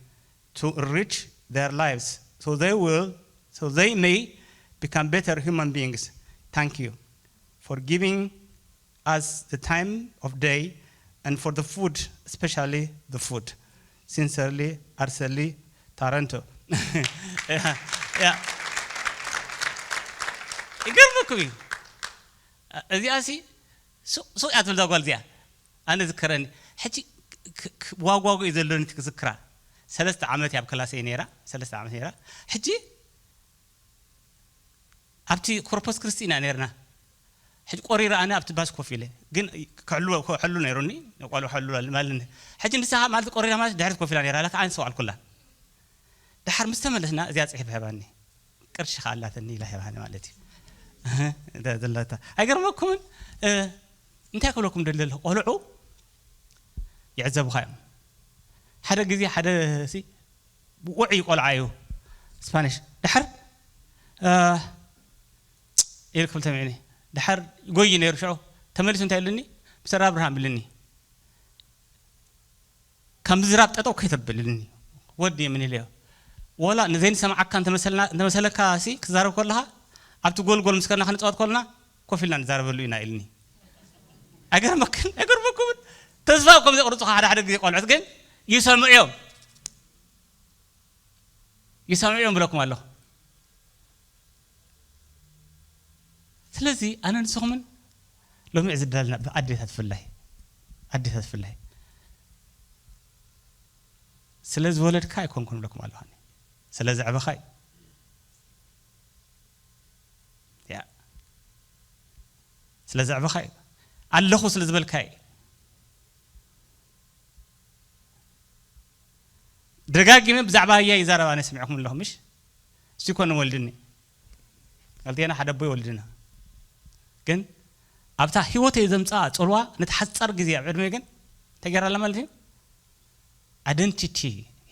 to enrich their lives so they will, so they may become better human beings. Thank you for giving us the time of day and for the food, especially the food. Sincerely, Arceli, Taranto. Yeah, yeah. ይገርመኩም እዩ። እዚኣ ሲ ሱቕ ሱቕ እያ ትብል እዛ ጓል እዚኣ። ኣነ ዝከረኒ ሕጂ ክ- ክ- ዋጓጉ እዩ ዘለኒ እቲ ክዝክራ። ሰለስተ ዓመት እያ ኣብ ከላሰይ ነይራ። ሰለስተ ዓመት ነይራ። ሕጂ ኣብቲ ኮርፖስ ክርስቲ ኢና ነርና። ሕጂ ቆሪረ ኣነ ኣብቲ ባስ ኮፍ ኢለ ግን ክሕሉ ክሕሉ ነይሩኒ። ቆልዑ ሕሉ ማለኒ። ሕጂ ንስኻ ማለት ቆሪራ ማለት ድሕሪት ኮፍ ኢላ ነይራ ለካ ኣንሰው ኣልኩላ። ድሓር ምስ ተመለስና እዚኣ ጽሒፍ ሀባኒ። ቅርሺ ከኣላትኒ ኢላ ሄባኒ ማለት እዩ። እህ፣ እንተ ዘለታ ኣይገርመኩምን? እ፣ እንታይ ክብለኩም ደሊ ኣለኹ? ቆልዑ ይዕዘቡኻ እዮም። ሓደ ግዜ ሓደ ሲ ውዑይ ቆልዓ እዩ ስፓኒሽ። ድሓር፣ እ፣ ኢሉ ክብል ተሚዕኒ። ድሓር ይጎይ ነይሩ ሽዑ። ተመሊሱ እንታይ ኢሉኒ? ምስተር ኣብርሃም ኢሉኒ። ካብ ምዝራብ ጠጠው ከይተብል ኢሉኒ። ወዲ ምን ኢለዮ? ወላ ንዘይንሰምዓካ እንተመሰልና- እንተመሰለካ ሲ ክትዛረብ ከለኻ ኣብቲ ጎልጎል ምስ ከድና ክንፃወት ከለና ኮፍ ኢልና ንዛረበሉ ኢና ኢልኒ። ኣይገርመክን? ኣይገርመኩምን? ተስፋ እኮም ዘቑርፁኻ ሓደ ሓደ ግዜ ቆልዑት ግን ይሰምዑ እዮም። ይሰምዑ እዮም ብለኩም ኣለኹ። ስለዚ ኣነ ንስኹምን ሎሚ ዕዝዳልና ኣዴታት ፍላይ ኣዴታት ፍላይ ስለ ዝወለድካ ኣይኮንኩን ብለኩም ኣለኹ። ስለ ዘዕበኻ እዩ። ያ ስለ ዘዕበኻ እዩ። ኣለኹ ስለ ዝበልካ እዩ። ደጋጊመ ብዛዕባ ኣያ ይዛረብ ኣነ ስሚዕኩም ኣለኹ ምሽ? እሱ ይኮነ ወልድኒ። ክልቴና ሓደ ኣቦ ይወልድና። ግን ኣብታ ህይወተይ ዘምፅኣ ፅልዋ ነቲ ሓፃር ግዜ ኣብ ዕድመ ግን ተገይራላ ማለት እዩ። ኣደንቲቲ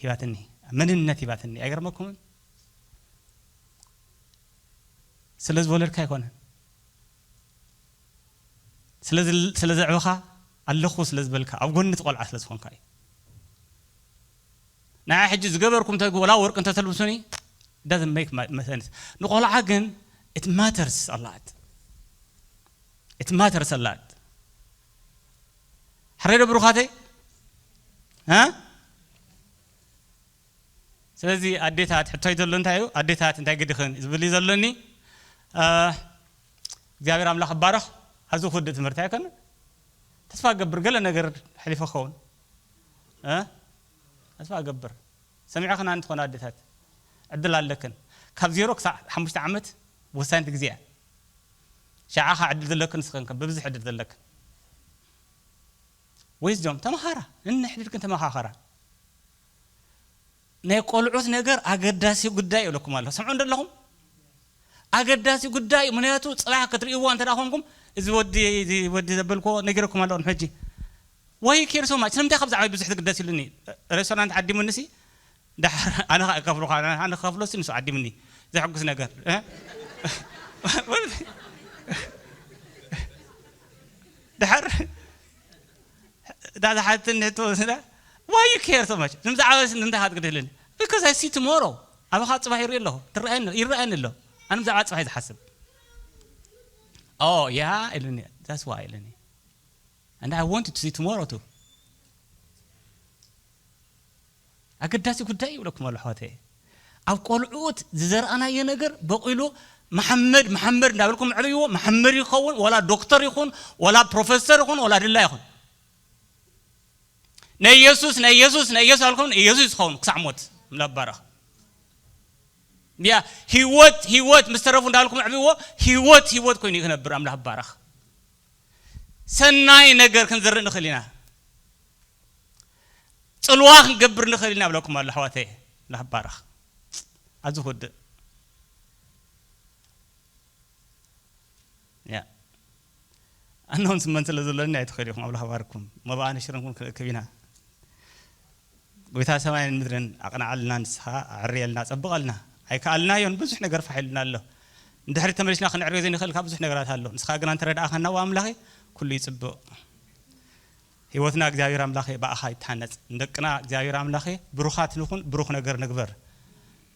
ሂባትኒ፣ መንነት ሂባትኒ። ኣይገርመኩምን? ስለ ዝወለድካ ኣይኮነን። ስለ ዝል- ስለ ዘዕበኻ ኣለኹ ስለ ዝበልካ ኣብ ጎኒ እቲ ቆልዓ ስለ ዝኾንካ እዩ። ንዓ ሕጂ ዝገበርኩም እንተ ወላ ወርቂ እንተተልብሱኒ doesn't make my- my sense። ንቆልዓ ግን it matters a lot። It matters a lot። ሕሬ ዶ ብሩኻተይ? እ? ስለዚ ኣዴታት ሕቶይ ዘሎ እንታይ እዩ? ኣዴታት እንታይ ግድኽን ዝብል እዩ ዘለኒ። እ፣ እግዚኣብሔር ኣምላኽ ይባረኽ። ኣብዚ ክውድእ ትምህርቲ ኣይኮነ። ተስፋ ገብር ገለ ነገር ሕሊፈ ክኸውን። እ? ተስፋ ገብር። ሰሚዕኽን ኣን ትኾና ኣዴታት ዕድል ኣለክን። ካብ ዜሮ ክሳዕ ሓሙሽተ ዓመት ወሳኒት ግዜ እያ። ሸዓ ኸዓ ዕድል ዘለክን ንስኽን ከም ብብዝሕ ዕድል ዘለክን። ዊዝዶም ተመሃራ፣ እንሕድድክን ተመኻኸራ። ናይ ቆልዑት ነገር ኣገዳሲ ጉዳይ ይብለኩም ኣለኹ። ሰምዑ እንደለኹም? ኣገዳሲ ጉዳይ፣ ምኽንያቱ ጽባሕ ክትርእይዎ እንተ ደኣ ኮንኩም፣ እዚ ወዲ፣ እዚ ወዲ ዘበልክዎ ነጊረኩም ኣለኹ ሕጂ። Why you care so much? ስለምንታይ ካብ ብዛዕባይ ብዙሕ ትግደስ ኢሉኒ? ሬስቶራንት ዓዲሙኒ ሲ፣ ደሓር ኣነ ኸኣ እከፍሎ፣ ኣነ፣ ኣነ ክኸፍሎ ሲ ንሱ ዓዲሙኒ። ዘሐጉስ ነገር፣ እ? ደሓር፣ እታ ዝሓትኒ ሕቶ ስለ፣ Why you care so much? ንብዛዕባ ሲ ንምንታይ ኸኣ ትግደስ ኢሉኒ? Because I see tomorrow። ኣባኻ ጽባሕ ይርኢ ኣለኹ። ትረኣየኒ፣ ይረኣየኒ ኣሎ። ኣነ ብዛዕባ ጽባሕ እየ ዝሓስብ። Oh, yeah? ኢሉኒ። That's why ኢሉኒ። And I wanted to see tomorrow too። ኣገዳሲ ጉዳይ ይብለኩም ኣሎ ኣሕዋተይ። ኣብ ቆልዑት ዝዘርኣናዮ ነገር በቂሉ መሓመድ፣ መሓመድ እንዳበልኩም ዕብይዎ። መሓመድ ይኸውን፣ ወላ ዶክተር ይኹን፣ ወላ ፕሮፌሰር ይኹን፣ ወላ ድላ ይኹን። ናይ ኢየሱስ፣ ናይ ኢየሱስ፣ ናይ ኢየሱስ ኣልኩም፣ ኢየሱስ ይኸውን ክሳዕ ሞት። ኣምላኽ ይባረኽ። ያ ህይወት፣ ህይወት ምስ ተረፉ እንዳልኩም ዕብይዎ፣ ህይወት፣ ህይወት ኮይኑ እዩ ክነብር። ኣምላኽ ይባረኽ። ሰናይ ነገር ክንዘርእ ንኽእል ኢና። ጽልዋ ክንገብር ንኽእል ኢና ብለኩም ኣሎ ኣሕዋተይ። ኣምላኽ ይባረኽ። ኣብዚ ክውድእ። ያ። ኣናውንስመንት ስለ ዘለኒ ኣይትኽእል ኢኹም። ኣምላኽ ባርኩም። መባኣነ ሽረንኩም ክእክብ ኢና። ጎይታ ሰማይን ምድርን ኣቕንዓልና፣ ንስኻ ኣዕርየልና፣ ጸብቐልና። ኣይከኣልናዮን፣ ብዙሕ ነገር ፋሕ ኢሉና ኣሎ። ንድሕሪት ተመሊስና ክንዕርዮ ዘይንኽእል ካብ ብዙሕ ነገራት ኣሎ። ንስኻ ግና እንተረዳእኻና፣ ዋ ኣምላኸ፣ ኩሉ ይጽብቕ። ህይወትና እግዚኣብሔር ኣምላኸ ብኣኻ ይተሃነጽ። ንደቅና እግዚኣብሔር ኣምላኸ ብሩኻት ንኹን፣ ብሩኽ ነገር ንግበር።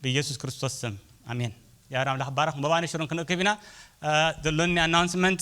ብኢየሱስ ክርስቶስ ስም ኣሜን። እግዚኣብሔር ኣምላኽ ባረኽ። መባነ ሽሩን ክንእክብ ኢና። እ፣ ዘሎኒ ኣናውንስመንት